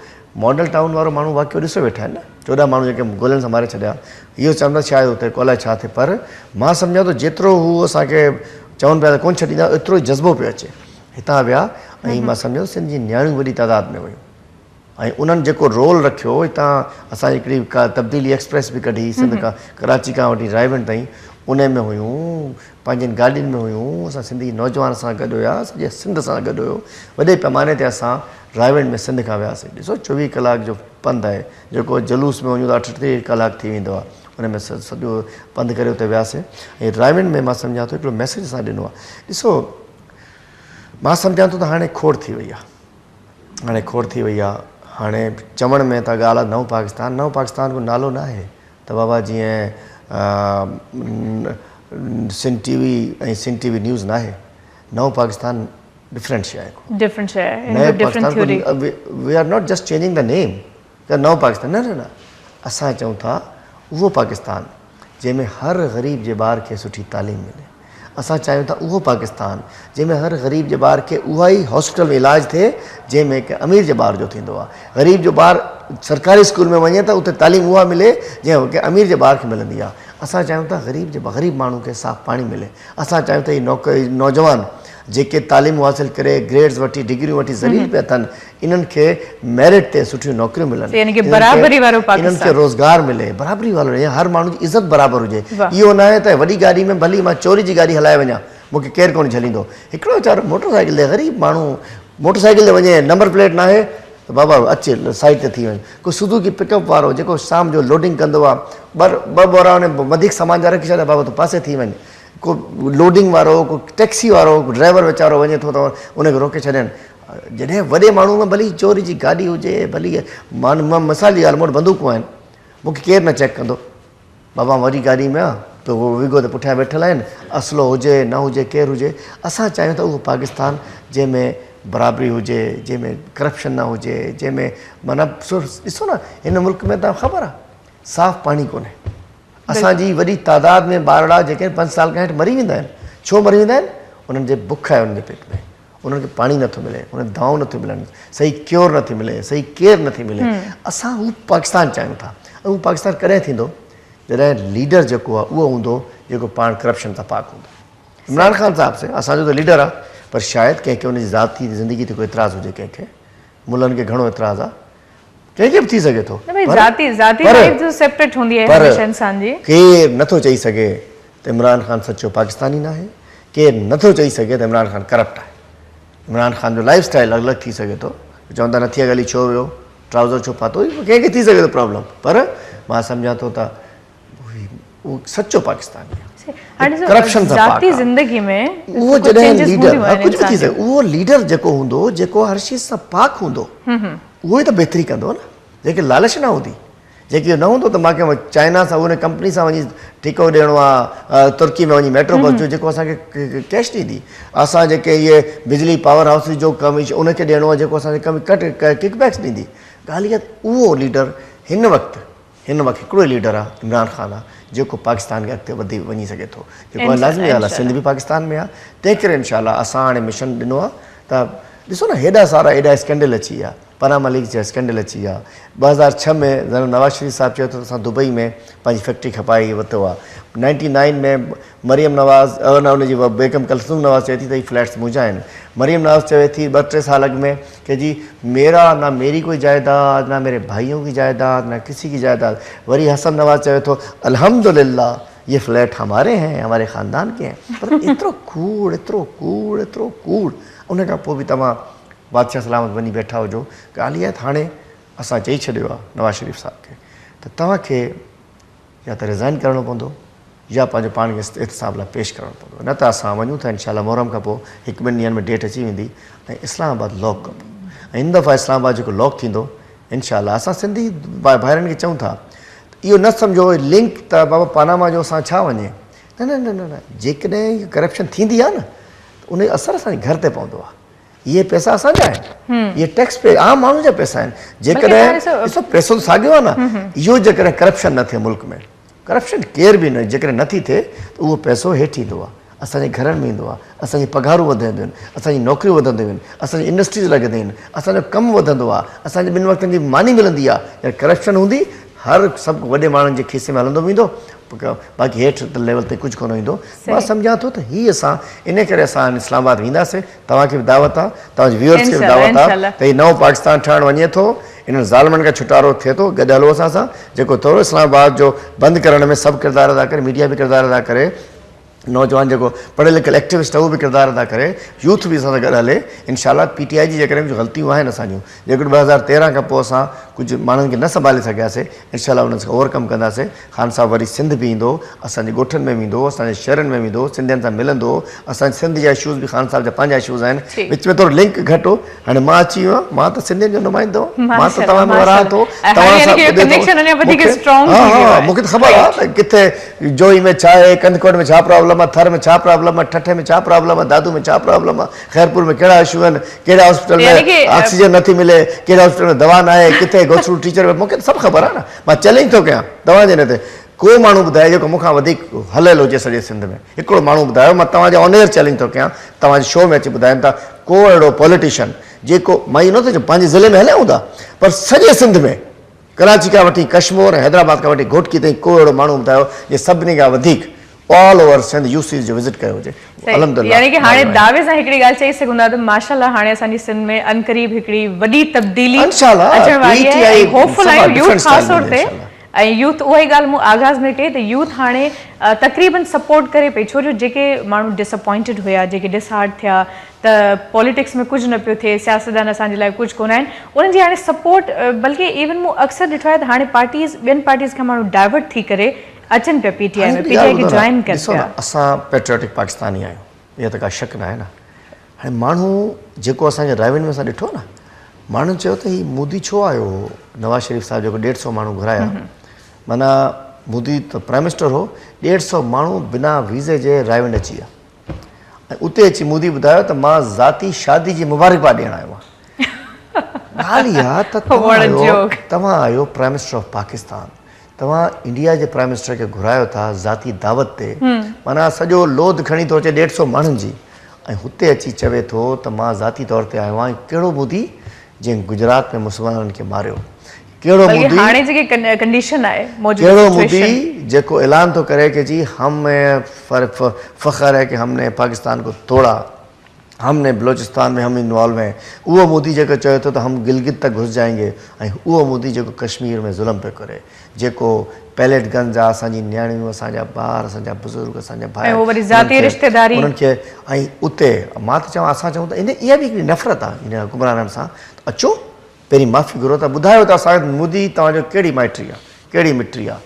ماڊل ٽائون وارو ماڻهو واقعو ڏسو ويٺا آهن نه 14 ماڻهو جيڪي گولين سان ماري ڇڏيا اهو چون ٿا شايد اتي ڪو الائي ڇا ٿئي پر مان سمجهان ٿو جيترو هو اسان کي چون پيا ته ڪونه ڇڏيندا ايترو ئي جذبو پيو اچي هتان ويا ۽ مان سمجهان ٿو سنڌ جي نياڻيون وڏي تعداد ۾ ويون ۽ انهن جيڪو رول رکيو هتان اسان هڪڙي ڪا تبديلي ايڪسپريس به ڪڍي سنڌ کان ڪراچي کان وٺي رائيونڊ تائين انهي ۾ هيون پنهنجين گاڏين ۾ هيون اسان سنڌي نوجوان سان گڏ هيا سڄي سنڌ سان گڏ هيو وڏي پيماني تي اسان رائيونڊ ۾ سنڌ کان وياسين ڏسو 24 ڪلاڪ جو پنڌ آهي جيڪو جلوس ۾ وڃون ته 38 ڪلاڪ ٿي ويندو آهي ان ۾ سڄو پنڌ ڪري اتي وياسين ۽ رائيونڊ ۾ مان سمجهان ٿو هڪڙو ميسيج اسان ڏنو آهي ڏسو مان سمجهان ٿو ته هاڻي کوڙ ٿي وئي آهي هاڻي کوڙ ٿي وئي آ هاڻي چوڻ ۾ ته ڳالهه آ نئون پاڪستان نئون پاڪستان ڪو نالو نه آهي ته بابا جيئن Sindh T V ۽ Sindh T V news نه آهي نئون پاڪستان ڊفرنٽ شي آهي ڊفرنٽ شي آهي نئون Pakistan we are not just changing the name ته نئون پاڪستان نه نه نه اسان چئون ٿا اهو پاڪستان جنهن ۾ هر غريب جي ٻار کي سٺي تعليم ملي. اسان چاهيون ٿا اهو پاڪستان جنهن ۾ هر غريب جي ٻار کي اها ئي هاسپيٽل ۾ علاج ٿئي جنهن ۾ ڪنهن امير جي ٻار جو ٿيندو آهي. غريب جو ٻار سرڪاري اسڪول ۾ وڃي ته اتي تعليم اها ملي جنهن ڪنهن امير جي ٻار کي ملندي آهي. اسان چاهيون ٿا غريب جي غريب ماڻهو کي صاف پاڻي ملي. اسان چاهيون ٿا هي نوجوان جيڪي تعليم حاصل ڪري گريڊز وٺي ڊگريون وٺي ذليل پيا ٿين انهن کي ميرٽ تي سٺيون نوڪريون ملن. يعني ڪي برابري وارو پاڪستان. انهن کي روزگار ملي برابري وارو يعني هر ماڻهو جي عزت برابر هجي. اهو ناهي ته وڏي گاڏي ۾ ڀلي مان چوري جي گاڏي هلائي وڃان مون کي ڪير ڪونه جهليندو. هڪڙو ويچارو موٽر سائيڪل تي غريب ماڻهو موٽر سائيڪل تي وڃي نمبر پليٽ ناهي ته بابا اچ سائيڊ تي ٿي وڃ. ڪو سوزوڪي پڪ اپ وارو جيڪو شام جو لوڊنگ ڪندو آ ٻه ٻه ٻورا ان وڌيڪ سامان جا رکي ڇڏيا بابا تون پاسي ٿي وڃ. ڪو لوڊنگ وارو ڪو ٽيڪسي وارو ڪو ڊرائيور ويچارو وڃي ٿو ته ان کي روڪي ڇڏين. جڏهن وڏي ماڻهو ۾ ڀلي چوري جي گاڏي هجي ڀلي مان مثال جي ڳالهه مون وٽ بندوقون آهن مون کي ڪير نه چيڪ ڪندو. بابا مان وڏي گاڏي ۾ آ ته هو ويگو تي پٺيان ويٺل آهن اسلحو هجي نه هجي ڪير هجي اسان چاهيون ٿا اهو پاڪستان جنهن ۾ برابري هجي جنهن ۾ ڪرپشن نه هجي جنهن ۾ معنيٰ ڏسو نه هن ملڪ ۾ توهان خبر آ صاف پاڻي ڪونهي اسان جي وڏي تعداد ۾ ٻارڙا جيڪي 5 سال کان هيٺ مري ويندا آهن ڇو مري ويندا آهن انهن جي بک آهي انهن جي پيٽ ۾ انهن کي پاڻي نٿو ملي، انهن کي دوائون نٿيون ملن، صحيح ڪيور نٿي ملي، صحيح ڪيئر نٿي ملي. اسان هو پاڪستان چاهيون ٿا ۽ هو پاڪستان ڪڏهن ٿيندو جڏهن ليڊر جيڪو آهي اهو هوندو جيڪو پاڻ ڪرپشن کان پاڪ هوندو. عمران خان صاحب سي اسان جو ته ليڊر آهي پر شايد ڪنهن کي ان جي ذاتي زندگي تي ڪو اعتراض هجي ڪنهن کي ملن کي گهڻو اعتراض آهي ڪنهن کي به ٿي سگهي ٿو نه ڀئي ذاتي ذاتي لائيف ته سيپريٽ هوندي آهي هميشه انسان جي. ڪير نٿو چئي سگهي ته عمران خان سچو پاڪستاني ناهي، ڪير نٿو چئي سگهي ته عمران خان ڪرپٽ آهي. عمران خان جو لائيف اسٽائيل الڳ ٿي سگهي ٿو، چون ٿا نٿيا گلي ڇو ويو، ٽرائوزر ڇو پاتو، ڪنهن کي ٿي سگهي ٿو پرابلم، پر مان سمجهان ٿو ته اهو سچو پاڪستاني آهي، ڪرپشن سان پاڪ ذاتي زندگي ۾ اهو جڏهن ليڊر ڪجهه به ٿي سگهي اهو ليڊر جيڪو هوندو جيڪو هر شيء سان پاڪ هوندو اهو ئي ته بهتري ڪندو نه، جنهن کي لالچ نه هوندي، جنهن کي اهو نه هوندو ته مان ڪنهن چائنا سان ان ڪمپني سان وڃي ٺيڪو ڏيڻو آهي، ترڪي ۾ وڃي ميٽرو بس جو جيڪو اسان کي ڪيش ڏيندي، اسان جيڪي اهي بجلي پاور هائوسز جو ڪم ان کي ڏيڻو آهي جيڪو اسان کي ڪم ڪٽ ڪڪ بيڪس ڏيندي. ڳالهه اها ته اهو ليڊر هن وقت هن وقت هڪڙو ئي ليڊر آهي عمران خان آهي جيڪو پاڪستان کي اڳتي وڌي وڃي سگهي ٿو جيڪو لازمي ڳالهه آهي سنڌ به پاڪستان ۾ آهي تنهن ڪري انشاء الله اسان هاڻي مشن ڏنو آهي ته ڏسو نه هيڏا سارا ايڏا اسڪينڊل اچي ويا پاناما ليڪس جا اسڪينڊل اچي ويا 2006 ۾ جنرل نواز شريف صاحب چيو ته اسان دبئي ۾ پنهنجي فيڪٽري کپائي ورتو آهي نائنٽي نائن ۾ مريم نواز نه ان جي بيگم ڪلثوم نواز چوي ٿي ته هي فليٽس منهنجا آهن مريم نواز چوي ٿي ٻه ٽي سال اڳ ۾ ڪي جي ميرا نه ميري ڪوئي جائيداد نه ميري ڀائيون ڪي جائيداد نه ڪسي ڪي جائيداد وري حسن نواز چوي ٿو الحمدلله يه فليٽ هماري هين هماري خاندان ڪي هين مطلب ايترو ڪوڙ ايترو ڪوڙ ايترو ڪوڙ ان کان پوء به توهان بادشاهه سلامت وڃي ويٺا هجو ڳالهه اها آهي ته هاڻي اسان چئي ڇڏيو آهي نواز شريف صاحب کي ته توهان کي يا ته ريزائن ڪرڻو پوندو يا پنهنجو پاڻ کي احتساب لاء پيش ڪرڻو پوندو نه ته اسان وڃون ٿا انشاء الله محرم کان پوء هڪ ٻن ڏينهن ۾ ڊيٽ اچي ويندي ۽ اسلام آباد لاڪ ڪبو ۽ هن دفعا اسلام آباد جيڪو لاڪ ٿيندو انشاء الله اسان سنڌي ڀائرن کي چئون ٿا ته اهو نه سمجهو لنڪ ته بابا پاناما جو اسان ڇا وڃي نه نه نه نه جيڪڏهن ڪرپشن ٿيندي آهي نه ته ان جو اثر اسان جي گهر تي پوندو آهي اهي پئسا اسان جا آهن اهي ٽيڪس پي عام ماڻهو جا پئسا آهن جيڪڏهن ڏسو پئسو ته ساڳيو آهي نه اهو جيڪڏهن ڪرپشن نه ٿئي ملڪ ۾ ڪرپشن ڪير به نه جيڪڏهن نه ٿي ٿئي ته اهو پئسو هيٺ ايندو آهي اسان جي گهرن ۾ ايندو آهي اسان جي پگهارون وڌنديون آهن اسان جي نوڪريون وڌنديون آهن اسان جي انڊسٽريز لڳنديون آهن اسان جو ڪم وڌندو آهي اسان جي ٻن وقتن جي ماني ملندي آهي جڏهن ڪرپشن هوندي هر سڀ وڏي ماڻهن جي کيسي ۾ هلندو ويندو باقي هيٺ ليول تي ڪجهه ڪونه ايندو مان سمجهان ٿو ته هي اسان ان ڪري اسان اسلام آباد وينداسين توهان کي به دعوت آ توهان جي ويورز کي به دعوت آ ته هي نئون پاڪستان ٺهڻ وڃي ٿو انهن ظالمن کان ڇٽارو ٿئي ٿو گڏ هلو اسان سان جيڪو ٿورو اسلام آباد جو بند ڪرڻ ۾ سڀ ڪردار ادا ڪري ميڊيا به ڪردار ادا ڪري نوجوان جيڪو پڙهيل لکيل ايڪٽيوسٽ آهي اهو به ڪردار ادا ڪري يوٿ به اسان سان گڏ هلي انشاء الله پي ٽي آء جي جيڪڏهن ڪجهه غلطيون آهن اسان جون جيڪڏهن 2013 کان پوء اسان ڪجهه ماڻهن کي نه سنڀالي سگهياسي انشاء الله انهن کي اوور ڪم ڪنداسي خان صاحب وري سنڌ به ايندو، اسان جي ڳوٺن ۾ ويندو، اسان جي شهرن ۾ ويندو، سنڌين سان ملندو، اسان جي سنڌ جا اشوز به خان صاحب جا پنهنجا اشوز آهن، وچ ۾ ٿورو لنڪ گهٽ هو، هاڻي مان اچي ويو آهيان، مان ته سنڌين جو نمائندو آهيان، مان ته توهان ۾ رهان ٿو، توهان سان ٻڌي ٿو، ها ها مون کي ته خبر آهي ته ڪٿي جوهي ۾ ڇا آهي، ڪنڌڪوٽ ۾ ڇا پرابلم آهي، ٿر ۾ ڇا پرابلم آهي، ٺٽي ۾ ڇا پرابلم آهي، دادو ۾ ڇا پرابلم آهي، خيرپور ۾ ڪهڙا اشو آهن، ڪهڙي هاسپيٽل ۾ آڪسيجن نٿي ملي، ڪهڙي هاسپيٽل ۾ دوا ناهي، ڪٿي گوسڙو ٽيچر، مون کي ته سڀ خبر آهي نه. مان چئلينج ٿو ڪيان توهان جي ان تي ڪو ماڻهو ٻڌائي جيڪو مون کان وڌيڪ هليل هجي سڄي سنڌ ۾ هڪڙو ماڻهو ٻڌايو مان توهان جي آن ايئر چئلينج ٿو ڪيان توهان جي شو ۾ اچي ٻڌايم ته ڪو اهڙو پوليٽيشن جيڪو مان اهو نٿو چوان پنهنجي ضلعي ۾ هليا هوندا پر سڄي سنڌ ۾ ڪراچي کان وٺي ڪشمور ۽ حيدرآباد کان وٺي گهوٽڪي تائين ڪو اهڙو ماڻهو ٻڌايو جنهن سڀني کان وڌيڪ all over Sindh U Cs جو وزٽ ڪيو هجي. الحمدلله يعني ڪه هاڻي دعوي سان هڪڙي ڳالهه چئي سگهون ٿا ته ماشاءالله هاڻي اسان جي سنڌ ۾ عنقريب هڪڙي وڏي تبديلي اچڻ واري آهي ۽ هوپ فل آهيون يوٿ خاص طور تي ۽ يوٿ اها ئي ڳالهه مون آغاز ۾ ڪئي ته يوٿ هاڻي تقريبن سپورٽ ڪري پئي ڇو جو جيڪي ماڻهو ڊس اپوائنٽيڊ هيا جيڪي ڊس هارٽ ٿيا ته پوليٽڪس ۾ ڪجهه نه پيو ٿئي سياستدان اسان جي لاء ڪجهه ڪونه آهن انهن جي هاڻي سپورٽ بلڪه ايون مون اڪثر ڏٺو آهي ته هاڻي پارٽيز ٻين پارٽيز کان ماڻهو ڊائيورٽ ٿي ڪري اچن پيا پي ٽي آء ۾ پي ٽي آء کي جوائن ڪن ڏسو پيا. نه اسان پيٽرياٽڪ پاڪستاني آهيون اها ته ڪا شڪ ناهي نه هاڻي ماڻهو جيڪو اسان جي رائيونڊ ۾ اسان ڏٺو نه ماڻهن چيو ته هي مودي ڇو آيو هو نواز شريف صاحب جيڪو ڏيڍ سو ماڻهو گهرايا معنيٰ مودي ته پرائم منسٽر هو ڏيڍ سو ماڻهو بنا ويزي جي رائيونڊ اچي ويا ۽ اتي اچي مودي ٻڌايو ته مان ذاتي شادي جي مبارڪباد ڏيڻ آيو آهيان ڳالهه اها ته توهان آهيو پرائم منسٽر آف پاڪستان توهان انڊيا جي پرائم منسٽر کي گهرايو ٿا ذاتي دعوت تي معنيٰ سڄو لوڌ کڻي ٿو اچي ڏيڍ سو ماڻهن جي ۽ هتي اچي چوي ٿو ته مان ذاتي طور تي آيو آهيان ڪهڙو مودي جنهن گجرات ۾ مسلمانن کي ماريو ڪهڙو مودي هاڻي جيڪي ڪنڊيشن آهي موجوده ڪهڙو مودي جيڪو اعلان ٿو ڪري ڪي جي هم فخر هي ڪي هم ني پاڪستان ڪو توڙا هم ني بلوچستان ۾ هم انوالو هين اهو مودي جيڪو چوي ٿو ته هم گلگت تڪ گهس جائين گي ۽ اهو مودي جيڪو ڪشمير ۾ ظلم پيو ڪري جيڪو پيليٽ گن جا اسان جي نياڻيون اسان جا ٻار اسان جا بزرگ اسان جا ڀائر ۽ وري ذاتي رشتيداري انهن کي ۽ اتي مان ته چوان اسان چئون ته ان اها به هڪڙي نفرت آهي ان حڪمرانن سان ته اچو پهرين معافي گهرو ته ٻڌايو ته اسان مودي توهان جو ڪهڙي مائٽي آ ڪهڙي مٽي آ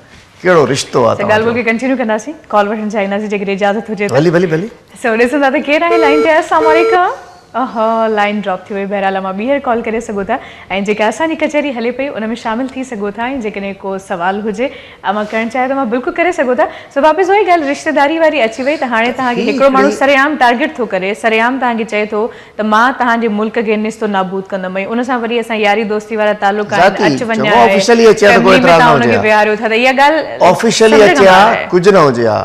ڪهڙو رشتو آ توهان جو. ڳالهه ٻولهه کي ڪنٽينيو ڪنداسين ڪال وٺڻ چاهينداسين جيڪڏهن اجازت هجي ته. ڀلي ڀلي ڀلي. سو ڏسون ٿا ته ڪير آهي لائين تي السلام عليڪم اوهو لائين ڊراپ ٿي وئي بهرحال اوهان ٻيهر ڪال ڪري سگهو ٿا ۽ جيڪا اسان جي ڪچهري هلي پئي ان ۾ شامل ٿي سگهو ٿا ۽ جيڪڏهن ڪو سوال هجي اوهان ڪرڻ چاهيو ته اوهان بلڪل ڪري سگهو ٿا سو واپس اها ئي ڳالهه رشتيداري واري اچي وئي ته هاڻي توهان کي هڪڙو ماڻهو سرعام ٽارگيٽ ٿو ڪري سرعام توهان کي چئي ٿو ته مان توهان جي ملڪ کي نيست و نابود ڪندم ۽ ان سان وري اسان ياري دوستي وارا تعلق آهن، اچ وڃ آهي، فيملي ۾ توهان ان کي ويهاريو ٿا ته اها ڳالهه آفيشلي اچي ها ڪجهه نه هجي ها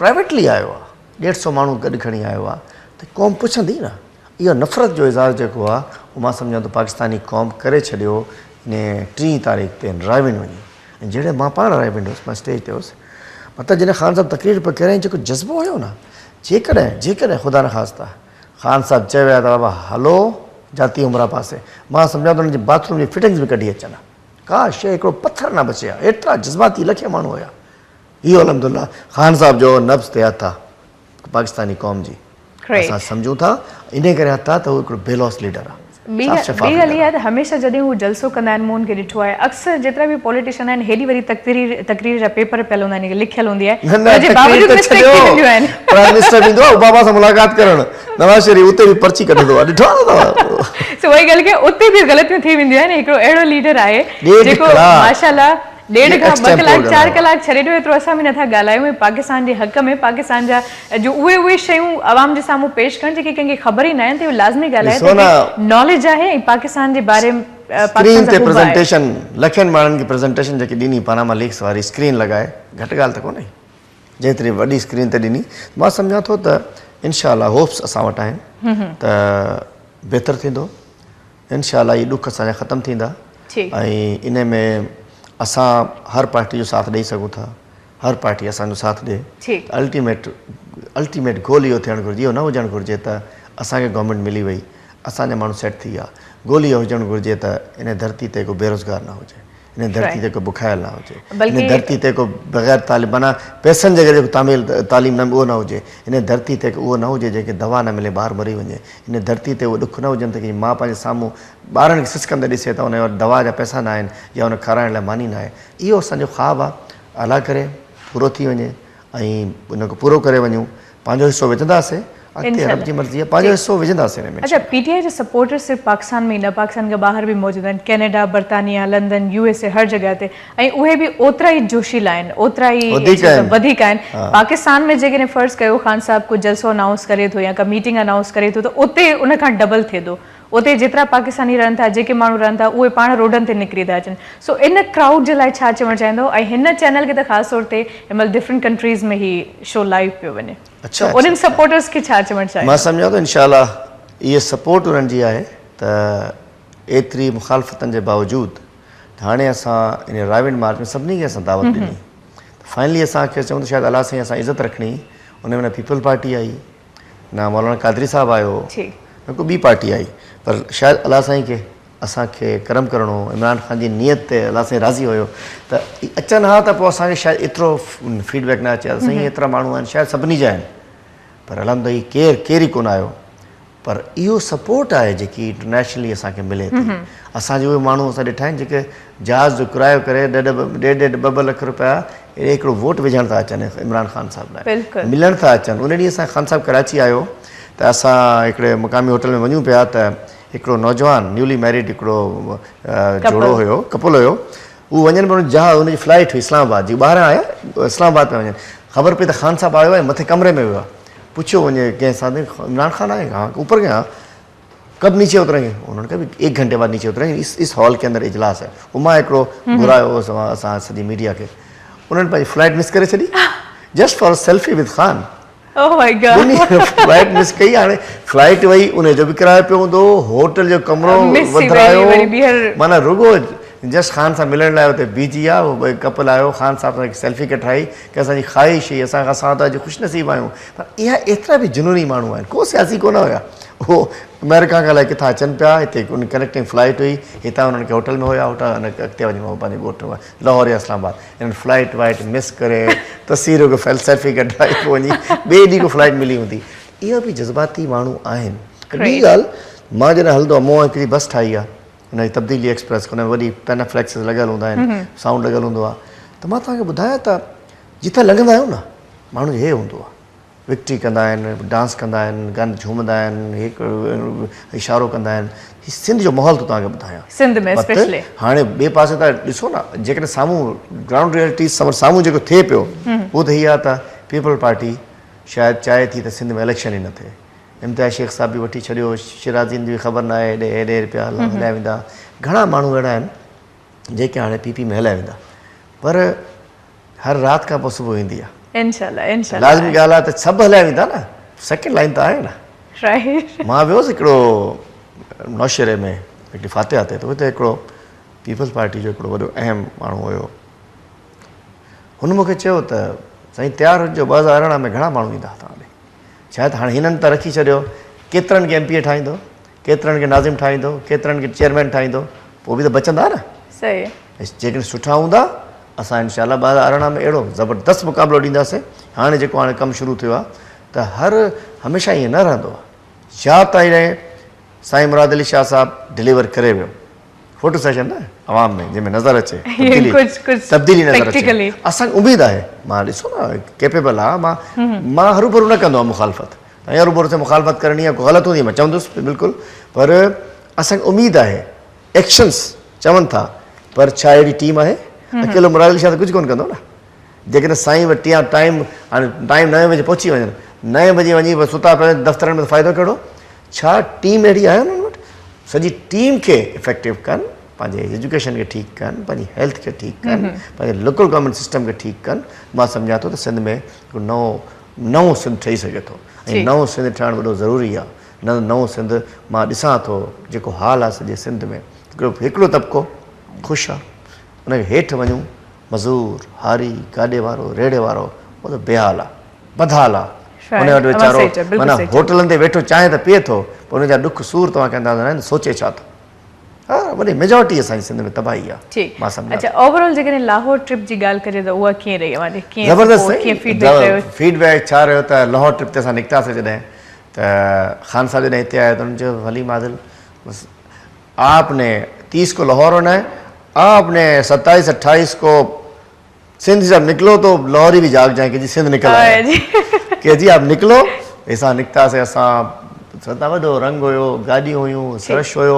پرائيويٽلي آيو آهي ڏيڍ سو ماڻهو گڏ کڻي آيو آهي ته قوم پڇندي نه اهو نفرت جو اظهار جيڪو آهي اهو مان سمجهان ٿو پاڪستاني قوم ڪري ڇڏيو ان ٽين تاريخ تي رائيونڊ وڃي ۽ جهڙي مان پاڻ رائيونڊ هوس مان اسٽيج تي هوس مطلب جڏهن خان صاحب تقرير پيو ڪري جيڪو جذبو هيو نه جيڪڏهن جيڪڏهن خدا نخواسته خان صاحب چئي ويا ته بابا هلو جاتي عمرا پاسي. مان سمجهان ٿو انهن جي باٿ روم جي فٽنگس به ڪڍي اچن ها. ڪا شيء هڪڙو پٿر نه بچي ها. ايترا جذباتي لکين ماڻهو هيا. اهو الحمدلله خان صاحب جو نبض تي هٿ آ پاڪستاني قوم جي. اسان سمجهون ٿا انهي ڪري هٿ آ ته هو هڪڙو بي لوث ليڊر آ. ٻي ڳالهه اها آهي ته هميشه جڏهن هو جلسو ڪندا آهن مون ان کي ڏٺو آهي اڪثر جيترا به پوليٽيشن آهن هيڏي وڏي تقرير تقرير جا پيپر پيل هوندا آهن لکيل هوندي آهي ان جي باوجود مسٽيڪ ٿي وينديون آهن. پرائم منسٽر به ايندو آهي اوباما سان ملاقات ڪرڻ نواز شريف اتي به پرچي ڪڍندو آهي ڏٺو آهي نه توهان. سو اها ئي ڳالهه ڪيان اتي به غلطيون ٿي وينديون آهن هڪڙو اهڙو ليڊر آهي جيڪو ماشاءالله ڏيڍ کان ٻه ڪلاڪ چار ڪلاڪ ڇڏي ڏيو ايترو اسان به نٿا ڳالهايون ۽ پاڪستان جي حق ۾ پاڪستان جا جو اهي اهي شيون عوام جي سامهون پيش ڪرڻ جيڪي ڪنهن کي خبر ئي ناهن ته اهو لازمي ڳالهه آهي ته هڪ ناليج آهي ۽ پاڪستان جي باري ۾ اسڪرين تي پريزنٽيشن لکين ماڻهن کي پريزنٽيشن جيڪي ڏني پاناما ليڪس واري اسڪرين لڳائي گهٽ ڳالهه ته ڪونهي جيتري وڏي اسڪرين تي ڏني مان سمجهان ٿو ته انشاء الله هوپس اسان وٽ آهن ته بهتر ٿيندو انشاء الله اهي ڏک اسان جا ختم ٿيندا ۽ انهي ۾ اسان هر پارٽي جو ساٿ ڏئي سگهون ٿا هر پارٽي اسان جو ساٿ ڏئي ته الٽيميٽ الٽيميٽ گول اهو ٿيڻ گهرجي اهو نه هجڻ گهرجي ته اسان کي گورنمينٽ ملي وئي اسان جا ماڻهو سيٽ ٿي ويا گول اهو هجڻ گهرجي ته انهي ڌرتي تي ڪو بيروزگار نه هجي هن ڌرتي تي ڪو بکايل نه هجي، هن ڌرتي تي ڪو بغير تعليم معنيٰ پئسن جي ڪري جيڪو تعميل تعليم نه اهو نه هجي، هن ڌرتي تي اهو نه هجي جنهن کي دوا نه ملي ٻار مري وڃي، هن ڌرتي تي اهي ڏک نه هجن ته ڪنهن ماء پنهنجي سامهون ٻارن کي سسڪندي ڏسي ته ان وٽ دوا جا پئسا نه آهن يا ان کارائڻ لاء ماني نه آهي. اهو اسان جو خواب آهي الله ڪري پورو ٿي وڃي ۽ ان کي پورو ڪري وڃون پنهنجو حصو وجهنداسين اڳتي رب جي مرضي آهي پنهنجو حصو وجهنداسين ان ۾ اڇا پي ٽي آء جا سپورٽر صرف پاڪستان ۾ ئي نه پاڪستان کان ٻاهر به موجود آهن ڪينيڊا برطانيا لندن يو ايس اي هر جڳهه تي ۽ اهي به اوترا ئي جوشيلا آهن اوترا ئي وڌيڪ آهن پاڪستان ۾ جيڪڏهن فرض ڪيو خان صاحب ڪو جلسو انائونس ڪري ٿو يا ڪا ميٽنگ انائونس ڪري ٿو ته اتي ان کان ڊبل ٿئي ٿو اتي جيترا پاڪستاني رهن ٿا جيڪي ماڻهو رهن ٿا اهي پاڻ روڊن تي نڪري ٿا اچن سو ان ڪرائوڊ جي لاء ڇا چوڻ چاهيندو ۽ هن چينل کي ته خاص طور تي هن مهل ڊفرنٽ ڪنٽريز ۾ هي شو لائيو پيو وڃي سو انهن سپورٽرز کي ڇا چوڻ چاهيندو. مان سمجهان ٿو انشاء الله اهي سپورٽ انهن جي آهي ته ايتري مخالفتن جي باوجود ته هاڻي اسان ان رائيونڊ مارچ ۾ سڀني کي اسان دعوت ڏني ته فائنلي اسان کي چئون ته شايد الله سائين اسان عزت رکڻي ان ۾ نه پيپلز پارٽي آئي نه مولانا قادري صاحب آيو نه ڪو ٻي پارٽي آئي پر شايد الله سائين کي اسان کي ڪرم ڪرڻو هو عمران خان جي نيت تي الله سائين راضي هيو ته اچن ها ته پوء اسان کي شايد ايترو فيڊ بيڪ نه اچي ها سائين ايترا ماڻهو آهن شايد سڀني جا آهن پر الحمدلله ڪير ڪير ئي ڪونه آيو پر اهو سپورٽ آهي جيڪي انٽرنيشنلي اسان کي ملي ٿي اسان جي اهي ماڻهو اسان ڏٺا آهن جيڪي جهاز جو ڪرايو ڪري ڏيڍ ڏيڍ ڏيڍ ٻه ٻه لک روپيا اهڙي هڪڙو ووٽ وجهڻ ٿا اچن عمران خان صاحب لاء ملڻ ٿا اچن ان ڏينهن اسان خان صاحب ڪراچي آيو ته اسان هڪڙي مقامي هوٽل ۾ وڃون پيا ته هڪڙو نوجوان نيولي ميريڊ هڪڙو جوڙو هيو ڪپل هيو هو وڃن پيا جهاز ان جي فلائيٽ هئي اسلام آباد جي ٻاهران آيا اسلام آباد پيا وڃن خبر پئي ته خان صاحب آيو آهي مٿي ڪمري ۾ ويو آهي پڇيو وڃي ڪنهن سان عمران خان آئي ها اوپر گيا ڪب نيچي اترين گي انهن کي ايڪ گهنٽي بعد نيچي اترين گي اس هال ڪي اندر اجلاس هي اهو مان هڪڙو گهرايو هو اسان سڄي ميڊيا کي انهن پنهنجي فلائيٽ مس ڪري ڇڏي just for selfie with Khan Oh my God. ٻنهي فلائيٽ مس ڪئي هاڻي فلائيٽ وئي ان جو به ڪرايو پيو هوندو هوٽل جو ڪمرو وڌرايو معنيٰ رڳو جسٽ خان سان ملڻ لاء اتي بيهجي ويا هو ڪپل آيو خان صاحب سان سيلفي ڪڍرائي ڪي اسان جي خواهش هئي اسان اسان ته اڄ خوش نصيب آهيون پر اها ايترا به جنوني ماڻهو آهن ڪو سياسي ڪونه هيا هو امريڪا کان الائي ڪٿان اچن پيا هتي ان ڪنيڪٽنگ فلائيٽ هئي هتان انهن کي هوٽل ۾ هيا هوٽل اڳتي وڃڻو هو پنهنجي ڳوٺ لاهور يا اسلام آباد هنن فلائيٽ وائيٽ مس ڪري تصويرون کي سيلفي ڪڍرائي پوء وڃي ٻئي ڏينهن ڪو فلائيٽ ملي هوندي. اها به جذباتي ماڻهو آهن. ٻي ڳالهه مان جڏهن هلندو آهيان مون هڪڙي بس ٺاهي آهي ان جي تبديلي ايڪسپريس ان ۾ وڏي پينا فليڪسز لڳل هوندا آهن سائونڊ لڳل هوندو آهي ته مان توهان کي ٻڌايان ته جتان لنگهندا آهيون نه ماڻهن جو هي هوندو آهي وڪٽري ڪندا آهن، ڊانس ڪندا آهن، گن جهومندا آهن، هي اشارو ڪندا آهن. هي سنڌ جو ماحول ٿو توهان کي ٻڌايان. سنڌ ۾ اسپيشلي. هاڻي ٻئي پاسي ته ڏسو نه جيڪڏهن سامهون گرائونڊ ريئلٽي سامهون جيڪو ٿئي پيو اهو ته هي آهي ته پيپلز پارٽي شايد چاهي ٿي ته سنڌ ۾ اليڪشن ئي نه ٿئي. امتياز شيخ صاحب به وٺي ڇڏيو، شيرازين جي به خبر ناهي هيڏي هيڏي پيا هليا ويندا. گهڻا ماڻهو اهڙا آهن جيڪي هاڻي پي پي ۾ هليا ويندا پر هر رات کان پوء صبح ايندي آ. انشاء الله انشاء الله. لازمي ڳالهه آ ته سڀ هليا ويندا نه سيڪنڊ لائين ته آهي نه. رائيٽ. مان ويو هوس هڪڙو نوشهري ۾ هڪڙي فاتحه تي ته اتي هڪڙو پيپلز پارٽي جو هڪڙو وڏو اهم ماڻهو هيو هن مون کي چيو ته سائين تيار هجو 2018 ۾ گهڻا ماڻهو ايندا توهان ڏي شايد هاڻي هنن ته رکي ڇڏيو ڪيترن کي ايم پي اي ٺاهيندو ڪيترن کي ناظم ٺاهيندو ڪيترن کي چيئرمين ٺاهيندو پوء به ته بچندا نه صحيح جيڪڏهن سٺا هوندا اسان انشاء الله 2018 ۾ اهڙو زبردست مقابلو ڏينداسين هاڻي جيڪو هاڻي ڪم شروع ٿيو آهي ته هر هميشه ائين نه رهندو آهي يا تائين سائين مراد علي شاهه صاحب ڊليور ڪري ويو فوٽو سيشن نه عوام ۾ جنهن ۾ نظر اچي تبديلي تبديلي نظر اچي اسان کي اميد آهي مان ڏسو نه ڪيپيبل آ مان مان هروڀرو نه ڪندو آهيان مخالفت ۽ هروڀرو ٿي مخالفت ڪرڻي آهي غلط هوندي مان چوندس بلڪل پر اسان کي اميد آهي ايڪشنس چون ٿا پر ڇا اهڙي ٽيم آهي اڪيلو مراد علي شاهه ته ڪجهه ڪونه ڪندو نه جيڪڏهن سائين وٽ يا ٽائيم هاڻي ٽائيم نوين بجي پهچي وڃن نوين بجي وڃي بس ستا پيا دفترن ۾ ته فائدو ڪهڙو ڇا ٽيم اهڙي آهي انهن وٽ سڄي ٽيم کي افيڪٽو ڪن پنهنجي ايجوڪيشن کي ٺيڪ ڪن پنهنجي هيلٿ کي ٺيڪ ڪن پنهنجي لوڪل گورنمينٽ سسٽم کي ٺيڪ ڪن مان سمجهان ٿو ته سنڌ ۾ هڪ نئون نئون سنڌ ٺهي سگهي ٿو ۽ نئون سنڌ ٺهڻ وڏو ضروري آهي نه نئون سنڌ مان ڏسان ٿو جيڪو حال آهي سڄي سنڌ ۾ هڪڙو هڪڙو طبقو خوش آهي ان کي هيٺ وڃون مزور هاري گاڏي وارو ريڙهي وارو اهو ته بيحال آهي بدحال آهي ان وٽ ويچارو معنيٰ هوٽلن تي ويٺو چانهه ته پيئي ٿو پر ان جا ڏک سور توهان کي اندازو ناهي سوچي ڇا ٿو ها وڏي ميجارٽي اسان جي سنڌ ۾ تباهي آهي ٺيڪ مان سمجهان اڇا اوور آل جيڪڏهن لاهور ٽرپ جي ڳالهه ڪجي ته اها ڪيئن رهي اوهان جي ڪيئن زبردست ڪيئن فيڊ بيڪ رهيو فيڊ بيڪ ڇا رهيو ته لاهور ٽرپ تي اسان نڪتاسين جڏهن ته خان صاحب جڏهن هتي آيا ته انهن چيو حليم عادل بس آپ ني 30 کو لاهور ہونا هي آپ ني 27 28 کو سنڌ جب نڪلو تو لاهوري به جاگ جائين ڪي جي سنڌ نڪل آيا ڪي جي آپ نڪلو اسان نڪتاسي اسان سدا وڏو رنگ هيو گاڏيون هيون رش هيو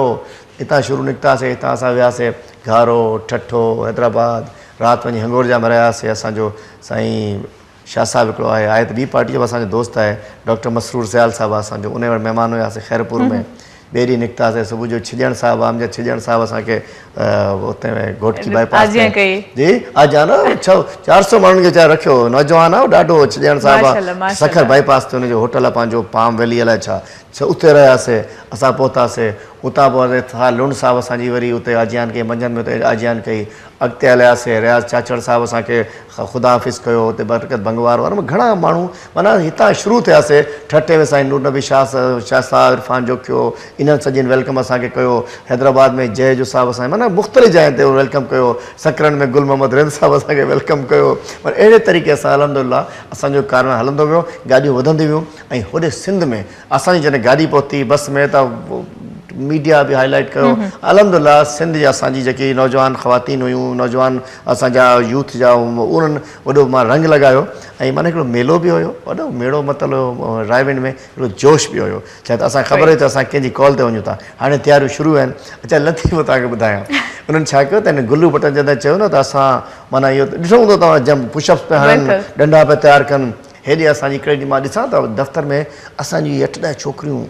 اتان شروع نڪتاسي اتان اسان وياسي گهارو ٺٽو حيدرآباد رات وڃي هنگورجا ۾ رهياسي اسان جو سائين شاهه صاحب هڪڙو آهي آهي ته ٻي پارٽي جو اسان جو دوست آهي ڊاڪٽر مسرور سيال صاحب آهي اسان جو ان وٽ مهمان هياسي خيرپور ۾ ٻئي ڏينهن نڪتاسين صبح جو ڇڄڻ صاحب آ امجد ڇڄڻ صاحب اسان کي اتي گهوٽڪي باء پاس تي جي آجيان 400 ماڻهن کي چاهي رکيو نوجوان آ ڏاڍو ڇڄڻ صاحب آ سکر باء پاس تي ان جو هوٽل آ پنهنجو پام ويلي الائي ڇا اتي رهياسي اسان پهتاسي اتان پوء لنڊ صاحب اسان جي وري اتي آجيان ڪئي منجهند ۾ اتي آجيان ڪئي اڳتي هلياسي رياض چاچڙ صاحب اسان کي خدا حافظ ڪيو اتي برڪت بنگوار وارا گهڻا ماڻهو معنيٰ هتان شروع ٿياسي ٺٽي ۾ سائين نور نبي شاهه شاهه صاحب عرفان جوکيو انهن سڄن welcome اسان کي ڪيو حيدرآباد ۾ جئه جو صاحب اسان معنيٰ مختلف جاين تي welcome ڪيو سڪرنڊ ۾ گل محمد رند صاحب اسان کي welcome ڪيو معنيٰ اهڙي طريقي سان الحمدلله اسان جو ڪارنامو هلندو ويو گاڏيون وڌنديون ويون ۽ هوڏي سنڌ ۾ اسان جي جڏهن گاڏي پهتي بس ۾ ته ميڊيا به هائي لائيٽ ڪيو الحمدلله سنڌ جي اسان جي جيڪي نوجوان خواتين هيون نوجوان اسان جا يوٿ جا انهن وڏو مان رنگ لڳايو ۽ معنيٰ هڪڙو ميلو به هيو وڏو ميڙو متل هيو رائيونڊ ۾ هڪڙو جوش به هيو ڇا ته اسان کي خبر هئي ته اسان ڪنهن جي ڪال تي وڃون ٿا هاڻي تياريون شروع آهن اڇا لطيفو توهان کي ٻڌايان انهن ڇا ڪيو ته هن گلو بٽن جڏهن چيو نه ته اسان معنيٰ اهو ڏٺو هوندو توهان جم پش اپس پيا هڻن ڏنڊا پيا تيار ڪن هيڏي اسان جي هڪڙي ڏينهن مان ڏسان ته دفتر ۾ اسان جون اٺ ڏهه ڇوڪريون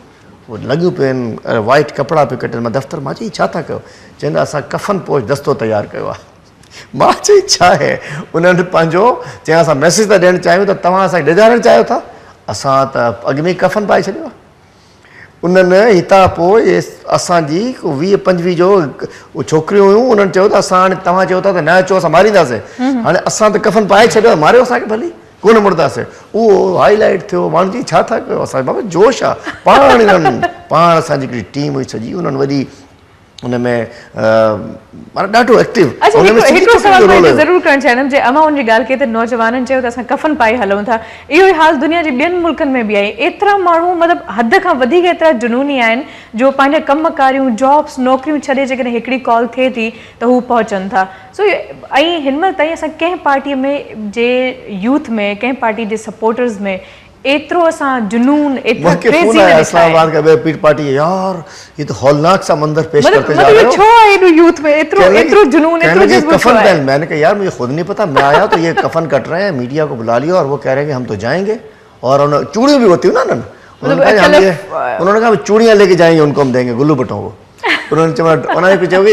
لڳيون پيون آهن وائيٽ ڪپڙا پيون ڪٽن مان دفتر مان چئي ڇا ٿا ڪيو چون ٿا اسان ڪفن پوش دستو تيار ڪيو آهي مان چئي ڇا آهي انهن پنهنجو چيائين اسان ميسيج ٿا ڏيڻ چاهيون ته توهان اسان کي ڊيڄارڻ چاهيو ٿا اسان ته اڳ ۾ ئي ڪفن پائي ڇڏيو آهي انهن هتان پوء اسان جي ڪو 20 25 جو ڇوڪريون هيون انهن چيو ته اسان هاڻي توهان چيو ٿا ته نه اچو اسان مارينداسين هاڻي اسان ته ڪفن پائي ڇڏيو آهي ماريو اسان کي ڀلي ڪونه مڙنداسين اهو هائي لائيٽ ٿيو ماڻهن چيو ڇا ٿا ڪيو اسان بابا جوش آهي پاڻ انهن پاڻ اسان جي هڪڙي ٽيم هئي سڄي انهن وڏي ان ۾ معنيٰ ڏاڍو ايڪٽو اڇا هڪڙو سوال مان هتي ضرور ڪرڻ چاهيندم جي اوهان ان جي ڳالهه ڪئي ته نوجوانن چيو ته اسان ڪفن پائي هلون ٿا اهو ئي حال دنيا جي ٻين ملڪن ۾ به آهي ايترا ماڻهو مطلب حد کان وڌيڪ ايترا جنوني آهن جو پنهنجا ڪم ڪاريون جابس نوڪريون ڇڏي جيڪڏهن هڪڙي ڪال ٿئي ٿي ته هو پهچن ٿا سو ۽ هن مهل تائين اسان ڪنهن پارٽي ۾ جي يوٿ ۾ ڪنهن پارٽي جي سپورٽرز ۾ ايترو اسان جنون ايترا مونکي ڪريزي فون نه آيا ڏٺا اسلام آهن. آباد کان ٻئي پير پارٽي جا يار هي ته هولناڪ سا منظر پيش مطلب ڪرتي جا مطلب رهي اهو هو ڇو آهي ايڏو يوٿ ۾ ايترو کهن لگي ايترو جنون کهن ايترو لگي جذبو ڇو ڪفن آهي. پهن مين ني کها يار مجهي خود نهي پتا مين آيا تو يي ڪفن ڪٽ رهي هين ميڊيا کو بلا ليا اور وو کهه رهي هين ڪي هم تو جائين گي اور ان چوڙيون به هوتي هون نا انهن مطلب انهن کها هم يي اختلاف انهون ني کها هم چوڙيان لي ڪي جائين گي ان کو هم دين گي گلو بٽون کو انهن چيو انهن کي چيو ڪي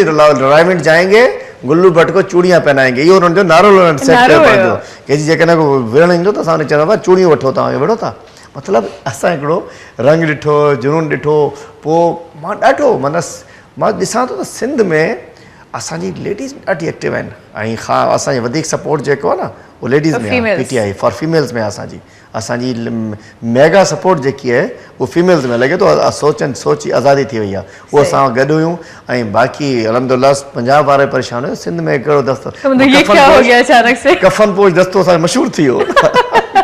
رائيونڊ جائين گي گلو ڀٽ کو چوڙيان پهنائين گي اهو انهن جو نعرو انهن سيٽ نعرو ڪيو هيو پنهنجو ڪي جي جيڪڏهن ڪو وڙهڻ ايندو ته اسان ان کي چونداسين بابا چوڙيون وٺو توهان کي وڙهو ٿا مطلب اسان هڪڙو رنگ ڏٺو جنون ڏٺو پوء مان ڏاڍو معنيٰ مان ڏسان ٿو ته سنڌ ۾ اسان جي ليڊيز به ڏاڍي ايڪٽو آهن ۽ خا اسان جي وڌيڪ سپورٽ جيڪو آهي نه اهو ليڊيز ۾ آهي P T I for females ۾ آهي اسان جي اسان جي ميگا سپورٽ جيڪي آهي اهو فيميلز ۾ لڳي ٿو سوچ سوچ جي آزادي ٿي وئي آهي اهو اسان سان گڏ هيون ۽ باقي الحمدلله پنجاب وارا پريشان هيا سنڌ ۾ ڪهڙو دستو ڪفن پوش ڪفن پوش دستو اسان جو مشهور ٿي ويو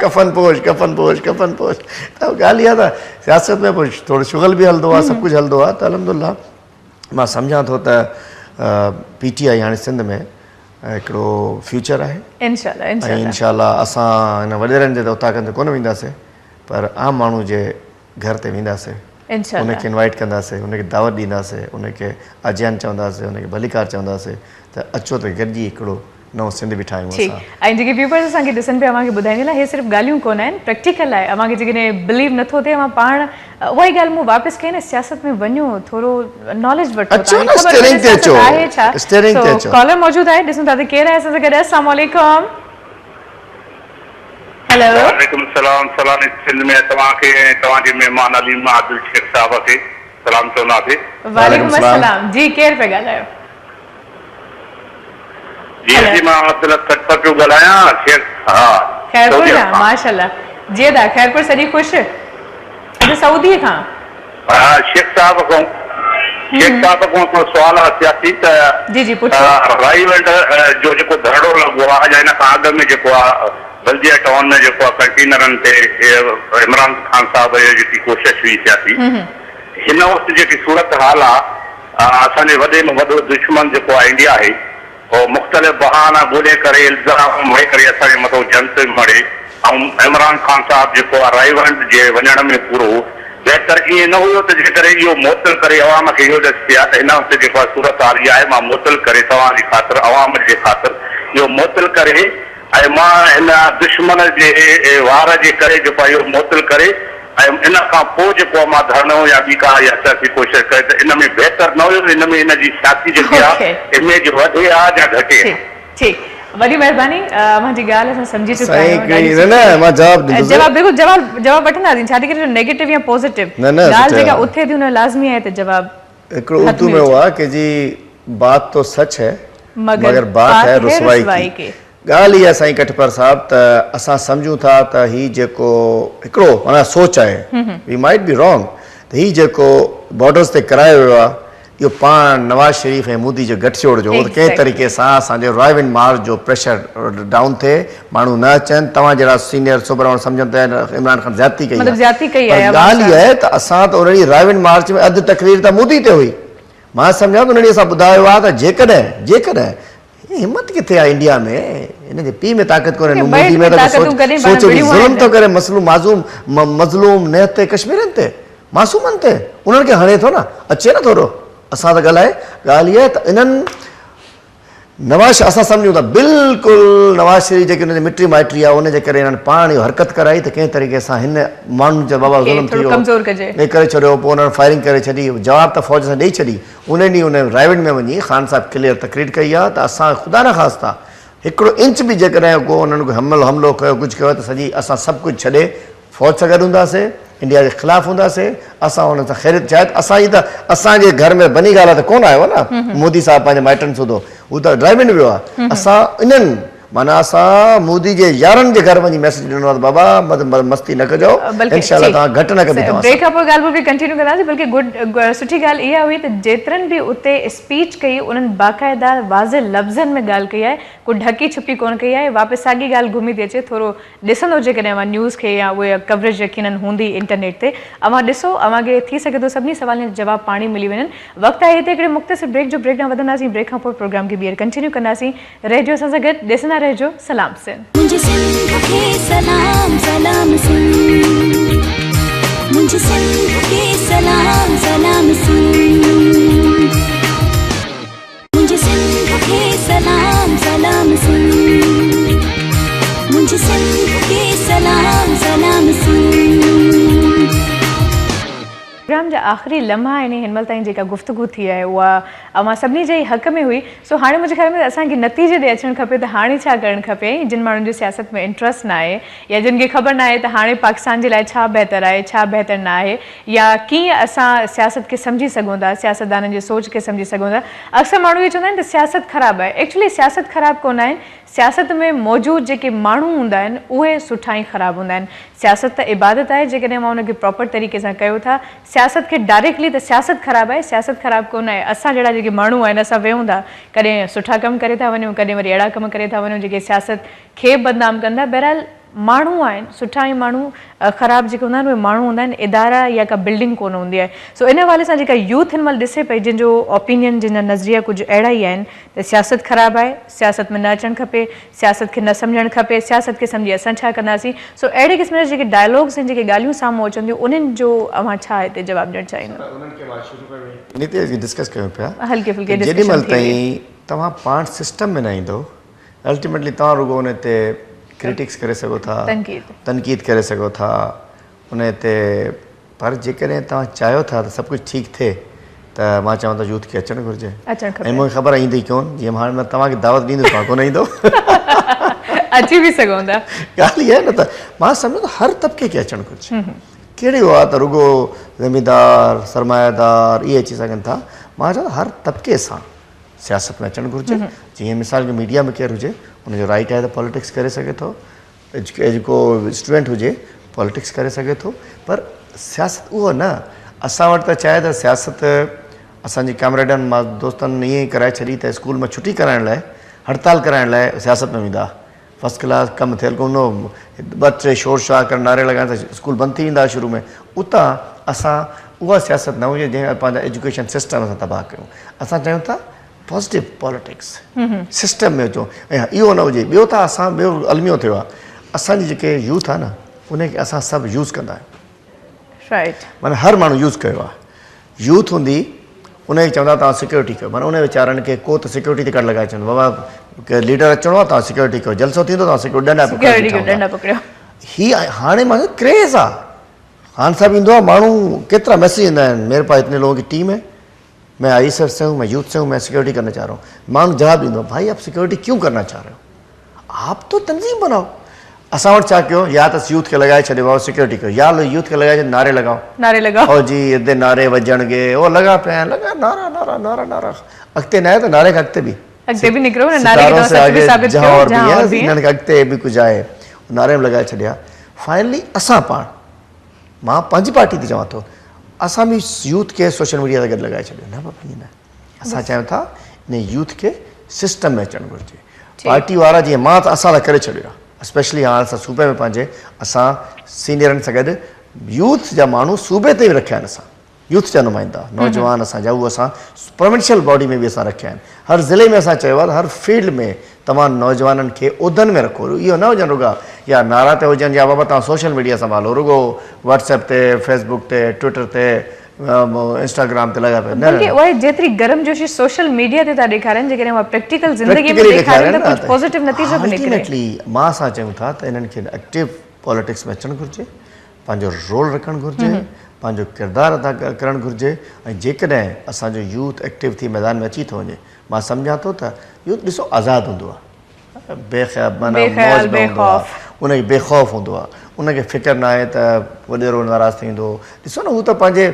ڪفن پوش ڪفن پوش ڪفن پوش ته ڳالهه اها ته سياست ۾ پوء ٿورو شغل به هلندو آهي سڀ ڪجهه هلندو آهي ته الحمدلله مان سمجهان ٿو ته پي ٽي آء هاڻي سنڌ ۾ هڪڙو فيوچر آهي انشاء الله ۽ انشاء الله اسان هن وڏيرن جي اوطاقن تي ڪونه وينداسين پر عام ماڻهو جي گهر تي وينداسين ان کي انوائيٽ ڪنداسين ان کي دعوت ڏينداسين ان کي آجيان چونداسين ان کي ڀليڪار چونداسين ته اچو ته گڏجي هڪڙو نئون سنڌ به ٺاهيون ٺيڪ اسان. ۽ جيڪي ويوئرز اسان کي ڏسن پيا اوهان کي ٻڌائيندي هلان هي صرف ڳالهيون ڪونه آهن پريڪٽيڪل آهي اوهان کي جيڪڏهن بليو نٿو ٿئي اوهان پاڻ اها ئي ڳالهه مون واپس ڪئي نه سياست ۾ وڃو ٿورو ناليج وٺو اچو توهان نه کي خبر پوي اسٽيرنگ تي سياست اچو آهي ڇا اسٽيرنگ سو تي اچو. ڪالر موجود آهي ڏسون ٿا ته ڪير آهي اسان سان گڏ السلام عليڪم هيلو. وعليڪم السلام سلام سنڌ ۾ توهان کي ۽ توهان جي مهمان عليم عادل شيخ صاحب کي سلام چونداسين. وعليڪم وعليڪم السلام. السلام جي ڪير پيا ڳالهايو. جي جي مان عبدالحق ڪٽپر پيو ڳالهايان شيخ ها خيرپور سعودي کان عرب کان. ماشاءالله جي ادا خيرپور سڄي خوش اچا سعودي کان. ها شيخ صاحب کان شيخ صاحب کان هڪڙو سوال آ سياسي ته جي جي پڇو. رائيونڊ جو جيڪو ڌرڻو لڳو آ يا ان کان اڳ ۾ جيڪو آ بلديه ٽائون ۾ جيڪو آ ڪنٽينرن تي عمران خان صاحب جي جيڪي ڪوشش هئي سياسي هن وقت جيڪي صورت حال آ اسان جي وڏي ۾ وڏو دشمن جيڪو آهي انڊيا آهي اهو مختلف بهانا ڳولي ڪري الزام مڙهي ڪري اسان جي مٿو جنگ پئي مڙهي ۽ عمران خان صاحب جيڪو آهي رائيونڊ جي وڃڻ ۾ پورو هو بهتر ائين نه هيو ته جيڪڏهن اهو معطل ڪري عوام کي اهو ڏسجي ها ته هن وقت جيڪو آهي صورتحال اها آهي مان معطل ڪري توهان جي خاطر عوام جي خاطر اهو معطل ڪري ۽ مان هن دشمن جي وار جي ڪري جيڪو آهي اهو معطل ڪري ۽ ان کان پوء جيڪو آهي مان ڌرڻو يا ٻي ڪا اها سياسي ڪوشش ڪري ته ان ۾ بهتر نه هيو ان ۾ ان جي سياسي جيڪي آهي اميج وڌي ها يا گهٽي ها. ٺيڪ ٺيڪ وڏي مهرباني اوهان جي ڳالهه اسان سمجهي چڪا سائين آهيون هڪڙي ڏاڍي نه نه سٺي مان جواب ڏيندس. جواب بلڪل جواب جواب وٺنداسين ڇا ٿي ڪري جو نيگيٽو يا پازيٽو نه نه ڳالهه سٺي جيڪا آهي. اٿي ٿي ان جو لازمي آهي ته جواب هڪڙو اردو حتمي ۾ هجي. هو آهي ڪي جي بات تو سچ هي مگر مگر بات بات هي هي رسوائي رسوائي ڪي. ڪي. ڳالهه اها سائين ڪٽپر صاحب ته اسان سمجهون ٿا ته هي جيڪو هڪڙو معنيٰ سوچ آهي وي مائيٽ بي رانگ ته هي جيڪو بارڊرز تي ڪرايو ويو آهي اهو پاڻ نواز شريف ۽ مودي جو گٺ جوڙ جو هو ته ڪنهن طريقي سان اسان جو رائيونڊ مارچ جو پريشر ڊائون ٿئي ماڻهو نه اچن توهان جهڙا سينيئر سوڀراوڻ سمجهن ته عمران خان زيادتي ڪئي آهي پر ڳالهه اها آهي ته اسان ته ان ڏينهن رائيونڊ مارچ ۾ اڌ تقرير ته مودي تي هئي مان سمجهان ٿو ان ڏينهن اسان ٻڌايو آهي ته جيڪڏهن جيڪڏهن هي همت ڪٿي آ انڊيا ۾ هن جي پيء ۾ طاقت ڪونهي نو مودي ۾ ته سوچ سوچ به ظلم ٿو ڪري مسلوم معصوم مظلوم نهتي ڪشميرين تي معصومن تي انهن کي هڻي ٿو نه اچي نه ٿورو اسان ته ڳالهائي ڳالهه اها ته انهن نواز اسان سمجهون ٿا بلڪل نواز شريف جيڪي ان جي مٽي مائٽي آ ان جي ڪري انهن پاڻ اهو حرڪت ڪرائي ته ڪنهن طريقي سان هن ماڻهن چيو بابا ظلم ٿي ويو ڪري ڇڏيو پوء انهن فائرنگ ڪري ڇڏي جواب ته فوج سان ڏئي ڇڏي ان ڏينهن ان رائيونڊ ۾ وڃي خان صاحب ڪليئر تقرير ڪئي آ ته اسان خدا نخواسته هڪڙو انچ به جيڪڏهن ڪو انهن کي حملو حملو ڪيو ڪجهه ڪيو ته سڄي اسان سڀ ڪجهه ڇڏي فوج سان گڏ هونداسي انڊيا جي خلاف هونداسي اسان انهن سان خيريت شايد اسان جي ته اسان جي گهر ۾ بني گالا ته ڪونه آيو آ نه مودي صاحب پنهنجي مائٽن سوڌو هو ته رائيونڊ ويو آ اسان انهن معنيٰ اسان مودي جي يارن جي گهر وڃي ميسيج ڏنو آهي ته بابا مستي نه ڪجو انشاء الله توهان گهٽ نه ڪبي توهان سان. بريڪ کان پوء ڳالهه ٻولهه کي ڪنٽينيو ڪنداسين بلڪه گڊ سٺي ڳالهه اها هئي ته جيترن به اتي اسپيچ ڪئي انهن باقاعده واضح لفظن ۾ ڳالهه ڪئي آهي ڪو ڍڪي ڇپي ڪونه ڪئي آهي واپس ساڳي ڳالهه گهمي ٿي اچي ٿورو ڏسندو جيڪڏهن اوهان نيوز کي يا اهي ڪوريج يقينن هوندي انٽرنيٽ تي اوهان ڏسو اوهان کي ٿي سگهي ٿو سڀني سوالن جا جواب پاڻ ئي ملي وڃن وقت آهي هتي هڪڙي مختصر بريڪ جو بريڪ ڏانهن وڌنداسين بريڪ کان پوء پروگرام کي ٻيهر ڪنٽينيو ڪنداسين رهجو اسان سان گڏ ڏسندا رهجو سلام سنڌ. منهنجي سنڌ کي سلام سلام سنڌ منهنجي سنڌ کي سلام سلام سنڌ منهنجي سنڌ کي سلام سلام سنڌ منهنجي سنڌ کي سلام سلام سنڌ. پروگرام جا آخري لمحا آهن ۽ هن مهل تائين جيڪا گفتگو ٿي آهي اها اوهان سڀني جي ئي حق ۾ هئي سو هاڻي منهنجي خيال ۾ ته اسان کي نتيجي ڏي اچڻ کپي ته هاڻي ڇا ڪرڻ کپي ۽ جن ماڻهن جو سياست ۾ انٽرسٽ نه آهي يا جن کي خبر نه آهي ته هاڻي پاڪستان جي لاء ڇا بهتر آهي ڇا بهتر نه آهي يا ڪيئن اسان سياست کي سمجهي سگهون ٿا سياستدانن جي سوچ کي سمجهي سگهون ٿا اڪثر ماڻهو اهو چوندا آهن ته سياست خراب آهي ايڪچولي سياست خراب ڪونه آهي سياست ۾ موجود جيڪي ماڻهو هوندا آهن اهي سٺا ۽ خراب هوندا آهن. سياست ته عبادت آهي جيڪڏهن اوهان ان کي پراپر طريقي سان ڪيو ٿا. سياست کي ڊائريڪٽلي ته سياست خراب آهي، سياست خراب ڪونه آهي. اسان جهڙا جيڪي ماڻهو آهن اسان ويهون ٿا ڪڏهن سٺا ڪم ڪري ٿا وڃون ڪڏهن وري اهڙا ڪم ڪري ٿا وڃون جيڪي سياست کي بدنام ڪن ٿا. بهرحال ماڻهو آهن سٺا ۽ ماڻهو خراب جيڪي هوندا آهن اهي ماڻهو هوندا آهن ادارا يا ڪا بلڊنگ ڪونه هوندي آهي. سو ان حوالي سان جيڪا يوٿ هن مهل ڏسي پئي جن جو اوپينين جن جا نظريا ڪجهه اهڙا ئي آهن ته سياست خراب آهي، سياست ۾ نه اچڻ کپي، سياست کي نه سمجهڻ کپي، سياست کي سمجهي اسان ڇا ڪنداسين؟ سو اهڙي قسم جا جيڪي ڊائلاگز ۽ جيڪي ڳالهيون سامهون اچن ٿيون انهن جو اوهان ڇا هتي جواب ڏيڻ چاهيندو؟ انهن کي مان شروع ۾ انهي تي ڊسڪس ڪيون پيا هلڪي ڦلڪي ته جيڏي ڊسڪشن مهل ٿي وئي. تائين توهان پاڻ سسٽم ۾ نه ايندو الٽيميٽلي توهان رڳو انهي تي ڪريٽڪس ڪري سگهو ٿا، تنقيد. تنقيد ڪري سگهو ٿا انهي تي پر جيڪڏهن توهان چاهيو ٿا ته سڀ ڪجهه ٺيڪ ٿئي ته مان چوان ٿو يوٿ کي اچڻ گهرجي اچڻ کپي. ۽ مون کي خبر آهي ايندي ڪون جيئن هاڻي مان توهان کي دعوت ڏيندس توهان ڪونه ايندو. اچي به سگهون ٿا. ڳالهه اها آهي نه ته مان سمجهان ٿو هر طبقي کي اچڻ گهرجي. ڪهڙي اهو آهي ته رڳو زميندار، سرمايدار اهي اچي سگهن ٿا. مان چوان ٿو هر طبقي سان سياست ۾ اچڻ گهرجي. جيئن مثال جو ميڊيا ۾ ڪير هجي ان جو رائيٽ آهي ته پاليٽڪس ڪري سگهي ٿو. جيڪو اسٽوڊنٽ هجي پاليٽڪس ڪري سگهي ٿو پر سياست اهو نه اسان وٽ ته ڇا آهي ته سياست اسان جي ڪامريڊن مان دوستن ائين ئي ڪرائي ڇڏي ته اسڪول مان ڇٽي ڪرائڻ لاء هڙتال ڪرائڻ لاء سياست ۾ ويندا فرسٽ ڪلاس ڪم ٿيل ڪونه هو ٻه ٽي شور شاهه ڪرڻ نعري لڳائڻ ته اسڪول بند ٿي ويندا هئا شروع ۾ اتان اسان اها سياست نه هجي جنهن پنهنجا ايجوڪيشن سسٽم اسان تباهه ڪيون اسان چاهيون ٿا پازيٽو پاليٽڪس سسٽم ۾ اچو ۽ اهو نه هجي ٻيو ته اسان ٻيو الميو ٿيو آهي اسان جي جيڪي يوٿ آهي نه ان کي اسان سڀ يوز ڪندا آهيون رائٽ معنی هر ماڻهو يوز ڪيو آهي يوٿ هوندي ان کي چوندا توهان سيڪيورٽي ڪيو معنی ان ويچارن کي ڪو ته سيڪيورٽي تي ڪڍ لڳائي چوندو بابا ليڊر اچڻو آهي توهان سيڪيورٽي ڪيو جلسو ٿيندو توهان سيڪيورٽي ڏنڊا پڪڙيو هي هاڻي معنی ڪريز آهي. خان صاحب ايندو آهي ماڻهو ڪيترا ميسيج ايندا آهن ميري پاس اتني لوگون ڪي ٽيم هي مين I S F سي هون مين يوٿ سي هون مين سيڪيورٽي ڪرنا چاهه رها هون ماڻهو جواب ڏيندو آهي ڀائي آپ سيڪيورٽي ڪيون ڪرنا چاهه رهي هو آپ تو تنظيم بناؤ اسان وٽ ڇا ڪيو يا ته يوٿ کي لڳائي ڇڏيو بابا سيڪيورٽي ڪيو يا يوٿ کي لڳائي ڇڏيو نعري لڳائو نعري لڳائو او جي ادي نعري وجڻ گي او لڳا پيا آهن لڳا نعرا نعرا نعرا نعرا اڳتي نه آهي ته نعري کان اڳتي به اڳتي به نڪرو نه نعري کي توهان سچ به ثابت ڪيو جهان اور به انهن کان اڳتي به ڪجهه آهي نعري ۾ لڳائي ڇڏيا فائنلي اسان پاڻ مان پنهنجي پارٽي تي چوان ٿو اسان به يوٿ کي سوشل ميڊيا سان گڏ لڳائي ڇڏيو نه بابا ائين نه اسان چاهيون ٿا ان يوٿ کي سسٽم ۾ اچڻ گهرجي پارٽي وارا جيئن مان ته اسان ته ڪري ڇڏيو آهي اسپيشلي هاڻ اسان صوبي ۾ پنهنجي اسان سينيئرن سان گڏ يوٿ جا ماڻهو صوبي تي به رکيا آهن اسان يوٿ جا نمائندا نوجوان اسان جا اهي اسان پروونشل باڊي ۾ به اسان رکيا آهن هر ضلعي ۾ اسان چيو آهي ته هر فيلڊ ۾ توهان نوجوانن کي عهدن ۾ رکو اهو نه هجن رڳا يا نعرا تي هجن يا بابا توهان سوشل ميڊيا سنڀالو رڳو واٽس ايپ تي فيس بڪ تي ٽوئٽر تي انسٽاگرام تي لڳا پيا نه بلڪه اها جيتري گرم جوشي سوشل ميڊيا تي ٿا ڏيکارين جيڪڏهن اها پريڪٽيڪل زندگي ۾ ڏيکارين ته ڪجهه پازيٽو نتيجو به نڪري. الٽيميٽلي مان اسان چيون ٿا ته انهن کي ايڪٽو پاليٽڪس ۾ اچڻ گهرجي پنهنجو رول رکڻ گهرجي، پنهنجو ڪردار ادا ڪرڻ گهرجي ۽ جيڪڏهن اسان جو يوٿ ايڪٽو ٿي ميدان ۾ اچي ٿو وڃي مان سمجهان ٿو ته يوٿ ڏسو آزاد هوندو آهي بي خيال معنيٰ موج ۾ هوندو آهي ان کي بي خوف هوندو آهي ان کي فڪر ناهي ته وڏيرو ناراض ٿي ويندو ڏسو نه هو ته پنهنجي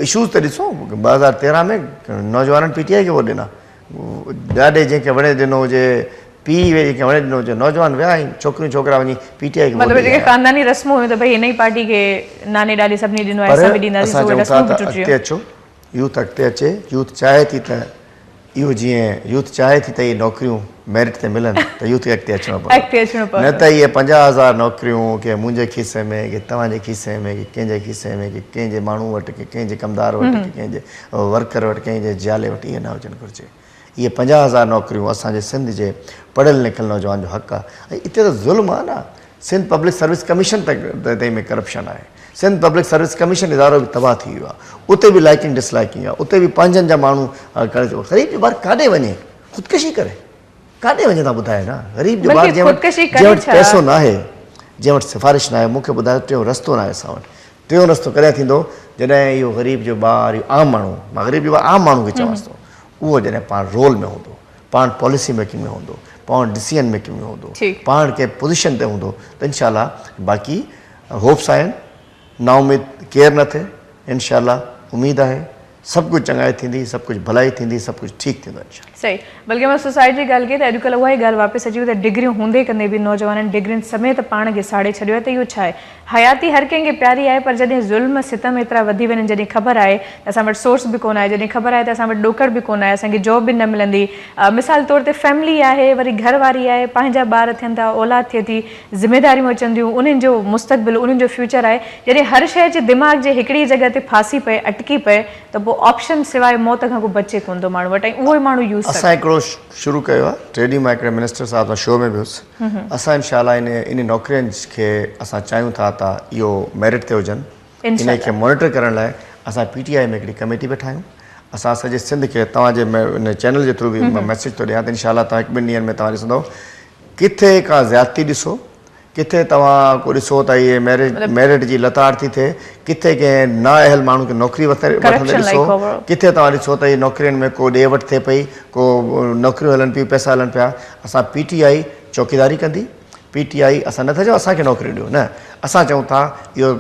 اشوز ته ڏسو 2013 ۾ نوجوانن پي ٽي آء کي ووٽ ڏنا ڏاڏي جنهن کي وڻي ڏنو هجي، پيء جنهن کي وڻي ڏنو هجي، نوجوان ويا ۽ ڇوڪريون ڇوڪرا وڃي پي ٽي آء کي ووٽ مطلب جيڪي خانداني رسمون هيون ته ڀئي هن ئي پارٽي کي ناني ڏاڏي سڀني ڏنو آهي اسان به ڏينداسين سو اهي رسمون به ٽٽي ويون. اڳتي اچو، يوٿ اڳتي اچي، يوٿ چاهي ٿي ته اهو جيئن يوٿ چاهي ٿي ته اهي نوڪريون ميرٽ تي ملن ته يوٿ کي اڳتي اچڻو پوندو. اڳتي اچڻو پوندو. نه ته اهي 50,000 نوڪريون ڪي منهنجي کيسي ۾ ڪي توهان جي کيسي ۾ ڪي ڪنهن جي کيسي ۾ ڪي ڪنهن جي ماڻهو وٽ ڪي ڪنهن جي ڪمدار وٽ ڪي ڪنهن جي ورڪر وٽ ڪنهن جي جيالي وٽ ائين نه هجڻ گهرجي. اهي 50,000 نوڪريون اسان جي سنڌ جي پڙهيل لکيل نوجوان جو حق آهي ۽ اتي ته ظلم آهي نه سنڌ پبلڪ سروس ڪميشن تائين ۾ ڪرپشن آهي. سنڌ پبلڪ سروس ڪميشن ادارو به تباهه ٿي ويو آهي. اتي به لائيڪنگ ڊس لائيڪنگ آهي. اتي به پنهنجن جا ماڻهو غريب جو ٻار ڪاڏي وڃي خودڪشي ڪري. ڪاڏي وڃي توهان ٻڌايو نه غريب جو ٻار جنهن وٽ جنهن وٽ پئسو ناهي جنهن وٽ سفارش ناهي مون کي ٻڌايو ٽيون رستو ناهي اسان وٽ ٽيون رستو ڪڏهن ٿيندو جڏهن اهو غريب جو ٻار اهو عام ماڻهو مان غريب جو ٻار عام ماڻهو کي چوانس ٿو اهو جڏهن پاڻ رول ۾ هوندو پاڻ پاليسي ميڪنگ ۾ هوندو پاڻ ڊسيزن ميڪنگ ۾ هوندو پاڻ ڪنهن پوزيشن تي هوندو ته انشاء الله باقي هوپس آهن نااميد ڪير نه ٿئي انشاء الله اميد آهي سڀ ڪجهه چڱائي ٿيندي سڀ ڪجهه ڀلائي ٿيندي سڀ ڪجهه ٺيڪ ٿيندو انشاء الله. صحيح بلڪه مان سوسائٽي جي ڳالهه ڪئي ته اڄڪلهه اها ئي ڳالهه واپس اچي وئي ته ڊگريون هوندي ڪندي به نوجوانن ڊگرين سميت پاڻ کي ساڙي ڇڏيو آهي ته اهو ڇا آهي حياتي هر ڪنهن کي پياري آهي پر جڏهن ظلم ستم ايترا وڌي وڃن جڏهن خبر آهي ته اسان وٽ سورس به ڪونه آهي جڏهن خبر آهي ته اسان وٽ ڏوڪڙ به ڪونه آهي اسان کي جاب به نه ملندي مثال طور تي فيملي آهي وري گهر واري آهي پنهنجا ٻار ٿين ٿا اولاد ٿئي ٿي ذميداريون اچن ٿيون انهن جو مستقبل انهن جو فيوچر آهي جڏهن هر شيء اچي دماغ جي هڪڙي ئي جڳهه تي ڦاسي پئي اٽڪي پئي ته پوء آپشن سواء موت کان ڪو بچي ڪونه ٿو ماڻهو وٽ ۽ اهو ئي ماڻهو يوز اسان هڪڙو شروع ڪيو آهي ٽي ڏينهن مان هڪڙي منسٽر صاحب سان شو ۾ به هيس اسان انشاء الله ان ان نوڪرين کي اسان چاهيون ٿا ته اهو ميرٽ تي هجن انهي کي مانيٽر ڪرڻ لاء اسان پي ٽي آء ۾ هڪڙي ڪميٽي به ٺاهيون اسان سڄي سنڌ کي توهان جي ان چينل جي ٿرو به مان ميسيج ٿو ڏيان ته انشاء الله توهان هڪ ٻن ڏينهن ۾ توهان ڏسندو ڪٿي ڪا زيادتي ڏسو ڪٿي توهان ڪو ڏسو ته اهي ميرٽ ميرٽ جي لتاڙ ٿي ٿئي، ڪٿي ڪنهن نااهل ماڻهو کي نوڪري وٺندي ڏسو، ڪٿي توهان ڏسو ته اهي نوڪرين ۾ ڪو ڏي وٺ ٿئي پئي، ڪو نوڪريون هلن پيون، پئسا هلن پيا، اسان پي ٽي آء چوڪيداري ڪندي، پي ٽي آء اسان نٿا چئون اسان کي نوڪريون ڏيو نه اسان چئون ٿا اهو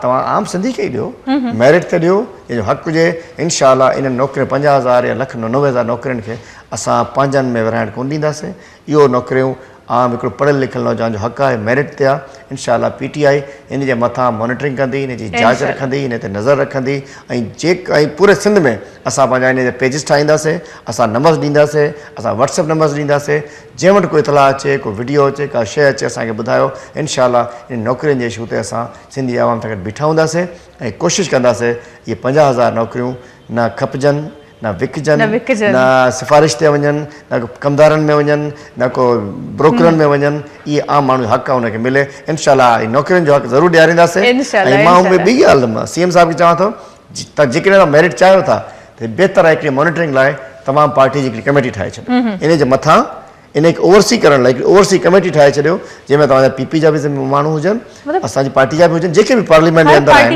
توهان عام سنڌي کي ئي ڏيو، ميرٽ تي ڏيو، جنهن جو حق هجي، انشاء الله انهن نوڪرين 50,000 يا لک 90,000 نوڪرين کي اسان پنهنجن ۾ ورهائڻ ڪونه ڏينداسين، اهو نوڪريون عام هڪڙو پڙهيل لکيل نوجوان جو حق آهي ميرٽ تي آهي انشاء الله پي ٽي آء ان جي مٿان مانيٽرنگ ڪندي ان جي جاچ رکندي ان تي نظر رکندي ۽ جيڪ ۽ پوري سنڌ ۾ اسان پنهنجا ان جا پيجز ٺاهينداسين اسان نمبرز ڏينداسين اسان واٽس ايپ نمبرز ڏينداسين جنهن وٽ ڪو اطلاع اچي ڪو وڊيو اچي ڪا شيء اچي اسان کي ٻڌايو انشاء الله ان نوڪرين جي اشو تي اسان سنڌي عوام سان گڏ بيٺا هونداسين ۽ ڪوشش ڪنداسين اهي 50,000 نوڪريون نه کپجن نه وڪجن، نه سفارش تي وڃن، نه ڪو ڪمدارن ۾ وڃن، نه ڪو بروڪرن ۾ وڃن، اهي عام ماڻهو جو حق آهي ان کي ملي، انشاء الله اهي نوڪرين جو حق ضرور ڏيارينداسين ۽ مان ٻي ڳالهه سي ايم صاحب کي چوان ٿو ته جيڪڏهن توهان ميرٽ چاهيو ٿا ته بهتر آهي هڪڙي مانيٽرنگ لاء تمام پارٽي جي هڪڙي ڪميٽي ٺاهي ڇڏيو ان جي مٿان. ان کي اوورسي ڪرڻ لاء هڪڙي اوورسي ڪميٽي ٺاهي ڇڏيو جنهن ۾ توهان جا پي پي جا به ماڻهو هجن اسان جي پارٽي جا به هجن جيڪي به پارليامينٽ جي اندر آهن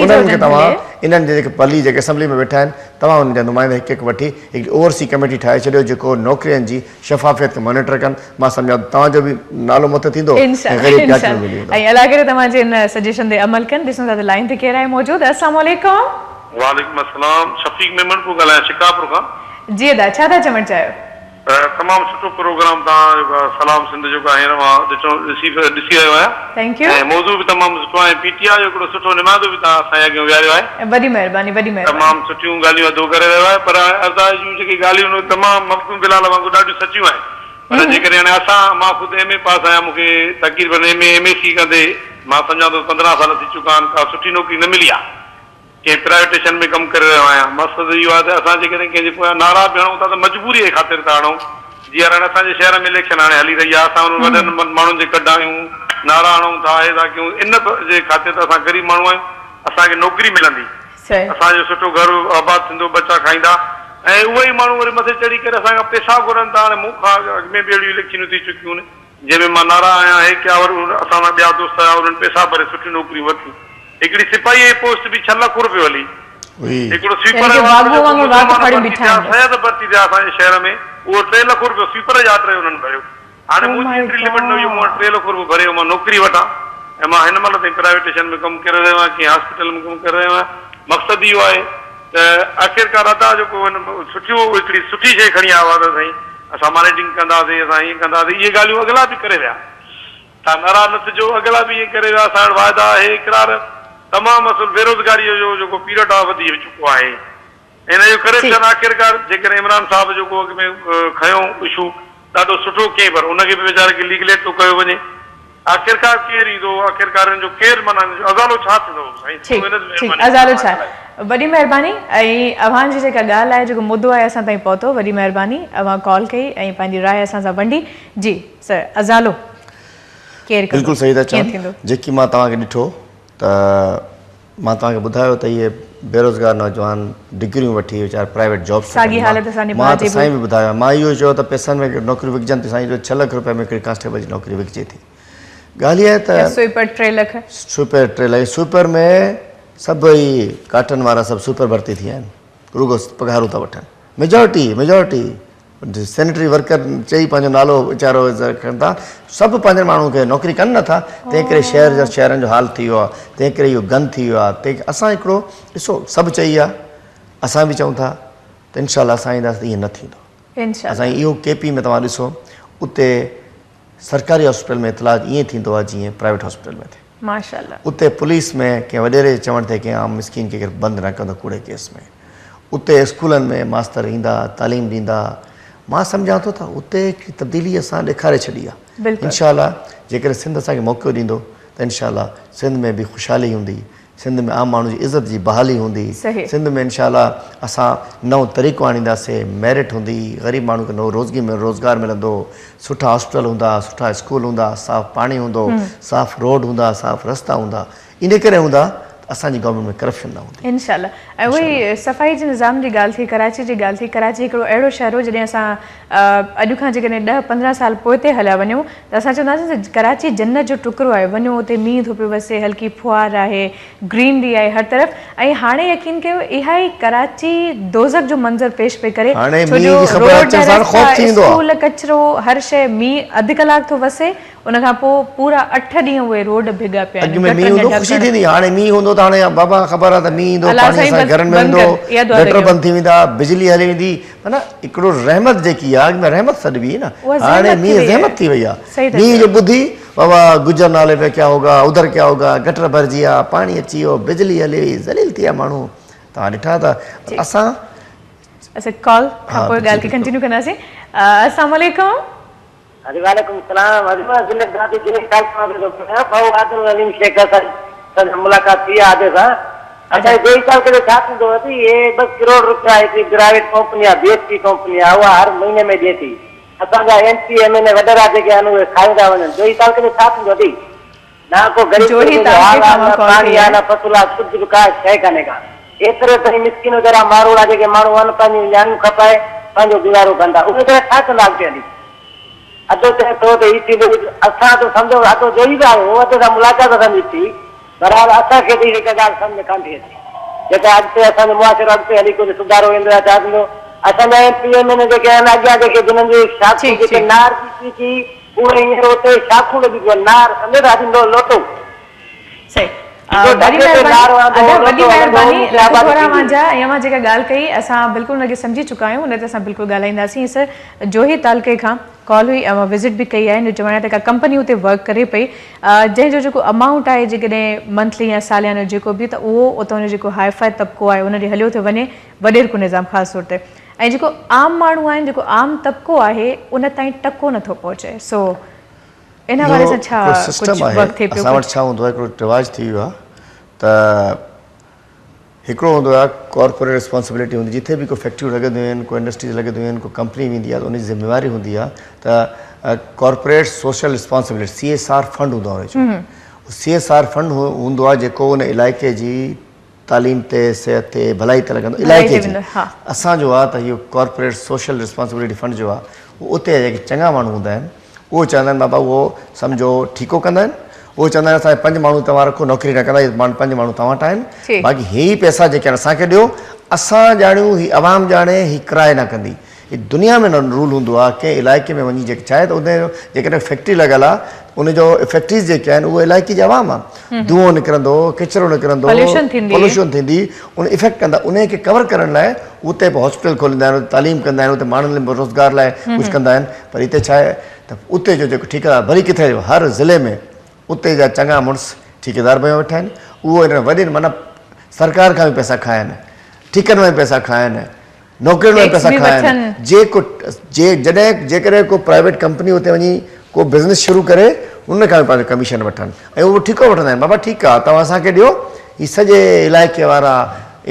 انهن کي توهان انهن جي جيڪي پلي جيڪي اسيمبلي ۾ ويٺا آهن توهان انهن جا نمائندا هڪ هڪ وٺي هڪڙي اوورسي ڪميٽي ٺاهي ڇڏيو جيڪو نوڪرين جي شفافيت کي مانيٽر ڪن مان سمجهان ٿو توهان جو به نالو مٿي ٿيندو ۽ غريب ڪاچ به ملي ويندو. ۽ الله ڪري توهان جي ان سجيشن تي عمل ڪن. ڏسون ٿا ته لائين تي ڪير آهي موجود. السلام عليڪم. وعليڪم السلام شفيق ميمڻ پيو ڳالهايان شڪارپور کان. جي ادا ڇا ٿا چوڻ چاهيو. تمام سٺو پروگرام توهان جو سلام سنڌ جو هينئر مان ڏٺو ڏسي ڏسي رهيو آهيان thank you ۽ موضوع به تمام سٺو آهي ۽ پي ٽي آء جو هڪڙو سٺو نمائندو به توهان اسان جي اڳيان ويهاريو آهي. وڏي مهرباني وڏي مهرباني. تمام سٺيون ڳالهيون ادو ڪري رهيو آهي پر ادا جون جيڪي ڳالهيون آهن اهي تمام مخدوم بلال وانگر ڏاڍيون سچيون آهن پر جيڪڏهن هاڻي اسان مان خود ايم اي پاس آهيان مون کي تقريبن ايم اي ايم اي سي ڪندي مان سمجهان ٿو 15 سال ٿي چڪا آهن ڪا سٺي نوڪري نه ملي آهي ڪنهن پرائيويٽيشن ۾ ڪم ڪري رهيو آهيان. مقصد اهو آهي ته اسان جيڪڏهن ڪنهن جي پويان نعرا به هڻون ٿا ته مجبوريء جي خاطر ٿا هڻون. جيئن هاڻي اسان جي شهر ۾ اليڪشن هاڻي هلي رهي آهي، اسان انهن وڏن ماڻهن جي ڪڍ آهيون، نعرا هڻون ٿا، هي ٿا ڪيون، ان جي خاطر ته اسان غريب ماڻهو آهيون، اسان کي نوڪري ملندي، اسان جو سٺو گهر آباد ٿيندو، ٻچا کائيندا ۽ اهي ئي ماڻهو وري مٿي چڙهي ڪري اسان کان پئسا گهرن ٿا. هاڻي مون کان اڳ ۾ به اهڙيون اليڪشنون ٿي چڪيون آهن، جنهن ۾ مان نعرا هنيا، هي ڪيا، وري اسان سان ٻيا دوست آيا، انهن پئسا ڀري سٺيون نوڪريون ورتيون. هڪڙي سپاهيء جي پوسٽ به 6 لک روپيو هلي. هڪڙو سوئيپر يعني ڪي وارو واڳونء جيڪو وانگر وات مسلمان ڦاڙيون ڀرتي بيٺا ٿيا، آهن. سيد ڀرتي ٿيا اسان جي شهر ۾ اهو 3 لک روپيو سوئيپر جي آرڊر انهن ڀريو. هاڻي او منهنجي مائي ايتري لمٽ نه هئي جو مون وٽ گاڊ. 3 لک روپيو ڀري مان نوڪري وٺان ۽ مان هن مهل تائين پرائيويٽيشن ۾ ڪم ڪري رهيو آهيان، ڪنهن هاسپيٽل ۾ ڪم ڪري رهيو آهيان. مقصد اهو آهي ته آخرڪار ادا جيڪو هن سٺيون هڪڙي سٺي شيء کڻي آيو آهي ته سائين اسان مانيٽرنگ ڪنداسين، اسان هيئن ڪنداسين، اهي ڳالهيون اڳلا به ڪري ويا. تان ناراض نه ٿجو، اڳلا به ائين ڪري ويا، اسان وٽ واعدا اهي اقرار تمام اصل بيروزگاريء جو جيڪو پيرڊ آهي وڌي چڪو آهي ۽ ان جو ڪرپشن آخرڪار جيڪڏهن عمران صاحب جيڪو اڳ ۾ کنيو اشو ڏاڍو سٺو ڪئين پر ان کي به ويچاري کي ليگليٽ ٿو ڪيو وڃي آخرڪار ڪير ايندو آخرڪار ان جو ڪير معنيٰ ان جو ازالو ڇا ٿيندو سائين ٺيڪ ٺيڪ ازالو ڇا وڏي مهرباني ۽ اوهان جي جيڪا ڳالهه آهي جيڪو مدو آهي اسان تائين پهتو وڏي مهرباني اوهان ڪال ڪئي ۽ پنهنجي راء اسان سان ونڊي جي سر ازالو ڪير ڪندو؟ بلڪل صحيح ٿا ڪيئن چون ٿيندو؟ جيڪي مان توهان کي ڏٺو ته مان توهان کي ٻڌايو ته اهي بيروزگار نوجوان ڊگريون وٺي ويچارا پرائيويٽ جابس ٿا ساڳي ڪن حالت اسان جي مان ڀاء ته جي به سائين به ٻڌايو مان اهو چيو ته پئسن ۾ نوڪريون وڪجن ٿيون سائين جو 6 لک روپيه ۾ هڪڙي ڪانسٽيبل جي نوڪري وڪجي ٿي ڳالهه اها آهي ته يا sweeper 3 lakh. Sweeper 3 lakh sweeper ۾ سڀ ئي ڪاٽن وارا سڀ سوئيپر ڀرتي ٿي ويا آهن رڳو پگهارون ٿا وٺن ميجارٽي ميجارٽي سينيٽري ورڪر چئي پنهنجو نالو ويچارو رکن ٿا سڀ پنهنجن ماڻهن کي نوڪري ڪن نٿا تنهن ڪري شهر جا شهرن جو حال ٿي ويو آهي تنهن ڪري اهو گند ٿي ويو آهي تنهن اسان هڪڙو ڏسو سڀ چئي آ اسان به چئون ٿا ته انشاء الله اسان اينداسين ته ائين نه ٿيندو اسان اهو ڪي پي ۾ توهان ڏسو اتي سرڪاري هاسپيٽل ۾ علاج ائين ٿيندو آهي جيئن پرائيويٽ هاسپيٽل ۾ ٿئي. ماشاءالله. اتي پوليس ۾ ڪنهن وڏيري جي چوڻ تي ڪنهن عام مسڪين کي ڪير بند نه ڪندو ڪوڙي ڪيس ۾. اتي اسڪولن ۾ ماستر ايندا تعليم ڏيندا. مان سمجهان ٿو ته اتي هڪڙي تبديلي اسان ڏيکاري ڇڏي آهي. بلڪل. انشاء الله جيڪڏهن سنڌ اسان کي موقعو ڏيندو ته انشاء الله سنڌ ۾ به خوشحالي هوندي. سنڌ ۾ عام ماڻهو جي عزت جي بحالي هوندي. سنڌ ۾ انشاء الله اسان نئون طريقو آڻينداسين، ميرٽ هوندي، غريب ماڻهو کي نئون روزگي روزگار ملندو، سٺا هاسپيٽل هوندا، سٺا اسڪول هوندا، صاف پاڻي هوندو، صاف روڊ هوندا، صاف رستا هوندا، انهي ڪري هوندا ته اسان جي گورنمينٽ ۾ ڪرپشن نه هوندي. انشاء الله ۽ اهو ئي صفائي جي نظام جي ڳالهه ٿي، ڪراچي جي ڳالهه ٿي، ڪراچي هڪڙو اهڙو شهر هو جڏهن اسان اڄ کان جيڪڏهن 10 15 سال پوئتي هليا وڃون ته اسان چونداسين ته ڪراچي جنت جو ٽڪرو آهي، وڃو اتي مينهن ٿو پيو وسي، هلڪي ڦوهار آهي، گرينري آهي هر طرف ۽ هاڻي يقين ڪيو اها ئي ڪراچي دوزخ جو منظر پيش پئي ڪري هاڻي ڇو مينهن جو جي خبر روڊ، اچڻ سان رستا، خوف ٿي ويندو آهي. اسڪول، ڪچرو، هر شيء، مينهن اڌ ڪلاڪ ٿو وسي ان کان پوء پورا 8 ڏينهن اهي روڊ ڀڳا پيا اڳ آهن، ۾ مينهن گٽرن جا هوندو خوشي ڍڪڻ. ٿيندي هاڻي مينهن هوندو ته هاڻي بابا خبر آهي ته مينهن ايندو الله پاڻي سائين اسان جي بس گهرن ۾ بند ويندو ڪر اها دعا ٿا گٽر ڪيون. بند ٿي ويندا بجلي هلي ويندي معنيٰ هڪڙو رحمت جيڪي آهي اڳ ۾ رحمت سڏبي هئي نه اها هاڻي زحمت ٿي مينهن وئي زحمت آهي ٿي وئي آهي صحيح ٿا مينهن چئو. جو ٻڌي بابا گجر نالي پي ڪيا هوگا ادھر ڪيا هوگا گٽر ڀرجي ويا پاڻي اچي ويو بجلي هلي وئي ذليل ٿي ويا ماڻهو توهان ڏٺا ته اسان اسان ڪال کان ها پوء جي ڳالهه کي بلڪل. ڪنٽينيو ڪنداسين السلام عليڪم. جي وعليڪم السلام حضرت مان ضلع دادو ضلعي تعلقه مان پيو ٿو ڳالهايان ڀائو عادل عليم شيخ سان ملاقات ٿي آهي عادل سان اسان جي جويي تعلقي جو ڇا ٿيندو ادي هي 2 ڪروڙ روپيا هڪڙي پرائيويٽ ڪمپني آهي بي ايس پي ڪمپني آهي اها هر مهيني ۾ ڏئي ٿي اسان جا ايم پي ايم اين اي وڏيرا جيڪي آهن اهي کائي ٿا وڃن جويي تعلقي جو ڇا ٿيندو ادي نه ڪو غريب جوهي غربي جو تعلقي حال کان آهي مان نه ڪال پاڻي ڪئي آهي آهي. نه فصل آهي ڪجهه به ڪا شيء ڪانهي ڪا ايتري تائين مسڪين ويچارا ماروئڙا جيڪي ماڻهو آهن پنهنجون نياڻيون کپائي پنهنجو گذارو ڪن ٿا اهي ويچارا ڇا ڪندا اڳتي هلي. ادو چئي ٿو ته هي ٿيندو اسان ته سمجهو ادو جوئي به آيو هو ادي سان ملاقات اسان جي ٿي بهرحال اسان کي ته هي جيڪا ڳالهه سمجهه ۾ ڪانه ٿي اچي جيڪا اڳتي اسان جو معاشرو اڳتي هلي ڪجهه سڌارو ايندو يا ڇا ٿيندو اسان جا ايم پي ايم اين اي جيڪي آهن اڳيان جيڪي جنن جي شاخون جيڪي نار جي پيڪي اهي هينئر اتي شاخون لڳيون پيون آهن نار سمجهو ٿا اڄ لوٽو صحيح وڏي مهرباني ادا وڏي مهرباني لک ٿورا اوهان جا ۽ اوهان جيڪا ڳالهه ڪئي اسان بلڪل ان کي سمجهي چڪا آهيون ان تي اسان بلڪل ڳالهائينداسين سر جوهي تعلقي کان ڪال هئي اوهان وزٽ به ڪئي آهي ان جو چوڻ آهي ته ڪا ڪمپني اتي ورڪ ڪري پئي جنهن جو جيڪو امائونٽ آهي جيڪڏهن منٿلي يا ساليانو جيڪو به ته اهو اتان جو جيڪو هاء فاء طبقو آهي ان ڏي هليو ٿو وڃي وڏيرڪو نظام خاص طور تي ۽ جيڪو عام ماڻهو آهن جيڪو عام طبقو آهي ان تائين ٽڪو نٿو پهچي سو ان حوالي سان ڇا ڪجهه ورڪ ٿئي پيو اسان وٽ ڇا هوندو آهي هڪڙو رواج ٿي ويو آهي ته هڪڙو هوندو آهي ڪارپوريٽ ريسپانسبلٽي هوندي جتي به ڪو فيڪٽريون لڳنديون آهن ڪو انڊسٽريز لڳنديون آهن ڪو ڪمپني ويندي آهي ته ان جي ذميواري هوندي آهي ته corporate social responsibility C S R fund هوندو آهي ان جو سي ايس آر فنڊ هوندو آهي جيڪو ان علائقي جي تعليم تي صحت تي ڀلائي تي لڳندو علائقي جي اسان جو آهي ته اهو ڪارپوريٽ سوشل ريسپانسبلٽي فنڊ جو آهي اهو اتي جا جيڪي چڱا ماڻهو هوندا آهن اهو چوندا آهن بابا اهو سمجهو ٺيڪو ڪندا آهن اهو چوندا آهن اسان پنج ماڻهو توهان رکو نوڪري نه ڪندا هي پنج ماڻهو توهان وٽ آهن باقي هي پئسا جيڪي آهن اسان کي ڏيو اسان ڄاڻيون هي عوام ڄاڻي هي ڪرائي نه ڪندي هي دنيا ۾ رول هوندو آهي ڪنهن علائقي ۾ وڃي جيڪي ڇا آهي ته ان جو جيڪڏهن فيڪٽري لڳل آهي ان جو فيڪٽريز جيڪي آهن اهو علائقي جي عوام آهي دونهون نڪرندو ڪچرو نڪرندو پوليوشن ٿيندي ان افيڪٽ ڪندا ان کي ڪور ڪرڻ لاء اتي به هاسپيٽل کوليندا آهن تعليم ڪندا آهن اتي ماڻهن لاء روزگار لاء ڪجهه ڪندا آهن پر هتي ڇا آهي ته اتي جو جيڪو ٺيڪيدار ڀلي ڪٿي جو هر ضلعي ۾ اتي جا چڱا مڙس ٺيڪيدار بنيو ويٺا آهن اهو انهن وڏين معنيٰ سرڪار کان به پئسا کائن ٺيڪن مان به پئسا کائن نوڪرين مان به پئسا کائن جيڪو جي جڏهن جيڪڏهن ڪو پرائيويٽ ڪمپني اتي وڃي ڪو بزنس شروع ڪري ان کان به پنهنجو ڪميشن وٺن ۽ اهو ٺيڪو وٺندا آهن بابا ٺيڪ آهي توهان اسان کي ڏيو هي سڄي علائقي وارا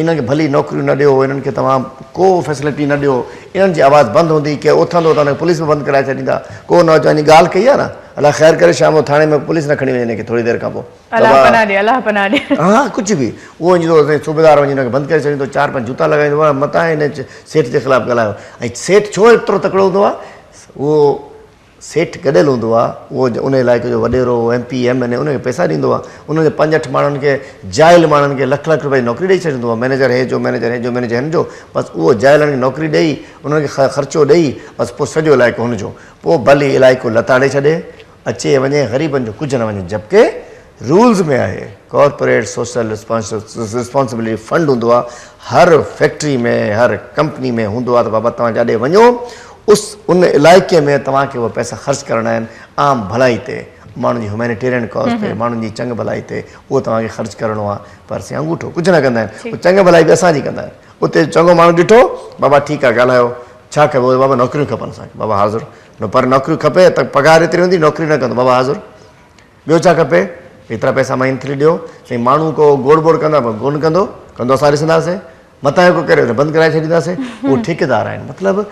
انهن کي ڀلي نوڪريون نه ڏيو انهن کي توهان ڪو فيسلٽي نه ڏيو انهن جي آواز بند هوندي ڪير اٿندو ته ان کي پوليس به بند ڪرائي ڇڏيندا ڪو نوجوان جي ڳالهه ڪئي آهي نه الله خير ڪري شام جو ٿاڻي ۾ پوليس نه کڻي وڃي ان کي ٿوري دير کان پوء الله پناهه ڏي الله پناهه ڏي. ها ڪجهه به اهو وڃي ٿو صوبيدار وڃي ان کي بند ڪري ڇڏيندو چار پنج جوتا لڳائيندو متان هن سيٺ جي خلاف ڳالهايو ۽ سيٺ ڇو ايترو تڪڙو هوندو آهي اهو سيٺ گڏيل هوندو آ، اهو ان علائقي جو وڏيرو، ايم پي، ايم اين اي ان کي پئسا ڏيندو آ، انهن جي پنج اٺ ماڻهن کي جاهل ماڻهن کي لک لک رپئي جي نوڪري ڏئي ڇڏيندو آ، مئنيجر هي جو مئنيجر هي جو مئنيجر هن جو، بس اهو جاهلن کي نوڪري ڏئي انهن کي خرچو ڏئي بس پوء سڄو علائقو هن جو، پوء ڀلي علائقو لتاڙي ڇڏي، اچي وڃي غريبن جو ڪجهه نه وڃي جبڪه رولز ۾ آهي ڪارپوريٽ سوشل رسپانسبلٽي فنڊ هوندو آهي هر فيڪٽري ۾ هر ڪمپني ۾ هوندو آهي ته بابا توهان جاڏي وڃو اس ان علائقي ۾ توهان کي اهي پئسا خرچ ڪرڻا آهن عام ڀلائي تي ماڻهن جي هيومينيٽيرين ڪاز تي ماڻهن جي چڱ ڀلائي تي اهو توهان کي خرچ ڪرڻو آهي پر سائين انگوٺو ڪجهه نه ڪندا آهن اهو چڱ ڀلائي به اسان جي ڪندا آهن اتي چڱو ماڻهو ڏٺو بابا ٺيڪ آهي ڳالهايو ڇا کپي بابا نوڪريون کپن اسان کي بابا حاضر پر نوڪريون کپي ته پگهار ايتري هوندي نوڪري نه ڪندو بابا حاضر ٻيو ڇا کپي؟ ايترا پئسا منٿلي ڏيو. سائين ماڻهو ڪو گوڙ ٻوڙ ڪندا پر ڪونه ڪندو، ڪندو اسان ڏسنداسين. متان ڪو ڪري ته بند ڪرائي ڇڏينداسين. اهو ٺيڪيدار آهن. مطلب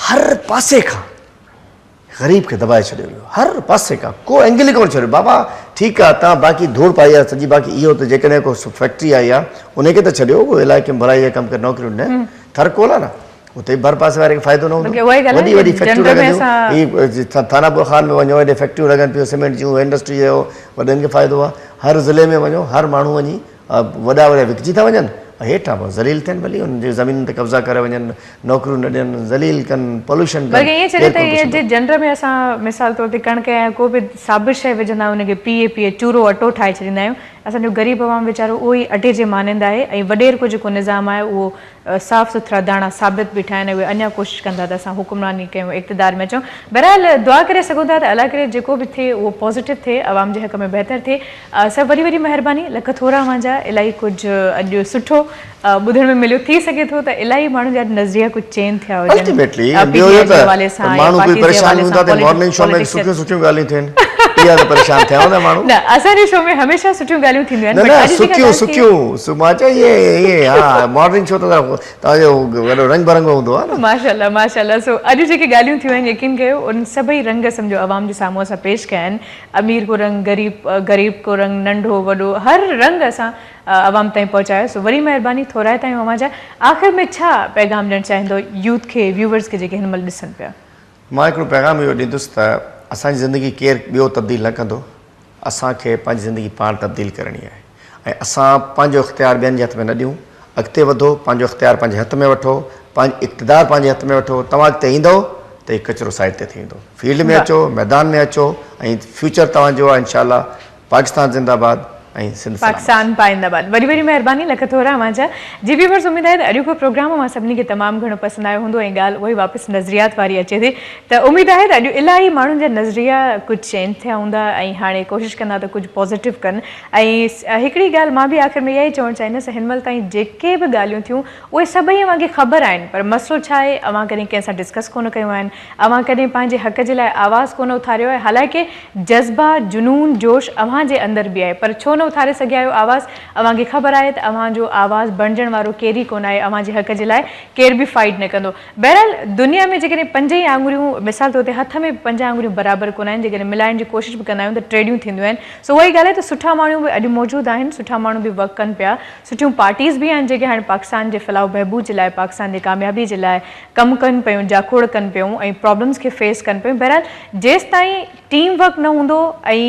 هر پاسي کان غريب کي دٻائي ڇڏيو ويو. هر پاسي کان ڪو اينگل ئي ڪونه ڇڏيو. بابا ٺيڪ آهي تان باقي ڌوڙ پائي آهي سڄي باقي اهو ته جيڪڏهن ڪو فيڪٽري آئي آهي انهي کي ته ڇڏيو ڪو علائقي ۾ ڀلائي جا ڪم ڪري نوڪريون ڏين. ٿر ڪول آهي نه. اتي ڀر پاسي واري کي فائدو نه هوندو. وڏي وڏي فيڪٽريون لڳنديون. هي ٿانا پور خان ۾ وڃو هيڏي فيڪٽريون لڳن پيون سيمينٽ جون انڊسٽري جو وڏن کي فائدو آهي. هر ضلعي ۾ وڃو هر ماڻهو وڃي وڏا وڏا وڪجي ٿا وڃن هيٺان پوء ذليل ٿين ڀلي انهن جي زمينن تي قبضا ڪري وڃن نوڪريون نه ڏين ذليل ڪن پوليوشن ڪن. بلڪه ائين چئجي ته ائين جي جنڊ ۾ اسان مثال طور تي ڪڻڪ يا ڪو به ثابت شيء وجهندا آهيون ان کي پيهي پيهي چورو اٽو ٺاهي ڇڏيندا آهيون اسان جو غريب عوام ويچارو اهو ئي اٽي جي مانند آهي ۽ وڏيرڪو جيڪو نظام آهي اهو صاف سٿرا داڻا ثابت بيٺا آهن اهي اڃا ڪوشش ڪندا ته اسان حڪمراني ڪيون اقتدار ۾ اچون بهرحال دعا ڪري سگهون ٿا ته الله ڪري جيڪو به ٿئي اهو پازيٽو ٿئي عوام جي حق ۾ بهتر ٿئي سڀ وڏي وڏي مهرباني لک ٿورا اوهان جا الاهي ڪجهه اڄ سٺو ٻڌڻ ۾ مليو ٿي سگهي ٿو ته الاهي ماڻهن جا نظريا ڪجهه چينج ٿيا هجن الٽيميٽلي ٻيو اهو ته ماڻهو ڪجهه پريشان هوندا ته مارننگ شو ۾ سٺيون سٺيون ڳالهيون ٿين اها ته پريشان ٿيا هوندا ماڻهو. نه اسان جي شو ۾ هميشه سٺيون ڳالهيون ٿينديون آهن نه نه سکيون سکيون سو مان چيو اهي اهي ها مارننگ شو ته توهان جو وڏو رنگ برنگو هوندو آهي نه. ماشاءالله ماشاءالله سو اڄ جيڪي ڳالهيون ٿيون آهن يقين ڪيو ان سڀئي رنگ سمجهو عوام جي سامهون اسان پيش ڪيا آهن امير ڪو رنگ غريب غريب ڪو رنگ ننڍو وڏو هر رنگ اسان عوام تائين پهچايو سو وڏي مهرباني ٿورائتا آهيون اوهان جا آخر ۾ ڇا پيغام ڏيڻ چاهيندو يوٿ کي ويوورز کي جيڪي هن مهل ڏسن پيا. مان هڪڙو پيغام اهو ڏيندس ته اسان جي زندگي ڪير ٻيو تبديل نه ڪندو، اسان کي پنهنجي زندگي پاڻ تبديل ڪرڻي آهي ۽ اسان پنهنجو اختيار ٻين جي هٿ ۾ نه ڏيون، اڳتي وڌو، پنهنجو اختيار پنهنجي هٿ ۾ وٺو، پنهنجو اقتدار پنهنجي هٿ ۾ وٺو، توهان اڳتي ايندؤ ته هي ڪچرو سائيڊ تي ٿي ويندو، فيلڊ ۾ اچو، ميدان ۾ اچو ۽ فيوچر توهان جو آهي انشاء الله، پاڪستان زنده باد ۽ سنڌ سلامت. پاڪستان پائنده باد. وڏي وڏي مهرباني لک ٿورا اوهان جا. جي ويورز اميد آهي ته اڄوڪو پروگرام اوهان سڀني کي تمام گهڻو پسند آيو هوندو ۽ ڳالهه اها ئي واپس نظريات واري اچي ٿي ته اميد آهي ته اڄ الاهي ماڻهن جا نظريا ڪجهه چينج ٿيا هوندا ۽ هاڻي ڪوشش ڪندا ته ڪجهه پازيٽو ڪن ۽ هڪڙي ڳالهه مان به آخر ۾ اها ئي چوڻ چاهيندس ته هن مهل تائين جيڪي به ڳالهيون ٿيون اهي سڀئي اوهان کي خبر آهن پر مسئلو ڇا آهي اوهان ڪڏهن ڪنهن سان ڊسڪس ڪونه ڪيون آهن اوهان ڪڏهن پنهنجي حق جي لاء آواز ڪونه اٿاريو آهي حالانڪه جذبا جنون جوش اوهان جي اندر به آهي پر ڇو نه اٿاري سگهيا آهيو آواز اوهان کي خبر آهي ته اوهان جو آواز بڻجڻ وارو ڪير ئي ڪونه آهي اوهان جي حق جي لاء ڪير به فائيٽ نه ڪندو بهرحال دنيا ۾ جيڪڏهن پنج ئي آڱريون مثال طور تي هٿ ۾ به پنج آڱريون برابر ڪونه آهن جيڪڏهن ملائڻ جي ڪوشش به ڪندا آهيون ته ٽيڙيون ٿينديون آهن سو اها ئي ڳالهه آهي ته سٺا ماڻهو به اڄ موجود آهن سٺا ماڻهو به ورڪ ڪن پيا سٺيون پارٽيز به آهن جيڪي هاڻي پاڪستان جي فلاح و بهبود جي لاء پاڪستان جي ڪاميابي جي لاء ڪم ڪن پيون جاکوڙ ڪن پيون ۽ پرابلمز کي فيس ڪن پيون بهرحال جيستائين ٽيم ورڪ نه هوندو ۽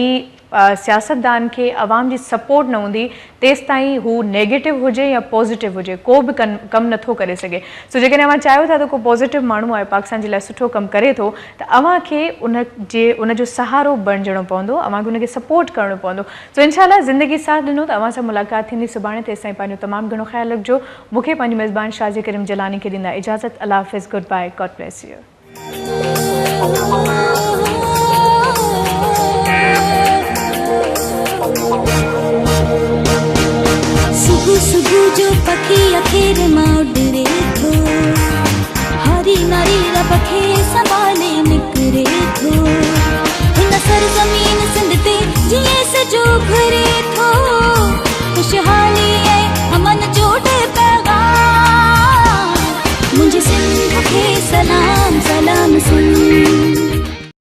سياستدان کي عوام جي سپورٽ نه هوندي تيستائين هو نيگيٽو هجي يا پازيٽو هجي ڪو به ڪم نه ٿو ڪري سگهي سو جيڪڏهن اوهان چاهيو ٿا ته ڪو پازيٽو ماڻهو آهي پاڪستان جي لاء سٺو ڪم ڪري ٿو ته اوهان کي ان جي ان جو سهارو بڻجڻو پوندو اوهان کي ان کي سپورٽ ڪرڻو پوندو سو انشاء الله زندگي ساٿ ڏنو ته اوهان سان ملاقات ٿيندي سڀاڻي تيستائين پنهنجو تمام گهڻو خيال رکجو مون کي پنهنجي ميزبان شازيه ڪريم جيلاني کي ڏيندا اجازت الله حافظ good bye God bless you. صبح صبح جو پکي اکير مان اڏري ٿو هاري ناري رب کي سنڀالي نڪري ٿو هن سرزمين سنڌ تي جيئن سج اڀري.